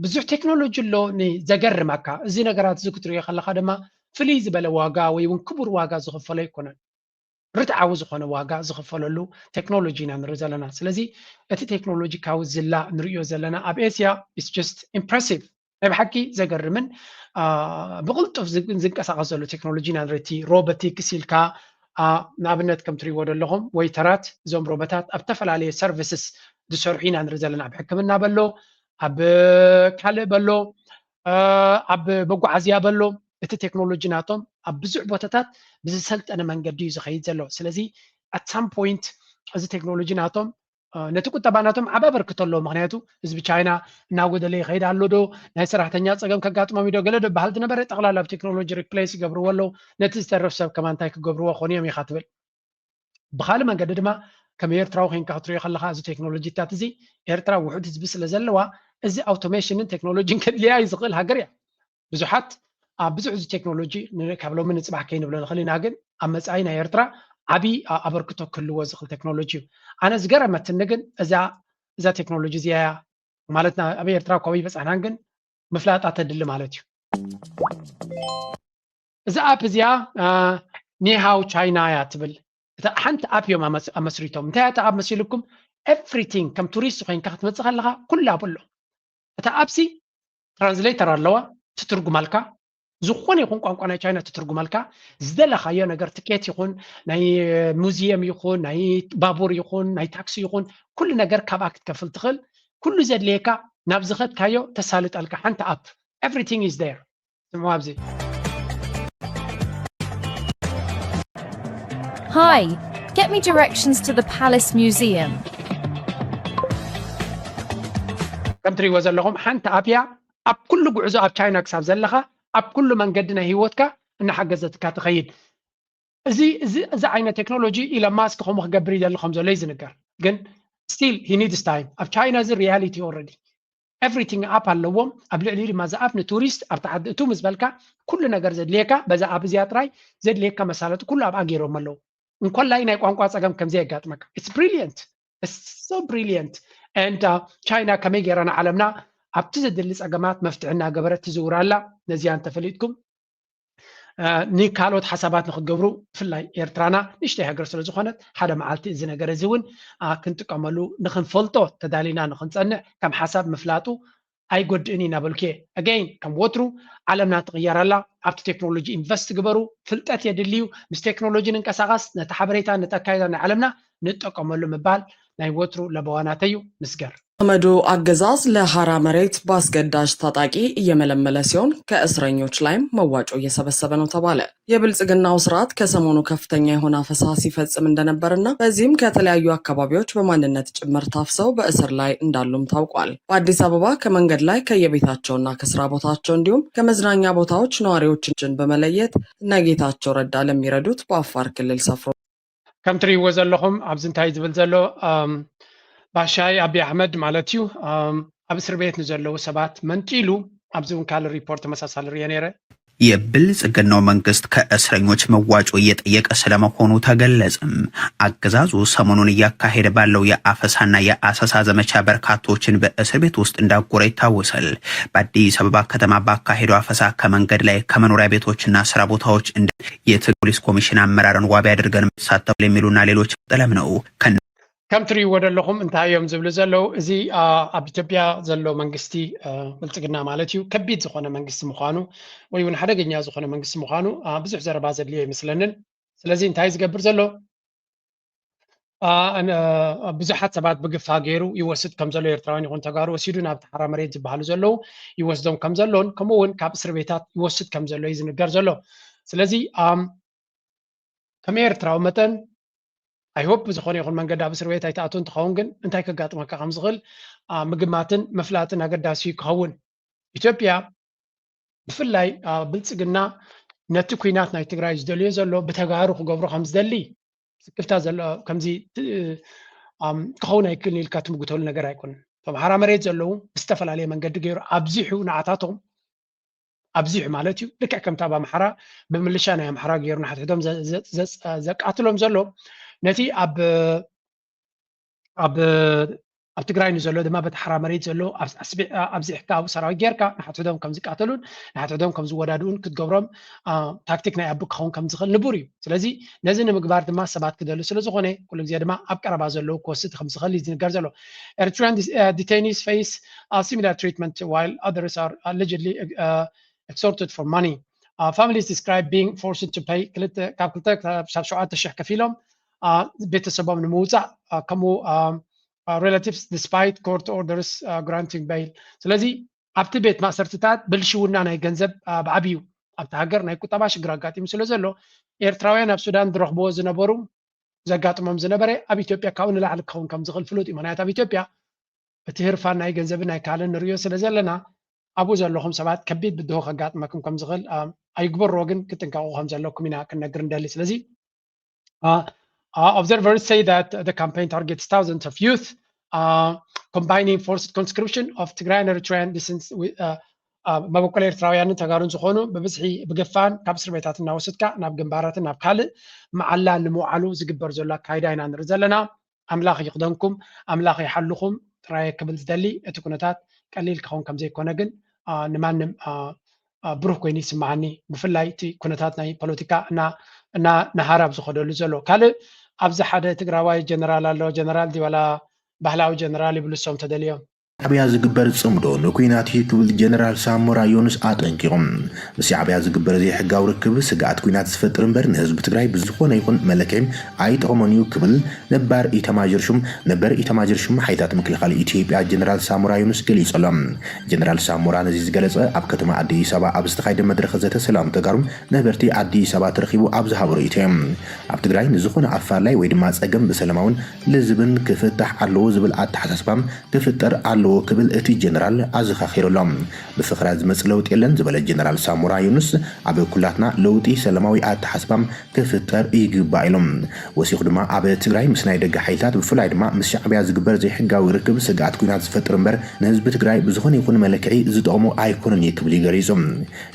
ብዙሕ ቴክኖሎጂ ኣሎ። ዘገርመካ እዚ ነገራት እዚ ክትሪኦ ከለካ ድማ ፍልይ ዝበለ ዋጋ ወይ እውን ክቡር ዋጋ ዝኽፈሎ ኣይኮነን። ርትዓዊ ዝኾነ ዋጋ ዝኽፈለሉ ቴክኖሎጂ ኢና ንርኢ ዘለና። ስለዚ እቲ ቴክኖሎጂ ካብ ዝላ ንርእዮ ዘለና ኣብ ኤስያ it's just impressive። ናይ ብሓቂ ዘገርምን ብቕልጡፍ ዝንቀሳቐስ ዘሎ ቴክኖሎጂ ኢና ንርኢ። እቲ ሮቦቲክስ ኢልካ ንኣብነት ከም ትሪእዎ ዘለኹም ወይተራት እዞም ሮቦታት ኣብ ዝተፈላለየ ሰርቪስስ ዝሰርሑ ኢና ንርኢ ዘለና። ኣብ ሕክምና በሎ፣ ኣብ ካልእ በሎ፣ ኣብ መጓዓዝያ በሎ እቲ ቴክኖሎጂ ናቶም ኣብ ብዙሕ ቦታታት ብዝሰልጠነ መንገዲ እዩ ዝኸይድ ዘሎ። ስለዚ at some point እዚ ቴክኖሎጂ ናቶም ነቲ ቁጠባ ናቶም ዓቢ ኣበርክቶ ኣለዎ። ምክንያቱ ህዝቢ ቻይና እናጎደለ ይኸይድ ኣሎ ዶ ናይ ሰራሕተኛ ፀገም ከጋጥሞም ዶ ገለ ዶ በሃል ዝነበረ ጠቕላላ ኣብ ቴክኖሎጂ ሪፕሌስ ይገብርዎ ኣለዉ። ነቲ ዝተረፍ ሰብ ከማ እንታይ ክገብርዎ ኾኑ እዮም ኢኻ ትብል። ብካልእ መንገዲ ድማ ከም ኤርትራዊ ኮይንካ ክትሪኦ ከለካ እዚ ቴክኖሎጂታት እዚ ኤርትራ ውሑድ ህዝቢ ስለ ዘለዋ እዚ ኣውቶሜሽንን ቴክኖሎጂን ከድልያ እዩ ዝኽእል ሃገር እያ። ብዙሓት ኣብ ብዙሕ እዚ ቴክኖሎጂ ካብ ሎሚ ንፅባሕ ከይንብሎ ንኽእል ኢና፣ ግን ኣብ መፃኢ ናይ ኤርትራ ዓብዪ ኣበርክቶ ክህልዎ ዝኽእል ቴክኖሎጂ እዩ። ኣነ ዝገረመትኒ ግን እዛ እዛ ቴክኖሎጂ እዚኣ እያ ማለት ኣብ ኤርትራ ኮበይ በፃሕናን ግን ምፍላጣ ተድሊ ማለት እዩ። እዛ ኣፕ እዚኣ ኒሃው ቻይና እያ ትብል። እታ ሓንቲ ኣፕ እዮም ኣመስሪቶም። እንታይ እያ እታ ኣፕ መሲልኩም? ኤቭሪቲንግ ከም ቱሪስት ኮይንካ ክትመፅእ ከለካ ኩላ ብሎ። እታ ኣፕሲ ትራንስሌተር ኣለዋ ትትርጉመልካ። ዝኾነ ይኹን ቋንቋ ናይ ቻይና ትትርጉመልካ። ዝደለኻዮ ነገር ትኬት ይኹን ናይ ሙዚየም ይኹን ናይ ባቡር ይኹን ናይ ታክሲ ይኹን ኩሉ ነገር ካብኣ ክትከፍል ትኽእል። ኩሉ ዘድልየካ ናብ ዝኸድካዮ ተሳልጠልካ ሓንቲ ኣፕ። Everything is there. ስምዑ ኣብዚ። Hi, get me directions to the Palace Museum. ከም ትሪእዎ ዘለኹም ሓንቲ ኣፕ እያ ኣብ ኩሉ ጉዕዞ ኣብ ቻይና ክሳብ ዘለኻ ኣብ ኩሉ መንገዲ ናይ ህይወትካ እናሓገዘትካ ትኸይድ። እዚ እዚ እዚ ዓይነት ቴክኖሎጂ ኢሎን ማስክ ከምኡ ክገብር ይደሊ ከም ዘሎ እዩ ዝንገር። ግን still he needs time። ኣብ ቻይና እዚ ሪያሊቲ ኦልሬዲ ኤቭሪቲንግ ኣፕ ኣለዎም። ኣብ ልዕሊኡ ድማ እዚ ኣፕ ንቱሪስት ኣብቲ ዓዲ እቱ ምስ በልካ ኩሉ ነገር ዘድልየካ በዛ ኣፕ እዚኣ ጥራይ ዘድልየካ መሳለጢ ኩሉ ኣብኣ ገይሮም ኣለዉ። እንኮላይ ናይ ቋንቋ ፀገም ከምዘይ የጋጥመካ it's brilliant. It's so brilliant. And ቻይና ከመይ ገይራ ንዓለምና ኣብቲ ዘድሊ ፀገማት መፍትሒ እናገበረት ትዝውር ኣላ። ነዚኣ እንተፈሊጥኩም ንካልኦት ሓሳባት ንክገብሩ ብፍላይ ኤርትራና ንእሽተይ ሃገር ስለዝኾነት ሓደ መዓልቲ እዚ ነገር እዚ እውን ክንጥቀመሉ ንክንፈልጦ ተዳሊና ንክንፀንዕ ከም ሓሳብ ምፍላጡ ኣይጎድእን እዩ እናበልኩ እየ። Again ከም ወትሩ ዓለምና ትቕየር ኣላ። ኣብቲ ቴክኖሎጂ ኢንቨስት ግበሩ። ፍልጠት የድልዩ። ምስ ቴክኖሎጂ ንንቀሳቐስ። ነቲ ሓበሬታ ነቲ ኣካይዳ ናይ ዓለምና ንጠቀመሉ ምባል ናይ ወትሩ ለበዋናተይ እዩ። ንስገር። የአህመዱ አገዛዝ ለሐራ መሬት በአስገዳጅ ታጣቂ እየመለመለ ሲሆን ከእስረኞች ላይም መዋጮ እየሰበሰበ ነው ተባለ። የብልጽግናው ስርዓት ከሰሞኑ ከፍተኛ የሆነ አፈሳ ሲፈጽም እንደነበርና በዚህም ከተለያዩ አካባቢዎች በማንነት ጭምር ታፍሰው በእስር ላይ እንዳሉም ታውቋል። በአዲስ አበባ ከመንገድ ላይ ከየቤታቸውና ከስራ ቦታቸው እንዲሁም ከመዝናኛ ቦታዎች ነዋሪዎችን በመለየት እነ ጌታቸው ረዳ ለሚረዱት በአፋር ክልል ሰፍሮ ከም ትርእይዎ ዘለኹም ኣብዚ እንታይ ዝብል ዘሎ ባሻይ ኣብይ ኣሕመድ ማለት እዩ ኣብ እስር ቤት ንዘለዉ ሰባት መንጢሉ ኣብዚ እውን ካልእ ሪፖርት ተመሳሳሊ ርየ ነይረ። የብልጽግናው መንግስት ከእስረኞች መዋጮ እየጠየቀ ስለመሆኑ ተገለጸም። አገዛዙ ሰሞኑን እያካሄደ ባለው የአፈሳና የአሰሳ ዘመቻ በርካቶችን በእስር ቤት ውስጥ እንዳጎረ ይታወሳል። በአዲስ አበባ ከተማ ባካሄደው አፈሳ ከመንገድ ላይ ከመኖሪያ ቤቶችና ስራ ቦታዎች እንደ የትግራይ ፖሊስ ኮሚሽን አመራርን ዋቢ አድርገን ሳተው የሚሉና ሌሎች ቀለም ነው። ከም ትርእይዎ ዘለኹም እንታይ እዮም ዝብሉ ዘለዉ? እዚ ኣብ ኢትዮጵያ ዘሎ መንግስቲ ብልጽግና ማለት እዩ ከቢድ ዝኾነ መንግስቲ ምዃኑ ወይ እውን ሓደገኛ ዝኾነ መንግስቲ ምዃኑ ብዙሕ ዘረባ ዘድልዮ ኣይመስለንን። ስለዚ እንታይ ዝገብር ዘሎ ብዙሓት ሰባት ብግፋ ገይሩ ይወስድ ከም ዘሎ ኤርትራውያን ይኹን ተጋሩ ወሲዱ ናብቲ ሓራ መሬት ዝበሃሉ ዘለዉ ይወስዶም ከም ዘሎን ከምኡ እውን ካብ እስር ቤታት ይወስድ ከም ዘሎ እዩ ዝንገር ዘሎ። ስለዚ ከም ኤርትራዊ መጠን ኣይሆፕ ብዝኾነ ይኹን መንገዲ ኣብ እስር ቤት ኣይትኣቱ እንትኸውን ግን እንታይ ከጋጥመካ ከም ዝኽእል ምግማትን ምፍላጥን ኣገዳሲ እዩ ክኸውን። ኢትዮጵያ ብፍላይ ብልጽግና ነቲ ኲናት ናይ ትግራይ ዝደልዮ ዘሎ ብተጋሩ ክገብሮ ከም ዝደሊ ስክፍታ ዘሎ ከምዚ ክኸውን ኣይክእልን ኢልካ ትምጉተሉ ነገር ኣይኮነን። እቶም ሓራ መሬት ዘለዉ ብዝተፈላለየ መንገዲ ገይሩ ኣብዚሑ ንዓታቶም ኣብዚሑ ማለት እዩ። ልክዕ ከምቲ ኣብ ኣምሓራ ብምልሻ ናይ ኣምሓራ ገይሩ ንሓድሕዶም ዘቃትሎም ዘሎ ነቲ ኣብ ኣብ ኣብ ትግራይ ንዘሎ ድማ በቲ ሓራ መሬት ዘሎ ኣብዚሕካ ኣብኡ ሰራዊት ጌርካ ንሓድሕዶም ከም ዝቃተሉን ንሓድሕዶም ከም ዝወዳድኡን ክትገብሮም ታክቲክ ናይ ኣቢ ክኸውን ከም ዝኽእል ንቡር እዩ። ስለዚ ነዚ ንምግባር ድማ ሰባት ክደሉ ስለ ዝኾነ ኩሉ ግዜ ድማ ኣብ ቀረባ ዘለዉ ክወስድ ከም ዝኽእል እዩ ዝንገር ዘሎ። Eritrean detainees face similar treatment while others are allegedly extorted for money. Families describe being forced to pay ካብ ክልተ ክሳብ ሸውዓተ ሽሕ ከፊሎም ቤተሰቦም ንምውፃእ ከምኡ relatives despite court orders granting bail። ስለዚ ኣብቲ ቤት ማእሰርትታት ብልሽውና ናይ ገንዘብ ብዓብዩ ኣብቲ ሃገር ናይ ቁጠባ ሽግር ኣጋጢሙ ስለ ዘሎ ኤርትራውያን ኣብ ሱዳን ዝረኽብዎ ዝነበሩ ዘጋጥሞም ዝነበረ ኣብ ኢትዮጵያ ካብኡ ንላዕሊ ክኸውን ከም ዝኽእል ፍሉጥ እዩ። ምክንያቱ ኣብ ኢትዮጵያ እቲ ህርፋን ናይ ገንዘብን ናይ ካልእን ንርእዮ ስለ ዘለና ኣብኡ ዘለኹም ሰባት ከቢድ ብድሆ ከጋጥመኩም ከም ዝኽእል ኣይግበርዎ ግን ክትጥንቀቑ ከም ዘለኩም ኢና ክንነግር እንደሊ። ስለዚ observers say that the campaign targets thousands of youth combining forced conscription of Tigrayan Eritrean descent መበቆል ኤርትራውያንን ተጋሩን ዝኾኑ ብብዝሒ ብግፋን ካብ እስር ቤታት እናወሰድካ ናብ ግንባራትን ናብ ካልእ መዓላ ንምውዓሉ ዝግበር ዘሎ ኣካይዳ ኢና ንርኢ ዘለና። ኣምላኽ ይኽደንኩም፣ ኣምላኽ ይሓልኹም ጥራየ ክብል ዝደሊ እቲ ኩነታት ቀሊል ክኸውን ከም ዘይኮነ ግን ንማንም ብሩህ ኮይኑ ይስምዓኒ። ብፍላይ እቲ ኩነታት ናይ ፖለቲካ እና እና ናሃራብ ዝኸደሉ ዘሎ ካልእ ኣብዚ ሓደ ትግራዋይ ጀነራል ኣሎ ጀነራል ዲዋላ ባህላዊ ጀነራል ይብሉ እሶም ተደልዮም። ሻዕብያ ዝግበር ጽምዶ ንኩናት እዩ ክብል ጀነራል ሳሞራ ዮኑስ ኣጠንቂቑ። ምስ ሻዕብያ ዝግበር ዘይሕጋዊ ርክብ ስግኣት ኩናት ዝፈጥር እምበር ንህዝቢ ትግራይ ብዝኾነ ይኹን መለክዒ ኣይጠቕሞን እዩ ክብል ነባር ኢታማዦር ሹም ነበር ኢታማዦር ሹም ሓይልታት ምክልኻል ኢትዮጵያ ጀነራል ሳሞራ ዮኑስ ገሊጹ ኣሎ። ጀነራል ሳሞራ ነዚ ዝገለጸ ኣብ ከተማ ኣዲስ ኣበባ ኣብ ዝተኻየደ መድረኽ ዘተ ሰላም ተጋሩ ነበርቲ ኣዲስ ኣበባ ተረኺቡ ኣብ ዝሃቦ ርእይቶ እዩ። ኣብ ትግራይ ንዝኾነ ኣፋላይ ወይ ድማ ጸገም ብሰላማውን ልዝብን ክፍታሕ ኣለዎ ዝብል ኣተሓሳስባ ክፍጠር ኣለዎ ክብል እቲ ጀነራል ኣዘኻኺሩ ኣሎ። ብፍኽራ ዝመጽእ ለውጢ የለን ዝበለ ጀነራል ሳሞራ ዩኑስ ኣብ ኩላትና ለውጢ ሰላማዊ ኣተሓሳስባ ክፍጠር ይግባእ ኢሎም። ወሲኹ ድማ ኣብ ትግራይ ምስ ናይ ደገ ሓይልታት ብፍላይ ድማ ምስ ሻዕብያ ዝግበር ዘይሕጋዊ ርክብ ስግኣት ኩናት ዝፈጥር እምበር ንህዝቢ ትግራይ ብዝኾነ ይኹን መለክዒ ዝጠቕሞ ኣይኮነን እዩ ክብል እዩ ገሊጹ።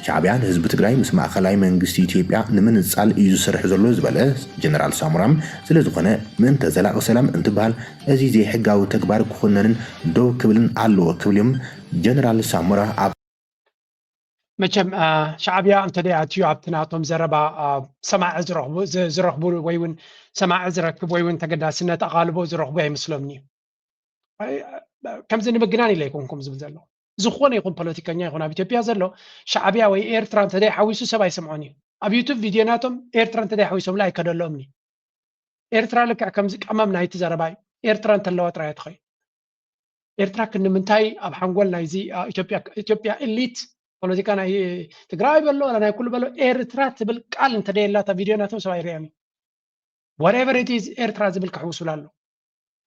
ሻዕብያ ንህዝቢ ትግራይ ምስ ማእኸላይ መንግስቲ ኢትዮጵያ ንምንጻል እዩ ዝሰርሕ ዘሎ ዝበለ ጀነራል ሳሞራ ስለዝኾነ ምእንተ ዘላቒ ሰላም እንትበሃል እዚ ዘይሕጋዊ ተግባር ክኹነንን ደው ክብልን ኣለዎ ክብል እዮም ጀነራል ሳሞራ ኣብ መቸም ሻዕብያ እንተደይ ኣትዩ ኣብቲ ናቶም ዘረባ ሰማዒ ዝረኽቡ ወይ እውን ሰማዒ ዝረክብ ወይ እውን ተገዳስነት ኣቓልቦ ዝረኽቡ ኣይመስሎምን እዩ። ከምዚ ንምግናን ኢለ ኣይኮንኩም ዝብል ዘሎ ዝኾነ ይኹን ፖለቲከኛ ይኹን ኣብ ኢትዮጵያ ዘሎ ሻዕብያ ወይ ኤርትራ እንተደይ ሓዊሱ ሰብ ኣይሰምዖን እዩ። ኣብ ዩቱብ ቪድዮ ናቶም ኤርትራ እንተደይ ሓዊሶምላ ኣይከደሎምን እዩ። ኤርትራ ልክዕ ከምዚ ቀመም ናይቲ ዘረባ እዩ። ኤርትራ እንተለዋ ጥራይ ትኸይ ኤርትራ ክንዲ ምንታይ ኣብ ሓንጎል ናይዚ ኢትዮጵያ ኢትዮጵያ ኤሊት ፖለቲካ ናይ ትግራይ በሎ ናይ ኩሉ በሎ ኤርትራ ትብል ቃል እንተደየላታ ቪድዮ ናቶም ሰብኣይ ርያኒ whatever it is ኤርትራ ዝብል ክሕውሱላ ኣሎ።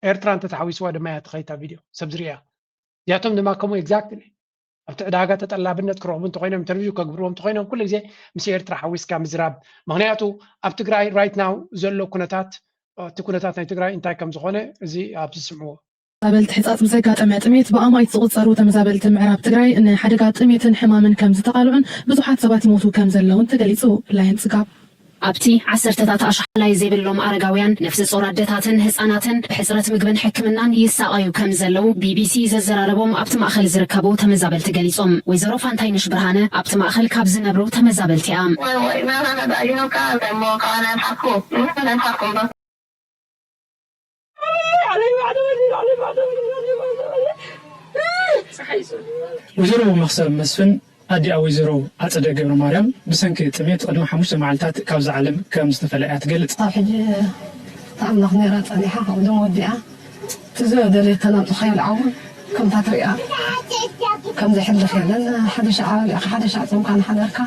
ኤርትራ እንተተሓዊስዋ ድማ እያ ትኸይታ ቪድዮ ሰብ ዝርያ እዚኣቶም ድማ ከምኡ exactly ኣብቲ ዕዳጋ ተጠላብነት ክረኽቡ እንተኮይኖም ኢንተርቪው ከግብርዎም እንተኮይኖም ኩሉ ግዜ ምስ ኤርትራ ሓዊስካ ምዝራብ። ምክንያቱ ኣብ ትግራይ right now ዘሎ ኩነታት እቲ ኩነታት ናይ ትግራይ እንታይ ከም ዝኾነ እዚ ኣብዚ ስምዕዎ። ተመዛበልቲ ሕጻጽ ብዘጋጠመ ጥሜት ብኣማኢት ዝቑጸሩ ተመዛበልቲ ምዕራብ ትግራይ ንሓደጋ ጥሜትን ሕማምን ከም ዝተቓልዑን ብዙሓት ሰባት ይሞቱ ከም ዘለውን ተገሊጹ። ላይን ጽጋብ። ኣብቲ ዓሰርተታት ኣሽሓት ማይ ዘይብሎም ኣረጋውያን፣ ነፍሰ ጾር ኣደታትን ህጻናትን ብሕጽረት ምግብን ሕክምናን ይሳቐዩ ከም ዘለዉ ቢቢሲ ዘዘራረቦም ኣብቲ ማእኸል ዝርከቡ ተመዛበልቲ ገሊጾም። ወይዘሮ ፋንታይነሽ ብርሃነ ኣብቲ ማእኸል ካብ ዝነብሩ ተመዛበልቲ እያ። ወይዘሮ መኽሰብ መስፍን ኣዲኣ ወይዘሮ ኣጸደ ገብረ ማርያም ብሰንኪ ጥሜት ቅድሚ ሓሙሽተ መዓልታት ካብዛ ዓለም ከም ዝተፈለያ ትገልጽ። ኣብ ሕጂ ተኣምላኽ ነይራ ጸኒሓ ካብኡ ድማ ወዲኣ እቲ ዝደለየቶ ናምጽ ከይልዓውን ከምታ ትሪኣ ከም ዘሕልፍ የለን። ሓደ ሻዕ በሊዕካ ሓደ ሻዕ ጾምካ ንሓደርካ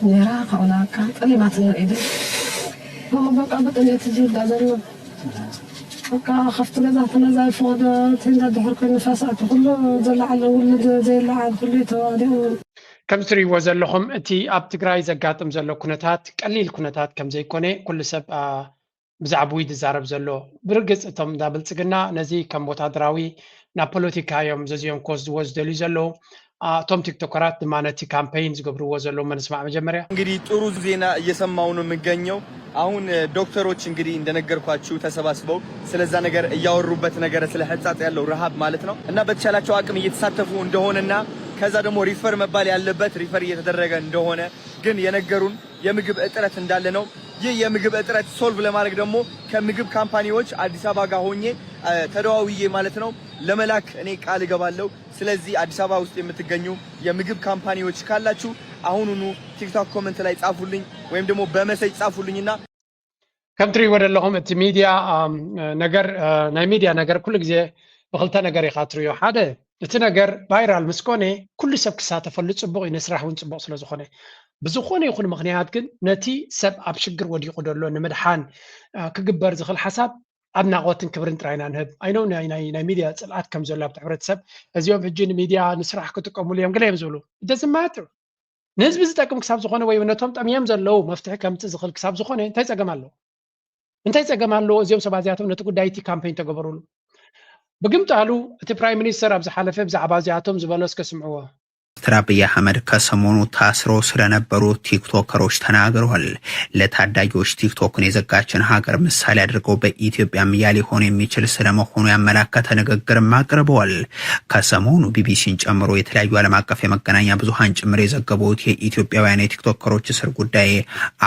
ነይራ ካብኡ በቃ ጠሊማትኒ ኢደይ። በቃ ብጥሜት ዝውዳ ዘሎ በቃ ከፍቲ ገዛ ተነዛይፎ ወደ ቴንዳ ድሕር ኮይኑ ንፋስ ኣቲ ኩሉ ዘለዓለ ውልድ ዘይለዓል ኩሉ ተዋዲኡ። ከም ትሪእዎ ዘለኹም እቲ ኣብ ትግራይ ዘጋጥም ዘሎ ኩነታት ቀሊል ኩነታት ከም ዘይኮነ ኩሉ ሰብ ብዛዕባኡ ዝዛረብ ዘሎ። ብርግጽ እቶም እንዳ ብልጽግና ነዚ ከም ወታደራዊ ናብ ፖለቲካ እዮም ዘዚኦም ክወስድዎ ዝደልዩ ዘለዉ። እቶም ቲክቶከራት ድማ ነቲ ካምፔይን ዝገብርዎ ዘለዉ መንስማዕ መጀመርያ። እንግዲህ ጥሩ ዜና እየሰማሁ ነው የምገኘው። አሁን ዶክተሮች እንግዲህ እንደነገርኳችሁ ተሰባስበው ስለዛ ነገር እያወሩበት ነገር ስለ ሕጻጽ ያለው ረሃብ ማለት ነው እና በተቻላቸው አቅም እየተሳተፉ እንደሆነና ከዛ ደግሞ ሪፈር መባል ያለበት ሪፈር እየተደረገ እንደሆነ ግን የነገሩን የምግብ እጥረት እንዳለ ነው። ይህ የምግብ እጥረት ሶልቭ ለማድረግ ደግሞ ከምግብ ካምፓኒዎች አዲስ አበባ ጋር ሆኜ ተደዋውዬ ማለት ነው ለመላክ እኔ ቃል እገባለሁ። ስለዚህ አዲስ አበባ ውስጥ የምትገኙ የምግብ ካምፓኒዎች ካላችሁ አሁኑኑ ቲክቶክ ኮመንት ላይ ጻፉልኝ ወይም ደግሞ በመሰጅ ጻፉልኝና ከም ትሪእዎ ዘለኹም እቲ ሚድያ ነገር ናይ ሚድያ ነገር ኩሉ ግዜ ብክልተ ነገር ኢኻ ትሪኦ። ሓደ እቲ ነገር ቫይራል ምስ ኮነ ኩሉ ሰብ ክሳተፈሉ ጽቡቕ እዩ፣ ንስራሕ እውን ጽቡቕ ስለ ዝኾነ። ብዝኾነ ይኹን ምኽንያት ግን ነቲ ሰብ ኣብ ሽግር ወዲቑ ዘሎ ንምድሓን ክግበር ዝኽእል ሓሳብ ኣድናቖትን ክብርን ጥራይ ኢና ንህብ። ኣይነው ናይ ሚድያ ጽልኣት ከም ዘሎ ኣብቲ ሕብረተሰብ እዚኦም ሕጂ ንሚድያ ንስራሕ ክጥቀሙሉ እዮም ገለ እዮም ዝብሉ ደዝማትር ንህዝቢ ዝጠቅም ክሳብ ዝኾነ ወይ ነቶም ጠምዮም ዘለዉ መፍትሒ ከምጽእ ዝኽእል ክሳብ ዝኾነ እንታይ ጸገም ኣለዎ? እንታይ ጸገም ኣለዎ? እዚኦም ሰባት እዚኣቶም ነቲ ጉዳይ እቲ ካምፔን ተገበሩሉ። ብግምጣሉ እቲ ፕራይም ሚኒስተር ኣብ ዝሓለፈ ብዛዕባ እዚኣቶም ዝበሎ እስከ ስምዕዎ። ሚኒስትር አብይ አህመድ ከሰሞኑ ታስረው ስለነበሩ ቲክቶከሮች ተናግረዋል። ለታዳጊዎች ቲክቶክን የዘጋችን ሀገር ምሳሌ አድርገው በኢትዮጵያም ያ ሊሆን የሚችል ስለመሆኑ ያመላከተ ንግግርም አቅርበዋል። ከሰሞኑ ቢቢሲን ጨምሮ የተለያዩ ዓለም አቀፍ የመገናኛ ብዙሃን ጭምር የዘገቡት የኢትዮጵያውያን የቲክቶከሮች እስር ጉዳይ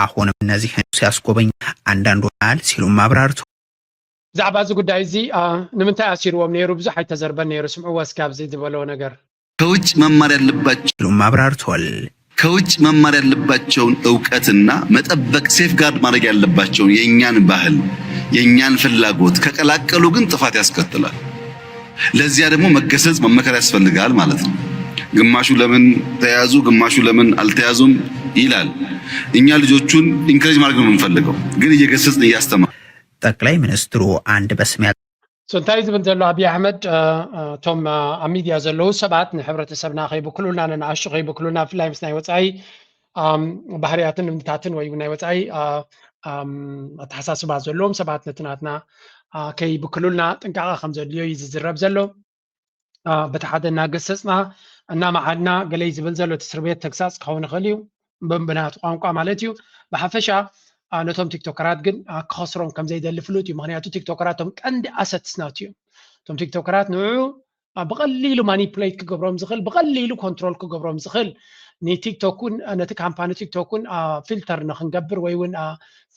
አሁንም እነዚህን ሲያስጎበኝ አንዳንዶች አል ሲሉም አብራርተዋል። ብዛዕባ እዚ ጉዳይ እዚ ንምንታይ ኣሲርዎም ነይሩ ብዙሕ ኣይተዘርበን ነይሩ። ስምዕዎ እስኪ ኣብዚ ዝበሎ ነገር። ከውጭ መማር ያለባቸው ሲሉም አብራርተዋል። ከውጭ መማር ያለባቸውን እውቀትና መጠበቅ ሴፍ ጋርድ ማድረግ ያለባቸውን የእኛን ባህል የእኛን ፍላጎት ከቀላቀሉ ግን ጥፋት ያስከትላል። ለዚያ ደግሞ መገሰጽ መመከር ያስፈልጋል ማለት ነው። ግማሹ ለምን ተያዙ ግማሹ ለምን አልተያዙም ይላል። እኛ ልጆቹን ኢንከሬጅ ማድረግ ነው የምንፈልገው፣ ግን እየገሰጽን እያስተማር ጠቅላይ ሚኒስትሩ አንድ በስም So እንታይ ዝብል ዘሎ ኣብይ ኣሕመድ እቶም ኣብ ሚድያ ዘለዉ ሰባት ንሕብረተሰብና ከይብክሉልና ንንኣሽቱ ከይብክሉልና ብፍላይ ምስ ናይ ወፃኢ ባህርያትን ልምድታትን ወይ ናይ ወፃኢ ኣተሓሳስባ ዘለዎም ሰባት ነቲ ናትና ከይብክሉልና ጥንቃቐ ከም ዘድልዮ እዩ ዝዝረብ ዘሎ። በቲ ሓደ እናገሰፅና እናመዓድና ገለይ ዝብል ዘሎ እቲ እስር ቤት ተግሳፅ ክኸውን ይኽእል እዩ ብናቱ ቋንቋ ማለት እዩ። ብሓፈሻ ነቶም ቲክቶከራት ግን ክኸስሮም ከም ዘይደሊ ፍሉጥ እዩ። ምክንያቱ ቲክቶከራት እቶም ቀንዲ ኣሰትስ ናቱ እዮም። እቶም ቲክቶከራት ንዑ ብቐሊሉ ማኒፕሌት ክገብሮም ዝኽእል ብቐሊሉ ኮንትሮል ክገብሮም ዝኽእል ንቲክቶክ እውን ነቲ ካምፓኒ ቲክቶክ እውን ፊልተር ንክንገብር ወይ እውን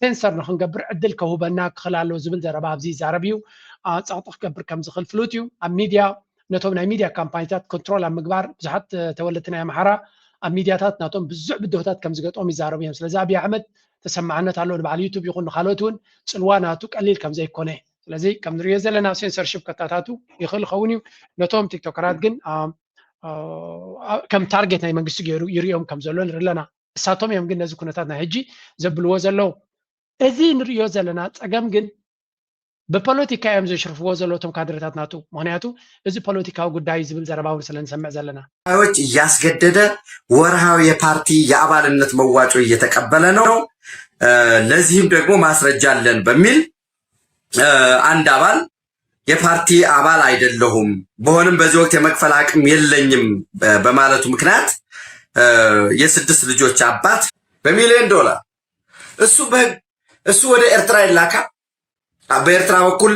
ሴንሰር ንክንገብር ዕድል ከውህበና ክኽእል ኣለዎ ዝብል ዘረባ ኣብዚ ይዛረብ እዩ። ፀቕጢ ክገብር ከም ዝኽእል ፍሉጥ እዩ። ኣብ ሚድያ ነቶም ናይ ሚድያ ካምፓኒታት ኮንትሮል ኣብ ምግባር ብዙሓት ተወለድቲ ናይ ኣምሓራ ኣብ ሚድያታት ናቶም ብዙሕ ብድሆታት ከም ዝገጥሞም ይዛረቡ እዮም። ስለዚ ኣብይ ኣሕመድ ተሰማዕነት ኣለዎ ንበዓል ዩቱብ ይኹን ንካልኦት እውን ፅልዋ ናቱ ቀሊል ከም ዘይኮነ ስለዚ ከም ንሪኦ ዘለና ሴንሰርሽፕ ከታታቱ ይኽእል ይኸውን እዩ። ነቶም ቲክቶከራት ግን ከም ታርጌት ናይ መንግስቲ ገይሩ ይሪኦም ከም ዘሎ ንርኢ ኣለና። እሳቶም እዮም ግን ነዚ ኩነታት ናይ ሕጂ ዘብልዎ ዘለዉ። እዚ ንሪኦ ዘለና ፀገም ግን ብፖለቲካ እዮም ዘሽርፍዎ ዘለዉ እቶም ካድረታት ናቱ። ምክንያቱ እዚ ፖለቲካዊ ጉዳይ ዝብል ዘረባ እውን ስለ ንሰምዕ ዘለና። ዎች እያስገደደ ወርሃዊ የፓርቲ የአባልነት መዋጮ እየተቀበለ ነው። ለዚህም ደግሞ ማስረጃ አለን በሚል አንድ አባል የፓርቲ አባል አይደለሁም፣ በሆንም በዚህ ወቅት የመክፈል አቅም የለኝም በማለቱ ምክንያት የስድስት ልጆች አባት በሚሊዮን ዶላር እሱ በህግ እሱ ወደ ኤርትራ ይላካል። በኤርትራ በኩል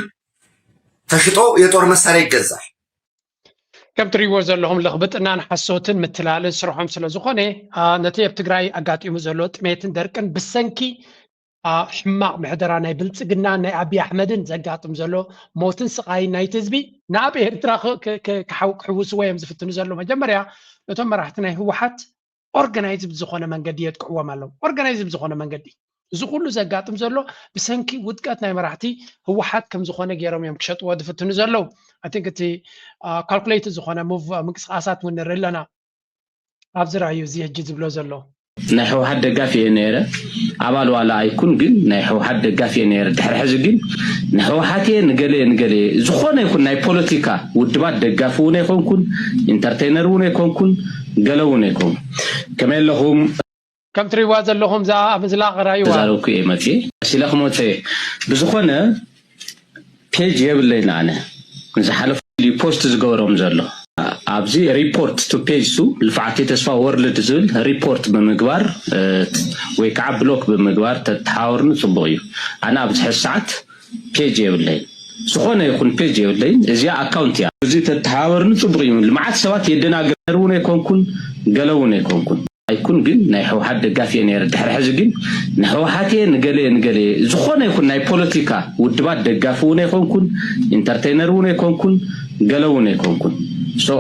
ተሽጦ የጦር መሳሪያ ይገዛል። ከም ትሪእዎ ዘለኹም ለኽብጥናን ሓሶትን ምትላልን ስርሖም ስለ ዝኾነ ነቲ ኣብ ትግራይ ኣጋጢሙ ዘሎ ጥሜትን ደርቅን ብሰንኪ ሕማቕ ምሕደራ ናይ ብልፅግና ናይ ኣብይ ኣሕመድን ዘጋጥም ዘሎ ሞትን ስቓይን ናይቲ ህዝቢ ናብ ኤርትራ ክሕውስዎ እዮም ዝፍትኑ ዘሎ። መጀመርያ ነቶም መራሕቲ ናይ ህወሓት ኦርጋናይዝድ ዝኾነ መንገዲ የጥቅዕዎም ኣለዉ። ኦርጋናይዝድ ዝኾነ መንገዲ እዚ ኩሉ ዘጋጥም ዘሎ ብሰንኪ ውድቀት ናይ መራሕቲ ህወሓት ከም ዝኾነ ገይሮም እዮም ክሸጥዎ ዝፍትኑ ዘለዉ። ኣይ ቲንክ እቲ ካልኩሌትድ ዝኾነ ሙቭ ምንቅስቃሳት እውን ንርኢ ኣለና። ኣብዚ ራእዩ እዚ ሕጂ ዝብሎ ዘሎ ናይ ህወሓት ደጋፊ እየ ነይረ። ኣባል ዋላ ኣይኩን ግን ናይ ህወሓት ደጋፊ እየ ነይረ። ድሕሪ ሕዚ ግን ንህወሓት እየ ንገለ እየ ንገለ እየ ዝኾነ ይኹን ናይ ፖለቲካ ውድባት ደጋፊ እውን ኣይኮንኩን፣ ኢንተርቴይነር እውን ኣይኮንኩን፣ ገለ እውን ኣይኮንኩን። ከመይ ኣለኹም? ከም ትሪእዋ ዘለኹም እዛ ኣብ ምዝላቕ ራእይዋ ተዛረብኩ እየ መፅየ ሲለ ክመፀ ብዝኾነ ፔጅ የብለይን ኣነ ንዝሓለፉ ፖስት ዝገበሮም ዘሎ ኣብዚ ሪፖርት ቱ ፔጅ ቱ ልፍዓት ተስፋ ወርልድ ዝብል ሪፖርት ብምግባር ወይ ከዓ ብሎክ ብምግባር ተተሓወርኒ ፅቡቅ እዩ። ኣነ ኣብዚ ሕዚ ሰዓት ፔጅ የብለይን፣ ዝኾነ ይኹን ፔጅ የብለይን። እዚኣ ኣካውንት እያ። እዚ ተተሓወርኒ ፅቡቅ እዩ። ልምዓት ሰባት የደናገር እውን ኣይኮንኩን፣ ገለ እውን ኣይኮንኩን። ኣይኩን ግን ናይ ህወሓት ደጋፊ እየ ነይረ። ድሕሪ ሕዚ ግን ንህወሓት እየ ንገለ እየ ንገለ እየ ዝኾነ ይኹን ናይ ፖለቲካ ውድባት ደጋፊ እውን ኣይኮንኩን፣ ኢንተርቴይነር እውን ኣይኮንኩን፣ ገለ እውን ኣይኮንኩን። ሶ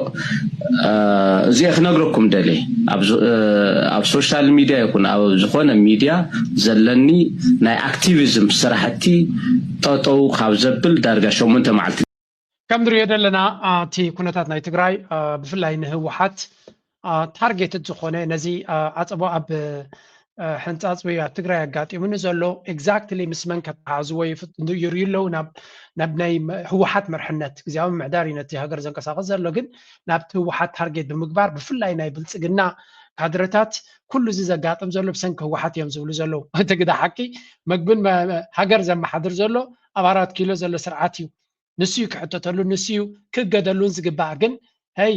እዚአ ክነግረኩም ደልየ ኣብ ሶሻል ሚድያ ይኹን ኣብ ዝኾነ ሚድያ ዘለኒ ናይ ኣክቲቪዝም ስራሕቲ ጠጠው ካብ ዘብል ዳርጋ ሸሞንተ መዓልቲ ከም ንሪኦ ዘለና እቲ ኩነታት ናይ ትግራይ ብፍላይ ንህወሓት ታርጌትድ ዝኾነ ነዚ ዓፀቦ ኣብ ሕንፃፅ ወይ ኣብ ትግራይ ኣጋጢሙኒ ዘሎ ኤግዛክትሊ ምስ መን ከተሓሕዝዎ ይርዩ ኣለዉ። ናብ ናይ ህወሓት መርሕነት ግዜያዊ ምምሕዳር እዩ ነቲ ሃገር ዘንቀሳቐስ ዘሎ፣ ግን ናብቲ ህወሓት ታርጌት ብምግባር ብፍላይ ናይ ብልፅግና ካድረታት ኩሉ እዚ ዘጋጥም ዘሎ ብሰንኪ ህወሓት እዮም ዝብሉ ዘለዉ። እቲ ግዳ ሓቂ መግብን ሃገር ዘመሓድር ዘሎ ኣብ ኣራት ኪሎ ዘሎ ስርዓት እዩ። ንሱ እዩ ክሕተተሉ፣ ንሱ እዩ ክእገደሉን ዝግባእ። ግን ሄይ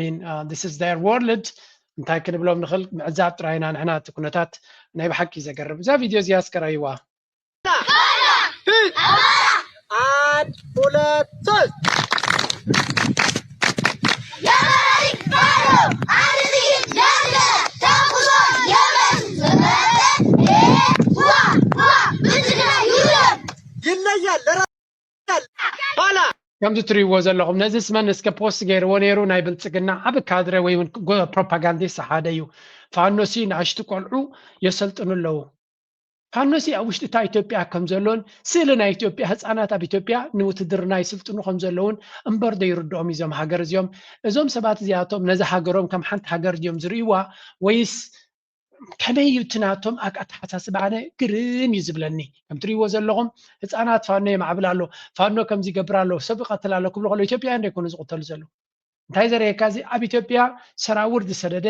ሚን ስ ር ወርልድ እንታይ ክንብሎም ንኽእል ምዕዛብ ጥራይና ንሕና እቲ ኩነታት ናይ ብሓቂ እዩ ዘገርም። እዛ ቪድዮ እዚኣ እስከ ራይዋ። አንድ ሁለት ሶስት ይለያል። ከምዚ ትሪእዎ ዘለኹም ነዚ ስመን እስከ ፖስት ገይርዎ ነይሩ። ናይ ብልፅግና ዓብ ካድረ ወይ እውን ፕሮፓጋንዲስት ሓደ እዩ። ፋኖሲ ንኣሽቱ ቆልዑ የሰልጥኑ ኣለዉ። ፋኖሲ ኣብ ውሽጢ እታ ኢትዮጵያ ከም ዘሎን ስእሊ ናይ ኢትዮጵያ ህፃናት ኣብ ኢትዮጵያ ንውትድርና ይስልጥኑ ከም ዘለውን እምበር ዶ ይርድኦም እዞም ሃገር እዚኦም? እዞም ሰባት እዚኣቶም ነዚ ሃገሮም ከም ሓንቲ ሃገር ድዮም ዝርእይዋ ወይስ ከመይ እዩ እቲ ናቶም ኣተሓሳስባ? ኣነ ግርም እዩ ዝብለኒ። ከም ትሪእዎ ዘለኹም ህፃናት ፋኖ የማዕብል ኣሎ፣ ፋኖ ከምዚ ይገብር ኣሎ፣ ሰብ ይቐትል ኣሎ ክብሉ ከሎ ኢትዮጵያውያን ዶ ይኮኑ ዝቕተሉ ዘለዉ? እንታይ ዘርእየካ እዚ ኣብ ኢትዮጵያ ሰራውር ዝሰደደ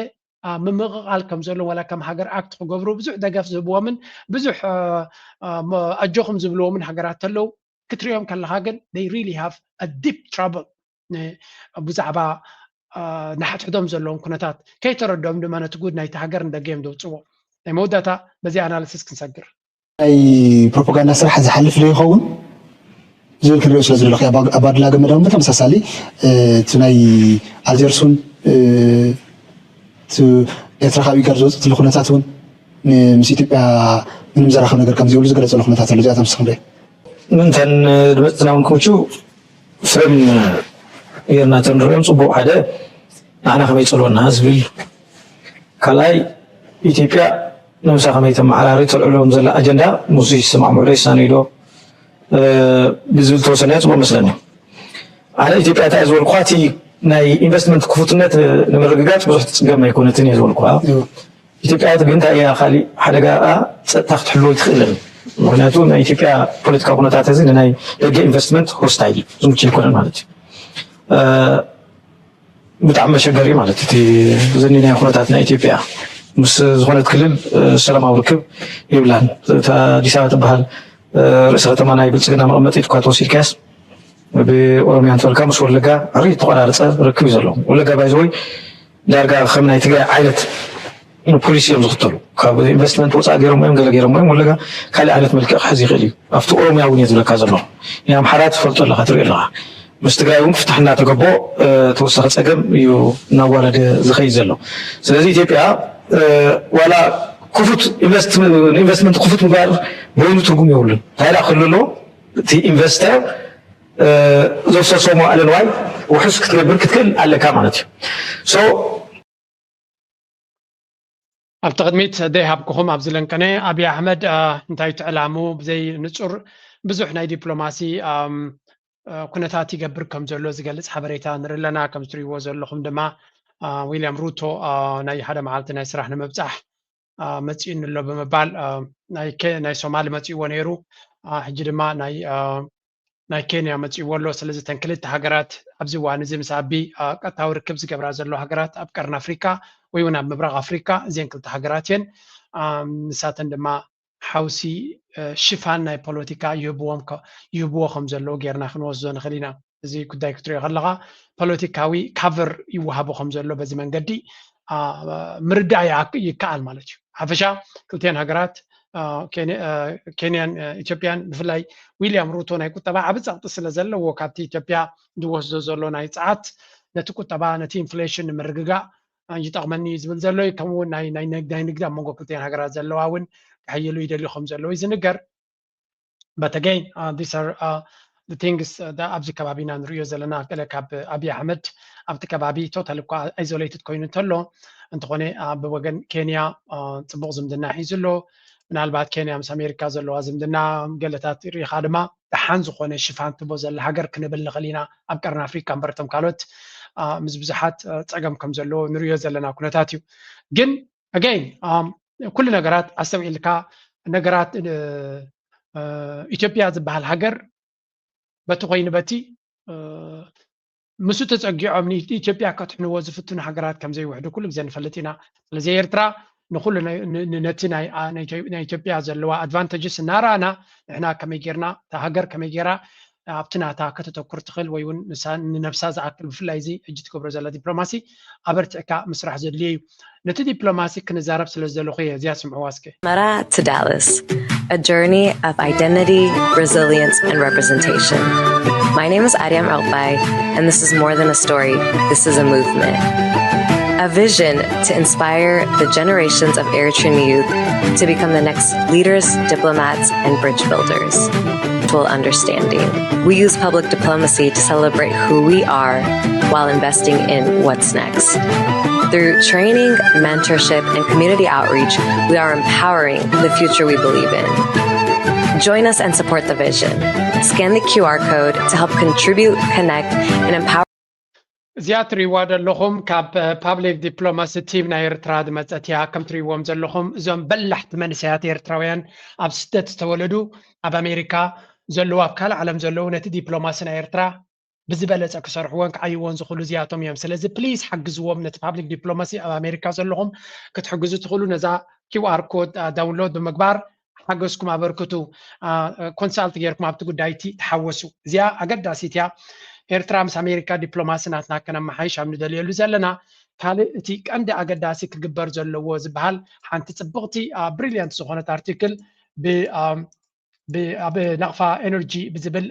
ምምቕቓል ከም ዘሎ ዋላ ከም ሃገር ኣክት ክገብሩ ብዙሕ ደገፍ ዝህብዎምን ብዙሕ ኣጆኹም ዝብልዎምን ሃገራት ተለዉ ክትሪኦም ከለኻ ግን they really have a deep trouble ብዛዕባ ንሓድሕዶም ዘለዎም ኩነታት ከይተረድኦም ድማ ነቲ ጉድ ናይቲ ሃገር ንደገ እዮም ዘውፅዎ። ናይ መወዳእታ በዚ ኣናሊሲስ ክንሰግር። ናይ ፕሮፓጋንዳ ስራሕ ዝሓልፍ ዶ ይኸውን ዝብል ክንሪኦ ስለ ዝደለኹ ኣባዱላ ገመዳ እውን ብተመሳሳሊ እቲ ናይ ኣልጀርሱን ኤርትራ ካብ ኢጋድ ዝወፅእ ዘሎ ኩነታት እውን ምስ ኢትዮጵያ ምንም ዘራኽብ ነገር ከም ዘይብሉ ዝገለፀሉ ኩነታት ኣሎ። እዚኣቶም ስኽም ዶ ምንተን ድመፅትና እውን ክምቹ ፍሬም ጌርና ተንሪኦም ፅቡቅ ሓደ ንዓና ከመይ ፀልወና ዝብል ካልኣይ ኢትዮጵያ ነብሳ ከመይ ተመሓራሪ ተልዕሎም ዘላ ኣጀንዳ ምስ ይሰማዕምዑ ዶ ይሳነዩ ዶ ብዝብል ተወሰነ ጽቡቅ መስለኒ። ኣነ ኢትዮጵያ እንታይ ዝበልኩ እቲ ናይ ኢንቨስትመንት ክፉትነት ንምርግጋጽ ብዙሕ ትጽገም ኣይኮነትን እየ ዝበልኩ። ኢትዮጵያ ግን እንታይ እያ ካሊእ ሓደጋ ጸጥታ ክትሕልዎ ኣይትኽእልን። ምክንያቱ ናይ ኢትዮጵያ ፖለቲካ ኩነታት እዚ ንናይ ደገ ኢንቨስትመንት ሆስታይል ዝምቹ ኣይኮነን ማለት እዩ። ብጣዕሚ መሸገሪ ማለት እቲ ዘኒናዮ ኩነታት ናይ ኢትዮጵያ ምስ ዝኾነት ክልል ሰላማዊ ርክብ የብላን። እታ ኣዲስ ኣበባ ትበሃል ርእሰ ከተማ ናይ ብልፅግና መቐመጢት እኳ ተወሲድካያስ ብኦሮሚያ እንተበልካ ምስ ወለጋ ዕሪ ተቆራረፀ ርክብ እዩ ዘሎ። ወለጋ ባይዘወይ ዳርጋ ከም ናይ ትግራይ ዓይነት ፖሊሲ እዮም ዝኽተሉ። ካብ ኢንቨስትመንት ወፃእ ገይሮም እዮም ገለ ገይሮም እዮም። ወለጋ ካልእ ዓይነት መልክዕ ክሕዝ ይኽእል እዩ። ኣብቲ ኦሮሚያ እውን እየ ዝብለካ ዘለኹ። ናይ ኣምሓራ ትፈልጦ ኣለኻ፣ ትሪኦ ኣለኻ። ምስ ትግራይ እውን ክፍታሕ እናተገቦ ተወሳኺ ፀገም እዩ እናዋረደ ዝኸይድ ዘሎ። ስለዚ ኢትዮጵያ ዋላ ክፉት ኢንቨስትመንት ክፉት ምግባር በይኑ ትርጉም የብሉን። እንታይ ደኣ ክህሉ ኣለዎ? እቲ ኢንቨስተር ዘፍሰሶ መዋዕለ ንዋይ ውሑስ ክትገብር ክትክእል ኣለካ ማለት እዩ። So ኣብቲ ቅድሚት ዘይሃብኩኹም ኣብዚ ለንቀነ ኣብይ ኣሕመድ እንታይ ትዕላሙ ብዘይ ንጹር ብዙሕ ናይ ዲፕሎማሲ ኩነታት ይገብር ከም ዘሎ ዝገልጽ ሓበሬታ ንርኢ ኣለና። ከም ትሪእዎ ዘለኹም ድማ ዊልያም ሩቶ ናይ ሓደ መዓልቲ ናይ ስራሕ ንምብጻሕ መጺኡኒ ኣሎ ብምባል ናይ ሶማሊ መጺእዎ ነይሩ። ሕጂ ድማ ናይ ናይ ኬንያ መፂእዎ ኣሎ። ስለዚ እተን ክልተ ሃገራት ኣብዚ እዋን እዚ ምስ ኣቢ ቀጥታዊ ርክብ ዝገብራ ዘሎ ሃገራት ኣብ ቀርኒ ኣፍሪካ ወይ እውን ኣብ ምብራቕ ኣፍሪካ እዚን ክልተ ሃገራት እየን። ንሳተን ድማ ሓውሲ ሽፋን ናይ ፖለቲካ ይህብዎም ይህብዎ ከም ዘለዉ ጌርና ክንወስዶ ንኽእል ኢና። እዚ ጉዳይ ክትሪኦ ከለኻ ፖለቲካዊ ካቨር ይወሃቦ ከም ዘሎ በዚ መንገዲ ምርዳእ ይከኣል ማለት እዩ። ሓፈሻ ክልቲአን ሃገራት ኬንያን ኢትዮጵያን ብፍላይ ዊልያም ሩቶ ናይ ቁጠባ ዓቢ ጸቕጢ ስለ ዘለዎ ካብቲ ኢትዮጵያ ዝወስዶ ዘሎ ናይ ጸዓት ነቲ ቁጠባ ነቲ ኢንፍሌሽን ንምርግጋእ ይጠቕመኒ እዩ ዝብል ዘሎ እዩ። ከምኡ እውን ናይ ንግዲ ኣብ መንጎ ክልቲአን ሃገራት ዘለዋ እውን ክሕይሉ ይደልዩ ከም ዘለዉ እዩ ዝንገር። But again, uh, these are uh, the things uh, that ኣብዚ ከባቢና ንሪኦ ዘለና ገለ ካብ ኣብይ ኣሕመድ ኣብቲ ከባቢ ቶታል እኳ ኣይዞሌትድ ኮይኑ እንተሎ እንተኾነ ብወገን ኬንያ ፅቡቕ ዝምድና ሒዙ ኣሎ። ምናልባት ኬንያ ምስ ኣሜሪካ ዘለዋ ዝምድና ገለታት ሪኢኻ ድማ ደሓን ዝኾነ ሽፋን ትቦ ዘላ ሃገር ክንብል ንኽእል ኢና ኣብ ቀርኒ ኣፍሪካ እምበር እቶም ካልኦት ምስ ብዙሓት ፀገም ከም ዘለዎ ንሪኦ ዘለና ኩነታት እዩ። ግን ኣገይን ኩሉ ነገራት ኣስተውዒልካ ነገራት ኢትዮጵያ ዝበሃል ሃገር በቲ ኮይኑ በቲ ምስኡ ተፀጊዖም ንኢትዮጵያ ከትሕንዎ ዝፍትኑ ሃገራት ከም ዘይውሕዱ ኩሉ ግዜ ንፈልጥ ኢና። ስለዚ ኤርትራ ንኩሉ ነቲ ናይ ኢትዮጵያ ዘለዋ ኣድቫንተጅስ እናረኣና ንሕና ከመይ ጌርና እታ ሃገር ከመይ ጌራ ኣብቲ ናታ ከተተኩር ትኽእል ወይ እውን ንነብሳ ዝኣክል ብፍላይ እዚ ሕጂ ትገብሮ ዘላ ዲፕሎማሲ ኣበርቲዕካ ምስራሕ ዘድልዮ እዩ። ነቲ ዲፕሎማሲ ክንዛረብ ስለ ዝደለኹ እየ። እዚኣ ስምዕዋ እስከ። Mera to Dallas, a journey of identity, resilience, and representation. My name is Aryam Elkbay, and this is more than a story. This is a movement. A vision to inspire the generations of Eritrean youth to become the next leaders, diplomats, and bridge builders. Full understanding. We use public diplomacy to celebrate who we are while investing in what's next. Through training, mentorship, and community outreach, we are empowering the future we believe in. Join us and support the vision. Scan the Q R code to help contribute, connect, and empower. እዚኣ ትሪእዋ ዘለኹም ካብ ፓብሊክ ዲፕሎማሲ ቲም ናይ ኤርትራ ዝመፀት እያ። ከም ትሪእዎም ዘለኹም እዞም በላሕቲ መንእሰያት ኤርትራውያን ኣብ ስደት ዝተወለዱ ኣብ ኣሜሪካ ዘለዉ ኣብ ካልእ ዓለም ዘለዉ ነቲ ዲፕሎማሲ ናይ ኤርትራ ብዝበለፀ ክሰርሕዎን ክዓይዎን ዝኽእሉ እዚኣቶም እዮም። ስለዚ ፕሊዝ ሓግዝዎም። ነቲ ፓብሊክ ዲፕሎማሲ ኣብ ኣሜሪካ ዘለኹም ክትሕግዙ ትኽእሉ ነዛ ኪው ኣር ኮድ ዳውንሎድ ብምግባር ሓገዝኩም ኣበርክቱ። ኮንሳልት ጌርኩም ኣብቲ ጉዳይ እቲ ተሓወሱ። እዚኣ ኣገዳሲት እያ። ኤርትራ ምስ ኣሜሪካ ዲፕሎማሲ ናትና ከነመሓይሽ ኣብ ንደልየሉ ዘለና ካልእ እቲ ቀንዲ ኣገዳሲ ክግበር ዘለዎ ዝበሃል ሓንቲ ፅብቕቲ ብሪልያንት ዝኾነት ኣርቲክል ኣብ ናቕፋ ኤነርጂ ብዝብል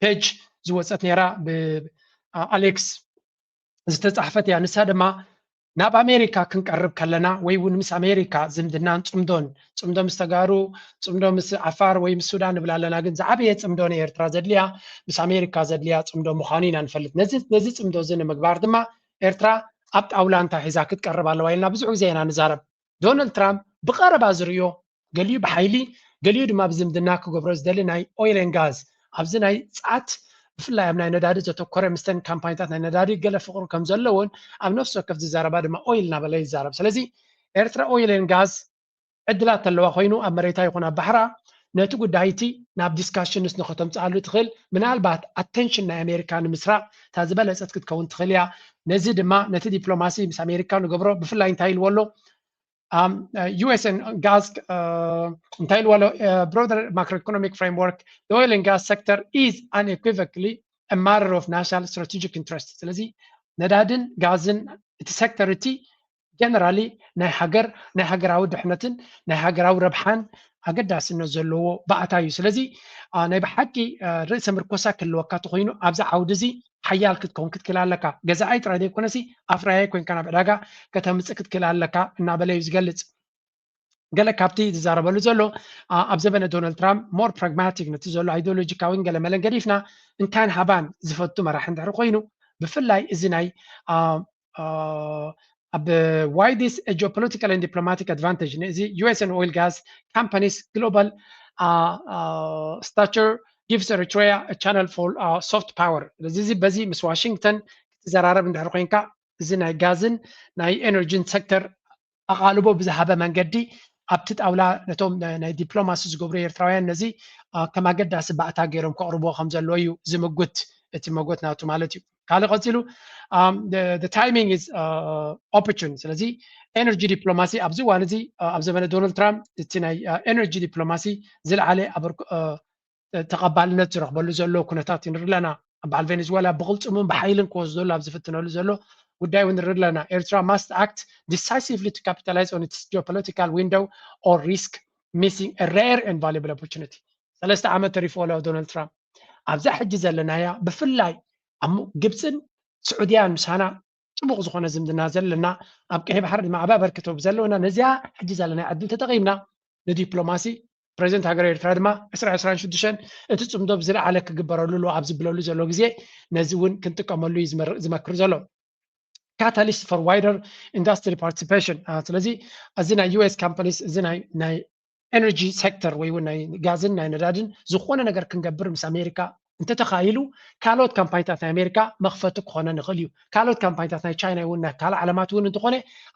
ፔጅ ዝወፀት ነይራ ብኣሌክስ ዝተፃሕፈት እያ። ንሳ ድማ ናብ ኣሜሪካ ክንቀርብ ከለና ወይ እውን ምስ ኣሜሪካ ዝምድናን ፅምዶን ፅምዶ ምስ ተጋሩ ፅምዶ ምስ ዓፋር ወይ ምስ ሱዳን ንብል ኣለና፣ ግን ዝዓበየ ፅምዶ ንኤርትራ ዘድልያ ምስ ኣሜሪካ ዘድልያ ፅምዶ ምዃኑ ኢና ንፈልጥ። ነዚ ነዚ ፅምዶ እዚ ንምግባር ድማ ኤርትራ ኣብ ጣውላ እንታይ ሒዛ ክትቀርብ ኣለዋ ኢልና ብዙሕ ግዜ ኢና ንዛረብ። ዶናልድ ትራምፕ ብቐረባ ዝርእዮ ገሊኡ ብሓይሊ ገሊኡ ድማ ብዝምድና ክገብሮ ዝደሊ ናይ oil and gas፣ ኣብዚ ናይ ፃት ብፍላይ ኣብ ናይ ነዳዲ ዘተኮረ ምስተን ካምፓኒታት ናይ ነዳዲ ገለ ፍቅሩ ከም ዘለውን ኣብ ነፍሲ ወከፍ ዝዛረባ ድማ oil እናበለ ይዛረብ። ስለዚ ኤርትራ oil and gas ዕድላት ተለዋ ኮይኑ ኣብ መሬታ ይኹን ኣብ ባሕራ ነቲ ጉዳይ እቲ ናብ discussions ንኸተምፅኣሉ ትኽእል፣ ምናልባት attention ናይ ኣሜሪካ ንምስራቕ እታ ዝበለፀት ክትከውን ትኽእል እያ። ነዚ ድማ ነቲ ዲፕሎማሲ ምስ ኣሜሪካ ንገብሮ ብፍላይ እንታይ ኢልዎ ኣሎ? Um, uh, U S and gas, uh, እንታይ ኢልዎ ኣሎ? Uh, broader macroeconomic framework, the oil and gas sector is unequivocally a matter of national strategic interest። ስለዚ ነዳድን ጋዝን እቲ ሴክተር እቲ generally ናይ ሃገር ናይ ሃገራዊ ድሕነትን ናይ ሃገራዊ ረብሓን ኣገዳስነት ዘለዎ ባእታ እዩ። ስለዚ አ፣ ናይ ብሓቂ አ፣ ርእሰ ምርኮሳ ክህልወካ ተኮይኑ ኣብዚ ዓውዲ እዚ ሓያል ክትከውን ክትክእል ኣለካ። ገዛኣይ ጥራይ ዘይኮነሲ ኣፍራያይ ኮንካ ናብ ዕዳጋ ከተምፅእ ክትክእል ኣለካ እናበለ እዩ ዝገልፅ። ገለ ካብቲ ዝዛረበሉ ዘሎ አ፣ ኣብ ዘበነ ዶናልድ ትራምፕ more pragmatic ነቲ ዘሎ ኣይዲዮሎጂካዊን ገለ መለን ገዲፍና እንካን ሃባን ዝፈቱ መራሒ እንድሕር ኮይኑ ብፍላይ እዚ ናይ አ፣ አ፣ ኣብ why this a geopolitical and diplomatic advantage ነዚ U S and oil gas companies global uh, uh, stature gives Eritrea a channel for uh, soft power። ስለዚ እዚ በዚ ምስ ዋሽንግተን ክትዘራረብ እንድሕር ኮይንካ እዚ ናይ ጋዝን ናይ ኤነርጂን ሴክተር ኣቓልቦ ብዝሃበ መንገዲ ኣብቲ ጣውላ ነቶም ናይ ዲፕሎማሲ ዝገብሩ ኤርትራውያን ነዚ አ፣ ከም ኣገዳሲ ባእታ ገይሮም ከቕርብዎ ከም ዘለዎ እዩ ዝምጉት እቲ መጎት ናቱ ማለት እዩ። ካልእ ቀፂሉ um, the, the timing is uh, opportune። ስለዚ ኤነርጂ ዲፕሎማሲ ኣብዚ እዋን እዚ uh, ኣብ ዘመነ ዶናልድ ትራምፕ እቲ ናይ ኤነርጂ ዲፕሎማሲ ዝለዓለ ኣበርክ- uh, ተቐባልነት ዝረኽበሉ ዘሎ ኩነታት ንርኢ ኣለና። በዓል ቬኔዙዌላ ብቕልፅሙን ብሓይልን ክወስደሉ ኣብ ዝፍትነሉ ዘሎ ጉዳይ እውን ንርኢ ኣለና። ኤርትራ must act decisively to capitalize on its geopolitical window or risk missing a rare and valuable opportunity። ሰለስተ ዓመት ተሪፎ ኣሎ ዶናልድ ትራምፕ። ኣብዛ ሕጂ ዘለናያ ብፍላይ ኣብ ግብፅን ስዑድያን ምሳና ጥቡቕ ዝኾነ ዝምድና ዘለና ኣብ ቀይሕ ባሕሪ ድማ ዓቢ ኣበርክቶ ብዘለውና ነዚኣ ሕጂ ዘለናያ ዕድል ተጠቒምና ንዲፕሎማሲ ፕሬዚደንት ሃገር ኤርትራ ድማ ዕስራ ዕስራን ሽዱሽተን እቲ ፅምዶ ብዝለዓለ ክግበረሉ ኣሎ ኣብ ዝብለሉ ዘሎ ግዜ ነዚ እውን ክንጥቀመሉ እዩ ዝመር- ዝመክር ዘሎ። Catalyst for wider industry participation። ስለዚ እዚ ናይ U S companies እዚ ናይ ናይ ኤነርጂ ሴክተር ወይ እውን ናይ ጋዝን ናይ ነዳድን ዝኾነ ነገር ክንገብር ምስ ኣሜሪካ እንተተኻኢሉ ካልኦት ካምፓኒታት ናይ ኣሜሪካ መኽፈቲ ክኾነ ንኽእል እዩ። ካልኦት ካምፓኒታት ናይ ቻይና እውን ናይ ካልእ ዓለማት እውን እንተኾነ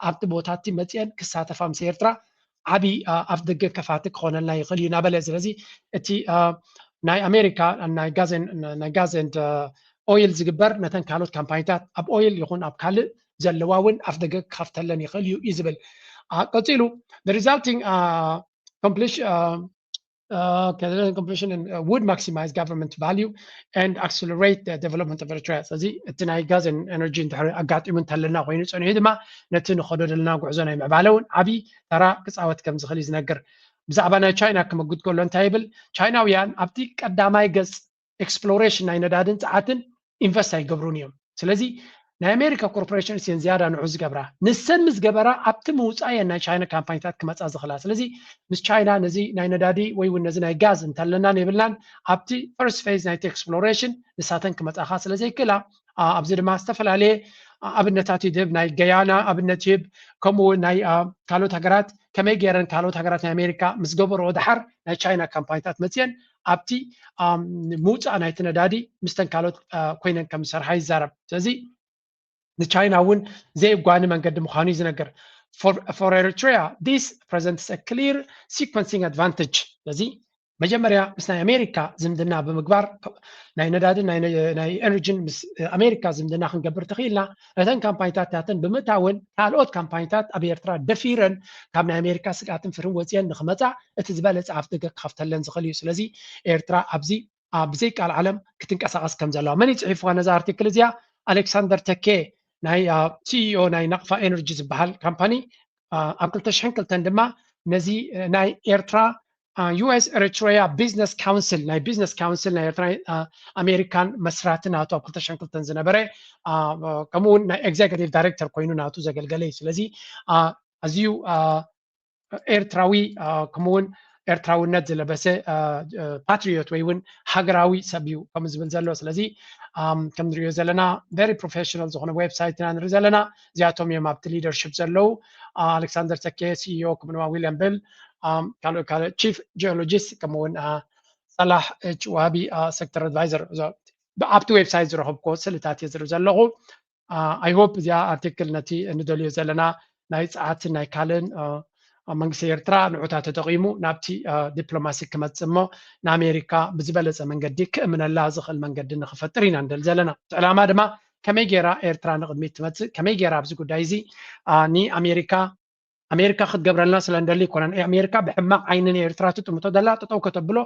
ኣብቲ ቦታ እቲ መፅአን ክሳተፋ ምስ ኤርትራ ዓብዪ ኣፍ ደገ ከፋቲ ክኾነልና ይኽእል እዩ እናበለ ስለዚ እቲ ናይ ኣሜሪካ ናይ ጋዝ ናይ ጋዝ ኦይል ዝግበር ነተን ካልኦት ካምፓኒታት ኣብ ኦይል ይኹን ኣብ ካልእ ዘለዋ እውን ኣፍ ደገ ክኸፍተለን ይኽእል እዩ እዩ ዝብል። ቀፂሉ resulting completion completion would maximize government value and accelerate the development of Eritrea። ስለዚ እቲ ናይ ጋዝ ኤነርጂ እንድሕር ኣጋጢሙ እንተለና ኮይኑ ፀኒሑ ድማ ነቲ ንኸዶ ዘለና ጉዕዞ ናይ ምዕባለ እውን ዓብዪ ተራ ክፃወት ከም ዝኽእል እዩ ዝነግር። ብዛዕባ ናይ ቻይና ክምጉት ከሎ እንታይ ይብል? ቻይናውያን ኣብቲ ቀዳማይ ገፅ ኤክስፕሎሬሽን ናይ ነዳድን ፀዓትን ኢንቨስት ኣይገብሩን እዮም። ስለዚ ናይ ኣሜሪካ ኮርፖሬሽንስ እየን ዝያዳ ንዑ ዝገብራ። ንሰን ምስ ገበራ ኣብቲ ምውፃእ እየን ናይ ቻይና ካምፓኒታት ክመፃ ዝኽእላ። ስለዚ ምስ ቻይና ነዚ ናይ ነዳዲ ወይ እውን ነዚ ናይ ጋዝ እንተለናን የብልናን ኣብቲ ፈርስት ፌዝ ናይቲ ኤክስፕሎሬሽን ንሳተን ክመፃኻ ስለ ዘይክእላ ኣብዚ ድማ ዝተፈላለየ ኣብነታት ይድህብ። ናይ ገያና ኣብነት ይህብ። ከምኡ እውን ናይ ካልኦት ሃገራት ከመይ ገይረን ካልኦት ሃገራት ናይ ኣሜሪካ ምስ ገበርኦ ድሓር ናይ ቻይና ካምፓኒታት መፅየን ኣብቲ ምውፃእ ናይቲ ነዳዲ ምስተን ካልኦት ኮይነን ከም ዝሰርሓ ይዛረብ። ስለዚ ንቻይና እውን ዘየጓኒ መንገዲ ምዃኑ እዩ ዝነገር። For Eritrea this presents a clear sequencing advantage። ስለዚ መጀመርያ ምስ ናይ ኣሜሪካ ዝምድና ብምግባር ናይ ነዳድን ናይ ኤነርጂን ምስ ኣሜሪካ ዝምድና ክንገብር ተኽኢልና ነተን ካምፓኒታት ናተን ብምእታውን ካልኦት ካምፓኒታት ኣብ ኤርትራ ደፊረን ካብ ናይ ኣሜሪካ ስግኣትን ፍርን ወፅየን ንክመፃ እቲ ዝበለፀ ኣፍ ደገ ክኸፍተለን ዝኽእል እዩ። ስለዚ ኤርትራ ኣብዚ ብዘይ ቃል ዓለም ክትንቀሳቐስ ከም ዘለዋ። መን እዩ ፅሒፍዋ ነዛ ኣርቲክል እዚኣ? ኣሌክሳንደር ተኬ ናይ ሲኢኦ ናይ ናቕፋ ኤነርጂ ዝበሃል ካምፓኒ ኣብ ክልተ ሽሕን ክልተን ድማ ነዚ ናይ ኤርትራ ዩ ኤስ ኤሪትሪያ ቢዝነስ ካውንስል ናይ ቢዝነስ ካውንስል ናይ ኤርትራ ኣሜሪካን መስራቲ ናቱ ኣብ ክልተ ሽሕን ክልተን ዝነበረ ከምኡ እውን ናይ ኤግዜኪቲቭ ዳይሬክተር ኮይኑ ናቱ ዘገልገለ እዩ። ስለዚ ኣዝዩ ኤርትራዊ ከምኡውን ኤርትራውነት ዝለበሰ ፓትሪዮት ወይ እውን ሃገራዊ ሰብ እዩ ከም ዝብል ዘሎ። ስለዚ ከም ንሪኦ ዘለና ቨሪ ፕሮፌሽናል ዝኾነ ዌብሳይት ኢና ንርኢ ዘለና። እዚኣቶም እዮም ኣብቲ ሊደርሽፕ ዘለዉ። ኣሌክሳንደር ተኬ ሲኢኦ ከምኡድማ ዊልያም ቤል ካልእ ካልእ ቺፍ ጂኦሎጂስት ከምኡውን ሳላሕ ኤች ዋቢ ሴክተር ኣድቫይዘር ኣብቲ ዌብሳይት ዝረኸብኩዎ ስእልታት እየ ዝርኢ ዘለኹ። I hope እዚኣ ኣርቲክል ነቲ ንደልዮ ዘለና ናይ ጸዓትን ናይ ካልእን መንግስቲ ኤርትራ ንዑታ ተጠቒሙ ናብቲ ዲፕሎማሲ ክመጽእ እሞ ንኣሜሪካ ብዝበለጸ መንገዲ ክእምነላ ዝኽእል መንገዲ ንኽፈጥር ኢና ንደሊ ዘለና። እቲ ዕላማ ድማ ከመይ ገይራ ኤርትራ ንቕድሚት ትመጽእ፣ ከመይ ገይራ ኣብዚ ጉዳይ እዚ ንኣሜሪካ ኣሜሪካ ክትገብረልና ስለ እንደሊ ይኮነን። ኣሜሪካ ብሕማቕ ዓይኒ ንኤርትራ ትጥምቶ ዘላ ጠጠው ከተብሎ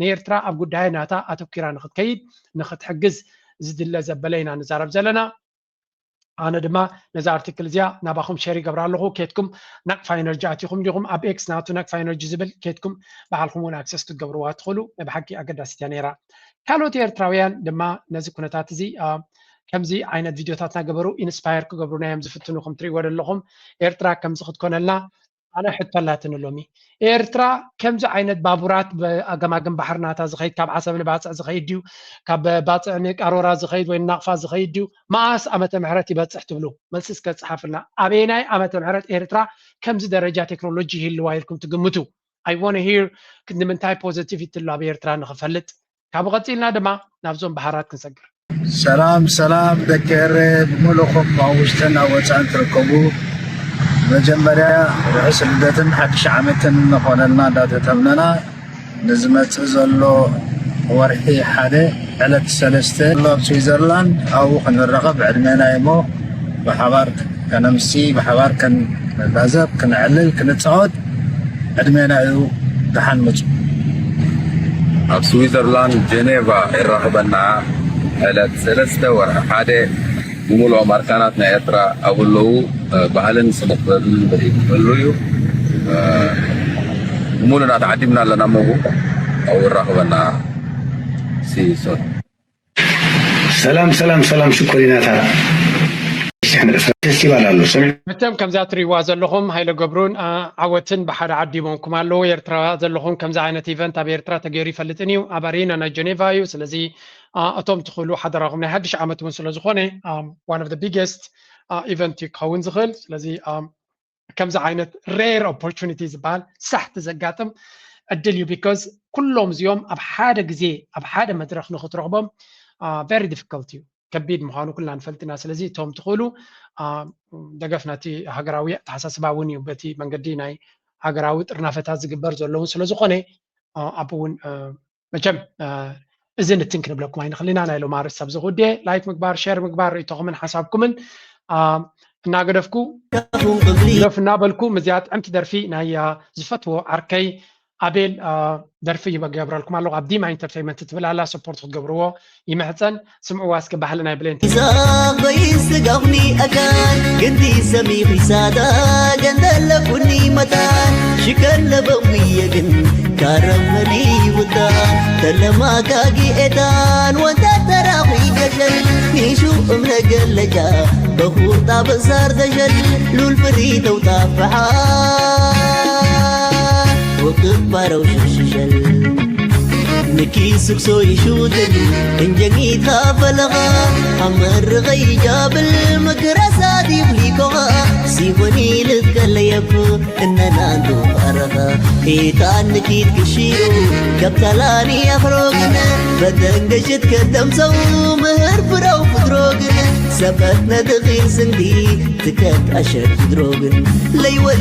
ንኤርትራ ኣብ ጉዳይ ናታ ኣተኪራ ንክትከይድ ንክትሕግዝ ዝድለ ዘበለ ኢና ንዛረብ ዘለና። ኣነ ድማ ነዛ ኣርቲክል እዚኣ ናባኹም ሸር ይገብራ ኣለኹ። ኬትኩም ናቅፋ ኤነርጂ ኣቲኹም ዲኹም ኣብ ኤክስ ናቱ ናቅፋ ኤነርጂ ዝብል ኬትኩም ባዕልኹም እውን ኣክሰስ ክትገብርዋ ትኽእሉ። ናይ ብሓቂ ኣገዳሲት እያ ነይራ። ካልኦት ኤርትራውያን ድማ ነዚ ኩነታት እዚ ከምዚ ዓይነት ቪድዮታት እናገበሩ ኢንስፓየር ክገብሩና እዮም ዝፍትኑ። ከም ትሪእዎ ዘለኹም ኤርትራ ከምዚ ክትኮነልና ኣነ ሕቶ ኣላትኒ ሎሚ። ኤርትራ ከምዚ ዓይነት ባቡራት ብኣገማግም ባሕሪ ናታ ዝኸይድ ካብ ዓሰብ ንባጽዕ ዝኸይድ ድዩ? ካብ ባጽዕ ንቃሮራ ዝኸይድ ወይ ናቕፋ ዝኸይድ ድዩ? መኣስ ዓመተ ምሕረት ይበጽሕ ትብሉ? መልሲ እስከ ጸሓፍልና። ኣበየናይ ዓመተ ምሕረት ኤርትራ ከምዚ ደረጃ ቴክኖሎጂ ይህልዋ ኢልኩም ትግምቱ? I want to hear ንምንታይ ፖዘቲቪቲ ኣሎ ኣብ ኤርትራ ንኽፈልጥ። ካብኡ ቀጺልና ድማ ናብዞም ባሕራት ክንሰግር። ሰላም ሰላም ደቂ ኤረ ብምሉኹም ኣብ ውሽጥን ኣብ ወፃእን ትርከቡ፣ መጀመርያ ርሑስ ልደትን ሓድሽ ዓመትን ንኾነልና እንዳተተምነና ንዝመፅእ ዘሎ ወርሒ ሓደ ዕለት ሰለስተ ኣብ ስዊዘርላንድ ኣብኡ ክንራኸብ ዕድሜና እሞ ብሓባር ከነምሲ ብሓባር ክንላዘብ ክነዕልል ክንፃወት ዕድሜና እዩ። ደሓን ምፁ። ኣብ ስዊዘርላንድ ጀኔቫ የራኽበና ዕለት ሰለስተ ወርሒ ሓደ ብምሉኦም ኣርካናት ናይ ኤርትራ ኣብኡ ኣለዉ። ባህልን ስነ ጥበብን ርኢበሉ እዩ። ብምሉና ተዓዲምና ኣለና። ሞጉ ኣብኡ የራኽበና። ሲሶን ሰላም ሰላም ሰላም ሽኮሪናታ ፌስቲቫል ኣሎ ሰሚዕ መቸም ከምዛ ትሪእዋ ዘለኹም ሃይለ ገብሩን ዓወትን ብሓደ ዓዲሞምኩም ኣለዉ። ኤርትራ ዘለኹም ከምዚ ዓይነት ኢቨንት ኣብ ኤርትራ ተገይሩ ይፈልጥን እዩ። ኣብ ኣሬና ናይ ጀኔቫ እዩ። ስለዚ እቶም ትኽእሉ ሓደራኹም ናይ ሓድሽ ዓመት እውን ስለዝኾነ one of the biggest ኢቨንት እዩ ክኸውን ዝኽእል። ስለዚ ከምዚ ዓይነት ሬር ኦፖርቹኒቲ ዝበሃል ሳሕቲ ዘጋጥም ዕድል እዩ። ቢካዝ ኩሎም እዚኦም ኣብ ሓደ ግዜ ኣብ ሓደ መድረኽ ንኽትረኽቦም ቨሪ ዲፊካልት እዩ፣ ከቢድ ምዃኑ ኩልና ንፈልጥ ኢና። ስለዚ እቶም ትኽእሉ ደገፍ ነቲ ሃገራዊ ኣተሓሳስባ እውን እዩ። በቲ መንገዲ ናይ ሃገራዊ ጥርናፈታት ዝግበር ዘለውን ስለዝኾነ ኣብ እውን መቸም እዚ ንትን ክንብለኩም ኣይንኽእል ኢና። ናይ ሎማ ኣርእስቲ ኣብዚ ክውድየ። ላይክ ምግባር፣ ሸር ምግባር፣ ርእይቶኹምን ሓሳብኩምን እናገደፍኩ ግደፍ እናበልኩ ምስዚኣ ጥዕምቲ ደርፊ ናይ ዝፈትዎ ዓርከይ ኣቤል ደርፊ ይገብረልኩም ኣለኹ። ኣብ ዲማ ኢንተርቴይንመንት ትብል ኣላ፣ ሰፖርት ክትገብርዎ ይምሕፀን። ስምዕዋ እስኪ ባህሊ ናይ ብሌን ትብል። ይዛበይ ስጋኹኒ ኣካል ግንቲ ሰሚኺ ሳዳ ገንደለኩኒ መታን ሽከለበዊ የግን ካረመኒ ውታ ተለማጋጊ ኤታን ወንታ ተራኺ ገሸል ኒሹ እምነ ገለጃ በኹጣ በሳር ተሸል ሉል ፍሪ ተውጣፍሓ ወቅባረው ሽሽሸል ንኪ ስክሶ ይሹትን እንጀኒታ ፈለኻ ኣመርኸይ ጃብል ምክረሳት ይብሊኮኻ ሲወኒ ልከለየኩ እነናንዱ ኣረኻ ኢታን ንኪት ክሽሩ ገብተላኒ ኣኽሮግን በተንገሽት ከደምሰው ምህር ፍረው ፍድሮግን ሰበት ነድኺል ስንዲ ትከት ኣሸት ፍድሮግን ለይወል